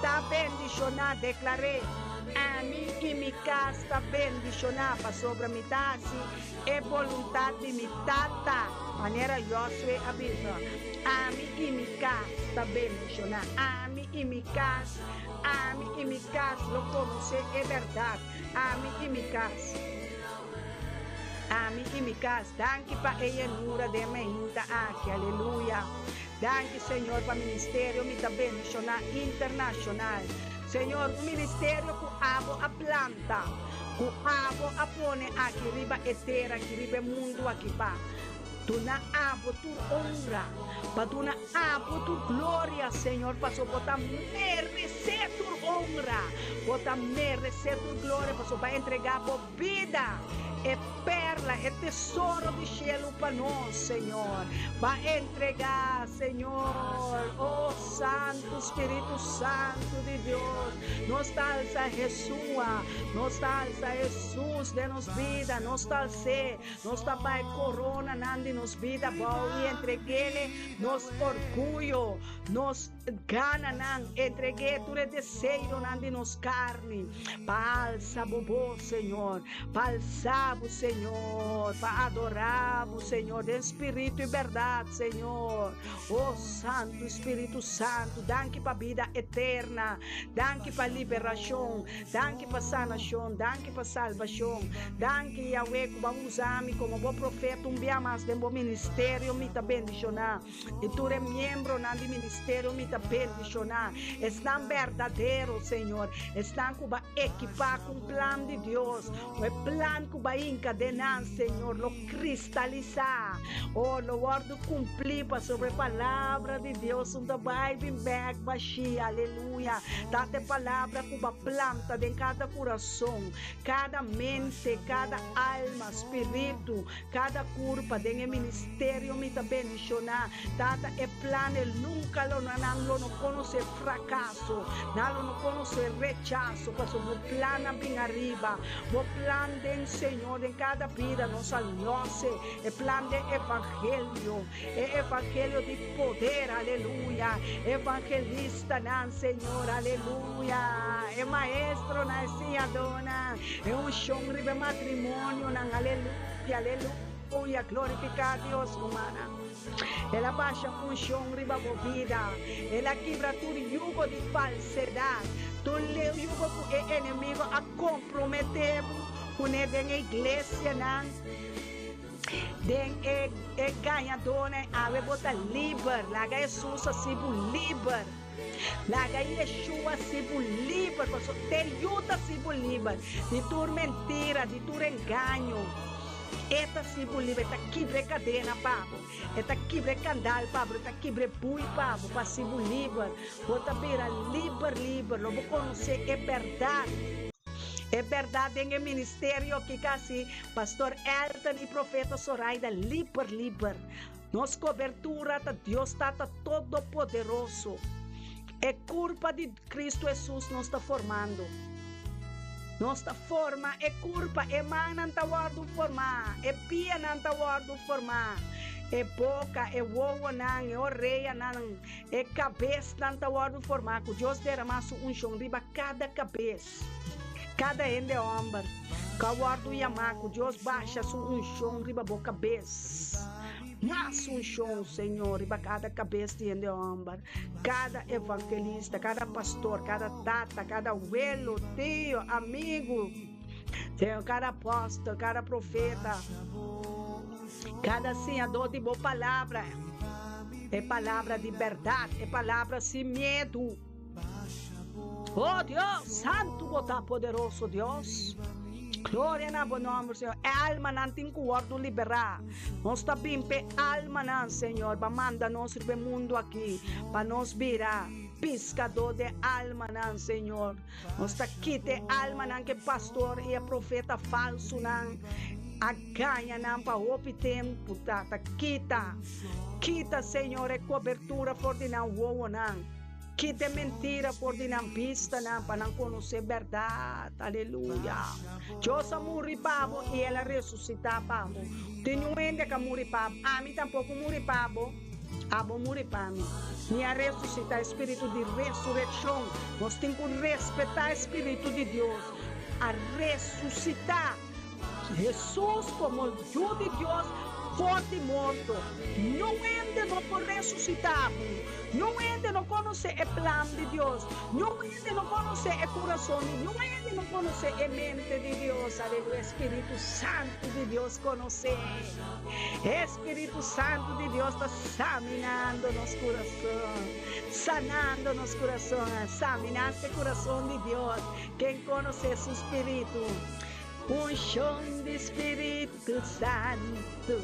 ta bendishoná, deklar'é. Ami i mi kas ta bendishoná, pasobra mi ta hasi E boluntat di mi Tata, manera Yosue a bisa, Ami i mi kas ta bendishoná. Ami i mi kas, ami i mi kas lo konosé e bèrdat. Ami i mi kas, ami i mi kas. Danki pa e yenura den meinta aki. Aleluya. Danki, Señor, pa ministerio Mi Ta Bendishoná Internashonal. Señor, un ministerio ku Abo a planta, ku Abo a pone aki riba e tera aki, riba e mundu aki pa duna Abo tur onra, pa duna Abo tur gloria, Señor, pasobra Bo ta meresé tur onra, Bo ta meresé tur gloria, pasobra Bo a entregá Bo bida, e perla, e tesoro di shelu pa nos, Señor. Ba entregá, Señor. Oh, Santu Spiritu Santu di Dios, nos ta alsa Jesúa, nos ta alsa Jesús den nos bida, nos ta als'é, nos ta bai koronanan di nos bida abou i entreg'é nos orguyo, nos. Gananan, entreg'é tur e deseonan di nos karni, pa alsa bo bos, Señor, pa alsa bo, Señor, pa adorá bo, Señor, den spiritu i bèrdat, Señor. O Santu Spiritu Santu, danki pa bida eterna, danki pa liberashon, danki pa sanashon, danki pa salbashon, danki, Yahweh, ku bo a usa mi komo bo profeta un bia mas den bo ministerio, mi ta bendishoná. I tur e miembronan di ministerio mi ta bendishoná, esnan berdadero, Señor, esnan ku ba ekipá ku un plan di Dios, ku e plan ku ba hinka den nan, Señor, lo kristalisá, o lo wòrdu kumplí, pasobra e palabra di Dios un ta bai bin bèk bashí. Aleluya! Tata, e palabra ku ba planta den kada kurason, kada mente, kada alma, spiritu, Kada kurpa den e ministerio mi ta bendishoná. Tata, e plan e nunka lo no nan lo no konosé frakaso, nan lo no konosé rechaso, pasobra bo plan a bin ariba. Bo plan den Señor den kada bida nos a lòse e plan den evangelio, e evangelio di poder, aleluya, evangelistanan, Señor, aleluya, e maestronan, e siñadónan, e unshon riba e matrimonionan, aleluya, aleluya, glorifiká Dios, rumannan. El a basha unshon riba bo bida, el a kibra tur yugo di falsedat, tur yugo ku e enemigo a komprometé bo kuné den e iglesianan. Den e e gañadónan awe bo ta liber. Laga Hesus hasi bo liber. Laga Yeshua hasi bo liber, pasobra te yu ta hasi bo liber di tur mentira, di tur engaño. E ta hasi bo liber, e ta kibra e kadena pa bo, e ta kibra e kandal pa bo, e ta kibra e bui pa bo, pa hasi bo liber. Bo ta bira liber liber, lo bo konosé e bèrdat. E bèrdat den e ministerio aki kasi Pastor Elton i Profeta Soraida liber liber. Nos kobertura ta Dios Tata Todopoderoso. E kurpa di Kristu Hesus nos ta formando. Nos ta forma e kurpa, e mannan ta wòrdu formá, e pianan ta wòrdu formá, e boka, e wowonan, e oreanan, e kabesnan ta wòrdu formá. Ku Dios derama su unshon riba kada kabes, kada hende hòmber ku a wòrdu yamá, ku Dios basha su unshon riba bo kabes. Mas unshon, Señor, riba kada kabes di hende hòmber, kada evangelista, kada pastor, kada tata, kada welo, tio, amigu, Señor, kada apòstel, kada profeta, kada siñadó di bo palabra, e palabra di bèrdat, e palabra sin miedu. Oh Dios, santu bo ta, poderoso Dios. Gloria na bo nomber, Señor. E almanan tin ku wòrdu liberá. Nos ta bin p'e almanan, Señor. Ba manda nos riba e mundu aki pa nos bira piskadó de almanan, Señor. Nos ta kita e almanan ku e pastor i e profeta falsunan a gaña nan pa hopi tempu, Tata. Kita, kita, Señor, e kobertura for di nan wowonan. Kita e mentira for di nan bistanan pa nan konosé bèrdat. Aleluya! Dios a muri pa bo i el a resusitá pa bo. Tin niun hende ku a muri pa bo. Ami tampoko muri pa bo. Abo muri pa mi. Mi a resusitá, e spiritu di resurekshon. Nos tin ku respetá e spiritu di Dios. A resusitá. Hesus komo Yu di Dios for di morto. Niun hende no por resusitá bo. Niun hende no konosé e plan di Dios. Niun hende no konosé e kurason di Niun hende no konosé e mente di Dios. Aleluya. E Spiritu Santu di Dios konosé. E Spiritu Santu di Dios ta saminando nos kurason, sanando nos kurason, saminando e kurason di Dios. Ken konosé su spiritu? Unshon di Spiritu Santu,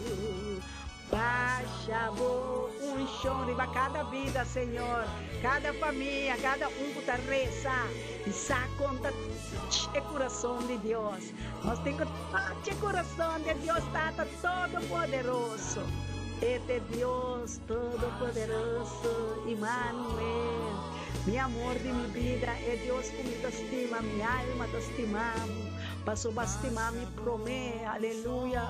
basha bo unshon riba kada bida, Señor, kada famia, kada un ku ta resa i sa kon ta touch e kurason di Dios. Nos tin ku touch e kurason di e Dios Tata Todopoderoso. E ta e Dios Todopoderoso, Imanuel. Mi amor di mi bida, e Dios ku mi ta stima, mi alma ta stima bo, pasobra bo a stima mi promé. Aleluya!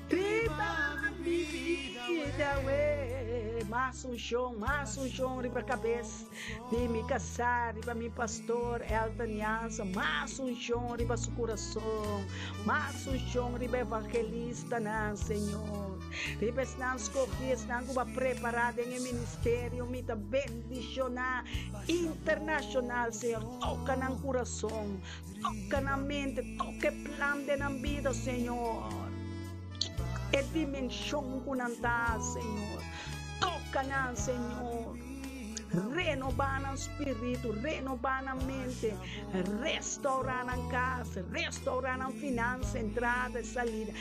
Riba mi bida, we, mas unshon, mas unshon riba kabes di mi kasá, riba mi pastor Elton Jansen, mas unshon riba su kurason, mas unshon riba evangelistanan, Señor. Riba esnan skohí, esnan ku bo a prepará den e ministerio, mi ta bendishoná internashonal, Señor. Toka nan kurason, toka nan mente, toka e plan den nan bida, Señor. E dimenshon ku nan ta, Señor. Toka nan, Señor. Renobá nan spiritu, renobá nan mente, restourá nan kas, restourá nan finansa, entrada i salida.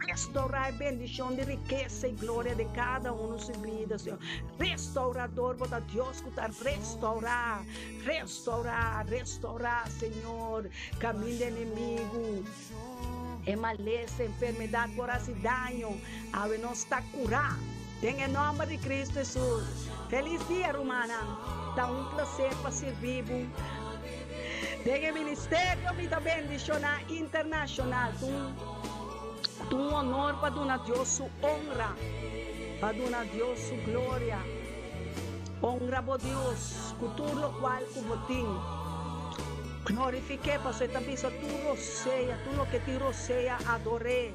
Restaurá e bendishon di rikesa i gloria den kada unu su bida, Señor. Restaurador bo ta Dios ku ta restaurá, restaurá, restaurá, Señor. Kaminda enemigu, e malesa, enfermedat por hasi daño, awe nos ta kurá den e nòmber di Kristu Hesus. Felis dia, rumannan. Ta un plaser pa sirbi bo den e ministerio. Mi ta bendishoná internashonal. Ta un honor pa duna Dios su honra, pa duna Dios su gloria. Honra bo Dios ku tur lokual ku bo tin. Glorifik'é pasobra e ta bisa tur rosea, tur loke tin rosea, ador'é.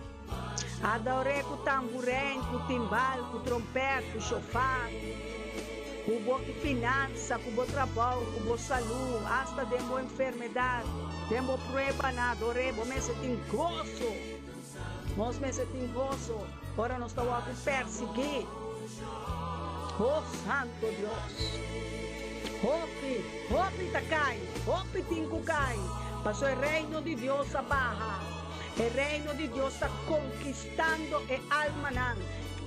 Ador'é ku tamburein, ku timbal, ku trompèt, ku shofar. Ku bo finansa, ku bo trabou, ku bo salú, asta den bo enfermedat, den bo pruebanan, ador'é. Bo mester tin goso. Nos mester tin goso ora nos ta wòrdu persiguí. Oh, Santo Dios! Hopi, hopi ta kai, hopi tin ku kai, pasobra e Reino di Dios a baha. E Reino di Dios ta konkistando e almanan,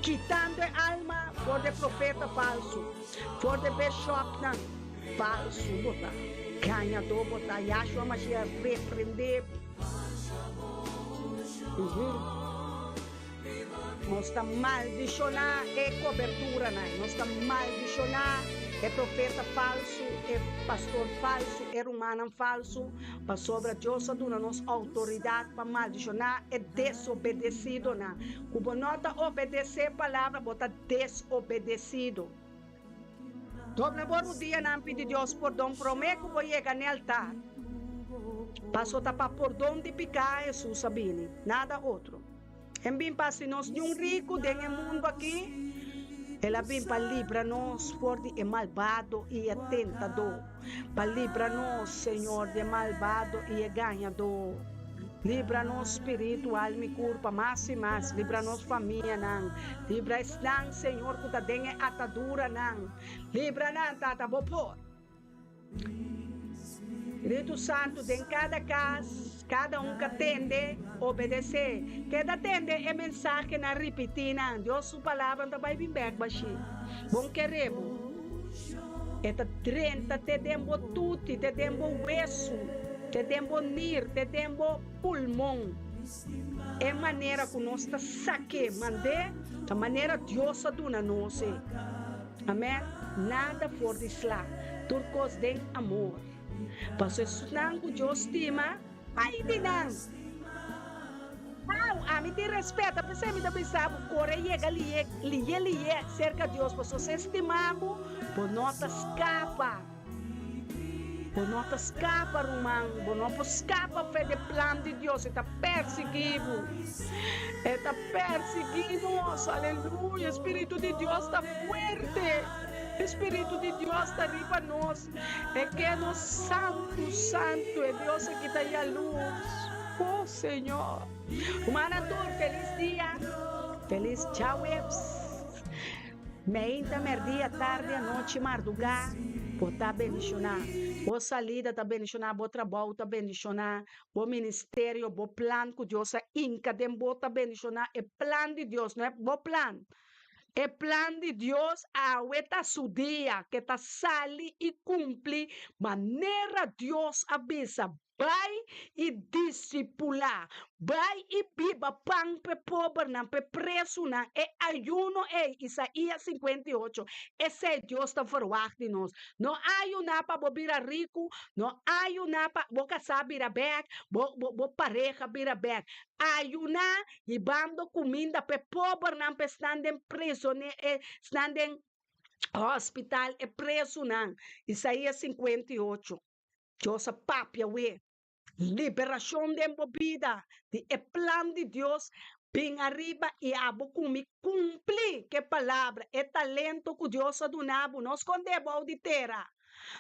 kitando e alma for di e profeta falsu, for di e bishopnan falsu. Bo ta. Gañadó bo ta, Yahshua Mashiach reprendé bo. Nos ta maldishoná e koberturanan, nos ta maldishoná e profeta falsu, e pastor falsu, e rumannan falsu, pasobra Dios a duna nos outoridat pa maldishoná e desobedesidonan. Ku bo no ta obedesé palabra, bo ta desobedesido. Dobla bo rudianan pidi Dios pordon promé ku bo yega n'e altar. Paso ta pa pordon di piká Hesus a bini, nada otro. En bin pa hasi nos niun riku den e mundu akí, El a bin pa libra nos for di e malbado i e tentadó, pa libra nos, Señor, di e malbado i e gañadó. Libra nos spiritu, alma i kurpa mas i mas. Libra nos famianan. Libra esnan, Señor, ku ta den e ataduranan. Libra nan, Tata, Bo por. Spiritu Santu den kada kas, kada un ka tende, obedesé. Keda tende e mensahenan ripití nan. Dios su Palabra no ta bai bin bèk bashí. Bon keré bo. E ta drenta te den bo tuti, te den bo wesu, te den bo nir, te den bo pulmon. E manera ku nos ta sak'é mand'é ta manera Dios a duna nos e. Amèn. Nada for di sla, tur kos den amor. Pasobra esnan ku Dios stima, ai di nan! Au, ami tin respet, a pesar mi ta bisa bo, kore yega liye, liye liye serka Dios, pasobra si e stima bo, bo no ta skapa. Bo no ta skapa, ruman, bo no por skapa fe di e plan di Dios, e ta persiguí bo, e ta persiguí nos, aleluya, Spiritu di Dios ta fuerte, e Spiritu di Dios ta riba nos. E ke nos santu, santu, e Dios aki ta yalurs. Oh Señor. Humana tur, felis dia, felis djaweps. Meinta, merdia, tardi, anochi, mardugá, bo ta bendishoná. Bo salida ta bendishoná, bo trabou ta bendishoná, bo ministerio, bo plan ku Dios a inka den bo ta bendishoná. E plan di Dios, no e bo plan. E plan di Dios awe ta su dia ke ta sali i kumpli manera Dios a bisa, Bai i disipulá, bai i biba pan p'e pobernan, p'e presunan, e ayuno ei, Isaías 58, esei Dios ta verwagt di nos. No ayuná pa bo bira riku, no ayuná pa bo kasá bira bèk, bo bo pareha bira bèk. Ayuná Hibando kuminda p'e pobernan, p'e esnan den prisone, e esnan den hospital, e presunan. Isaías 58. Dios a papia we. Liberashon den bo bida di e plan di Dios bin ariba i abo ku mi kumpli ku e palabra, e talento ku Dios a duna bo. No skond'é bou di tera,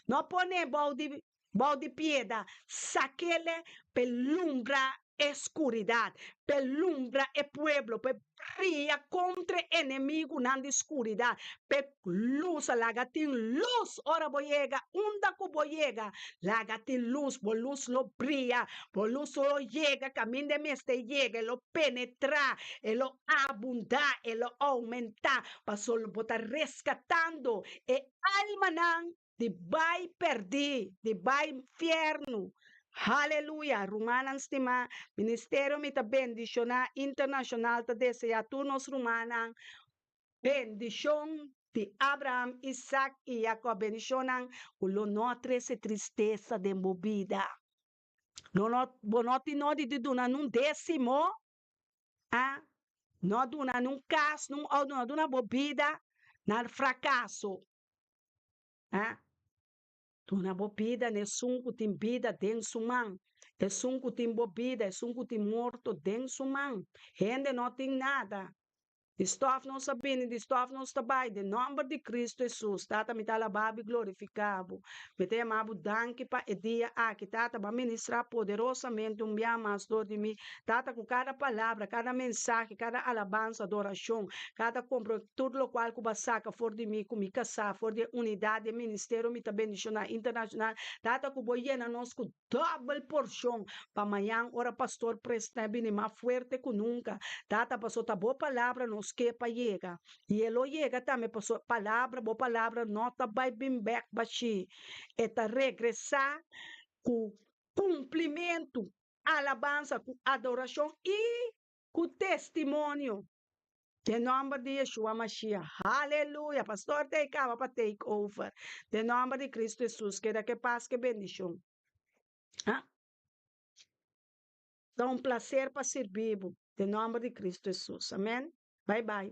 no pon'é bou di Bou di pieda, sakele p'e lumbra e skuridat, p'e lumbra e pueblo, p'e bria kontra e enemigunan di skuridat, p'e lusa, laga tin lus ora bo yega, unda ku bo yega, laga tin lus, bo lus lo bria, bo lus lo yega kaminda e mester yega, e lo penetrá, e lo abundá, e lo oumentá, pasobra bo ta reskatando e almanan di bai perdí, di bai nfièrnu. Haleluya! Rumannan stimá, Ministerio Mi Ta Bendishoná Internashonal ta deseá tur nos rumannan bendishon di Abraham, Isak i Jakòb, bendishonnan ku lo no trese tristesa den bo bida. Lo no, bo no tin nodi di duna nun désimo, a no duna nun kas, nun outo, no duna bo bida na frakaso. Ha? Duna bo bida na esun ku tin bida den su man, esun ku tin bo bida, esun ku tin morto den su man. Hende no tin nada. Di stòf nos a bini, di stòf nos ta bai, den nòmber di Kristu Hesus. Tata, mi ta alabá bo i glorifiká bo. Mi ta yama bo danki pa e dia aki. Tata, bo a ministrá poderosamente un bia mas dor di mi. Tata, ku kada palabra, kada mensahe, kada alabansa, adorashon, kada kompro, Tur lokual ku bo a saka for di mi ku mi kasá, for di e unidat di e ministerio Mi Ta Bendishoná Internashonal, Tata ku bo yena nos ku dòbel porshon pa mañan ora Pastor Presnel bini mas fuerte ku nunka. Tata, pasobra ta bo palabra nos. Dios ke pa yega. I e lo yega tambe pasobra palabra, bo palabra no ta bai bin bèk bashí. E ta regresá ku kumplimentu, alabansa, ku adorashon i ku testimonio. Den nòmber di Yeshua Mashiach. Haleluya! Pastor ta e kaba pa take over. Den nòmber di Kristu Hesus, keda ku e pas ku e bendishon. Ha? Ta un plaser pa sirbi bo. Den nòmber di Kristu Hesus. Amen. Bai bai.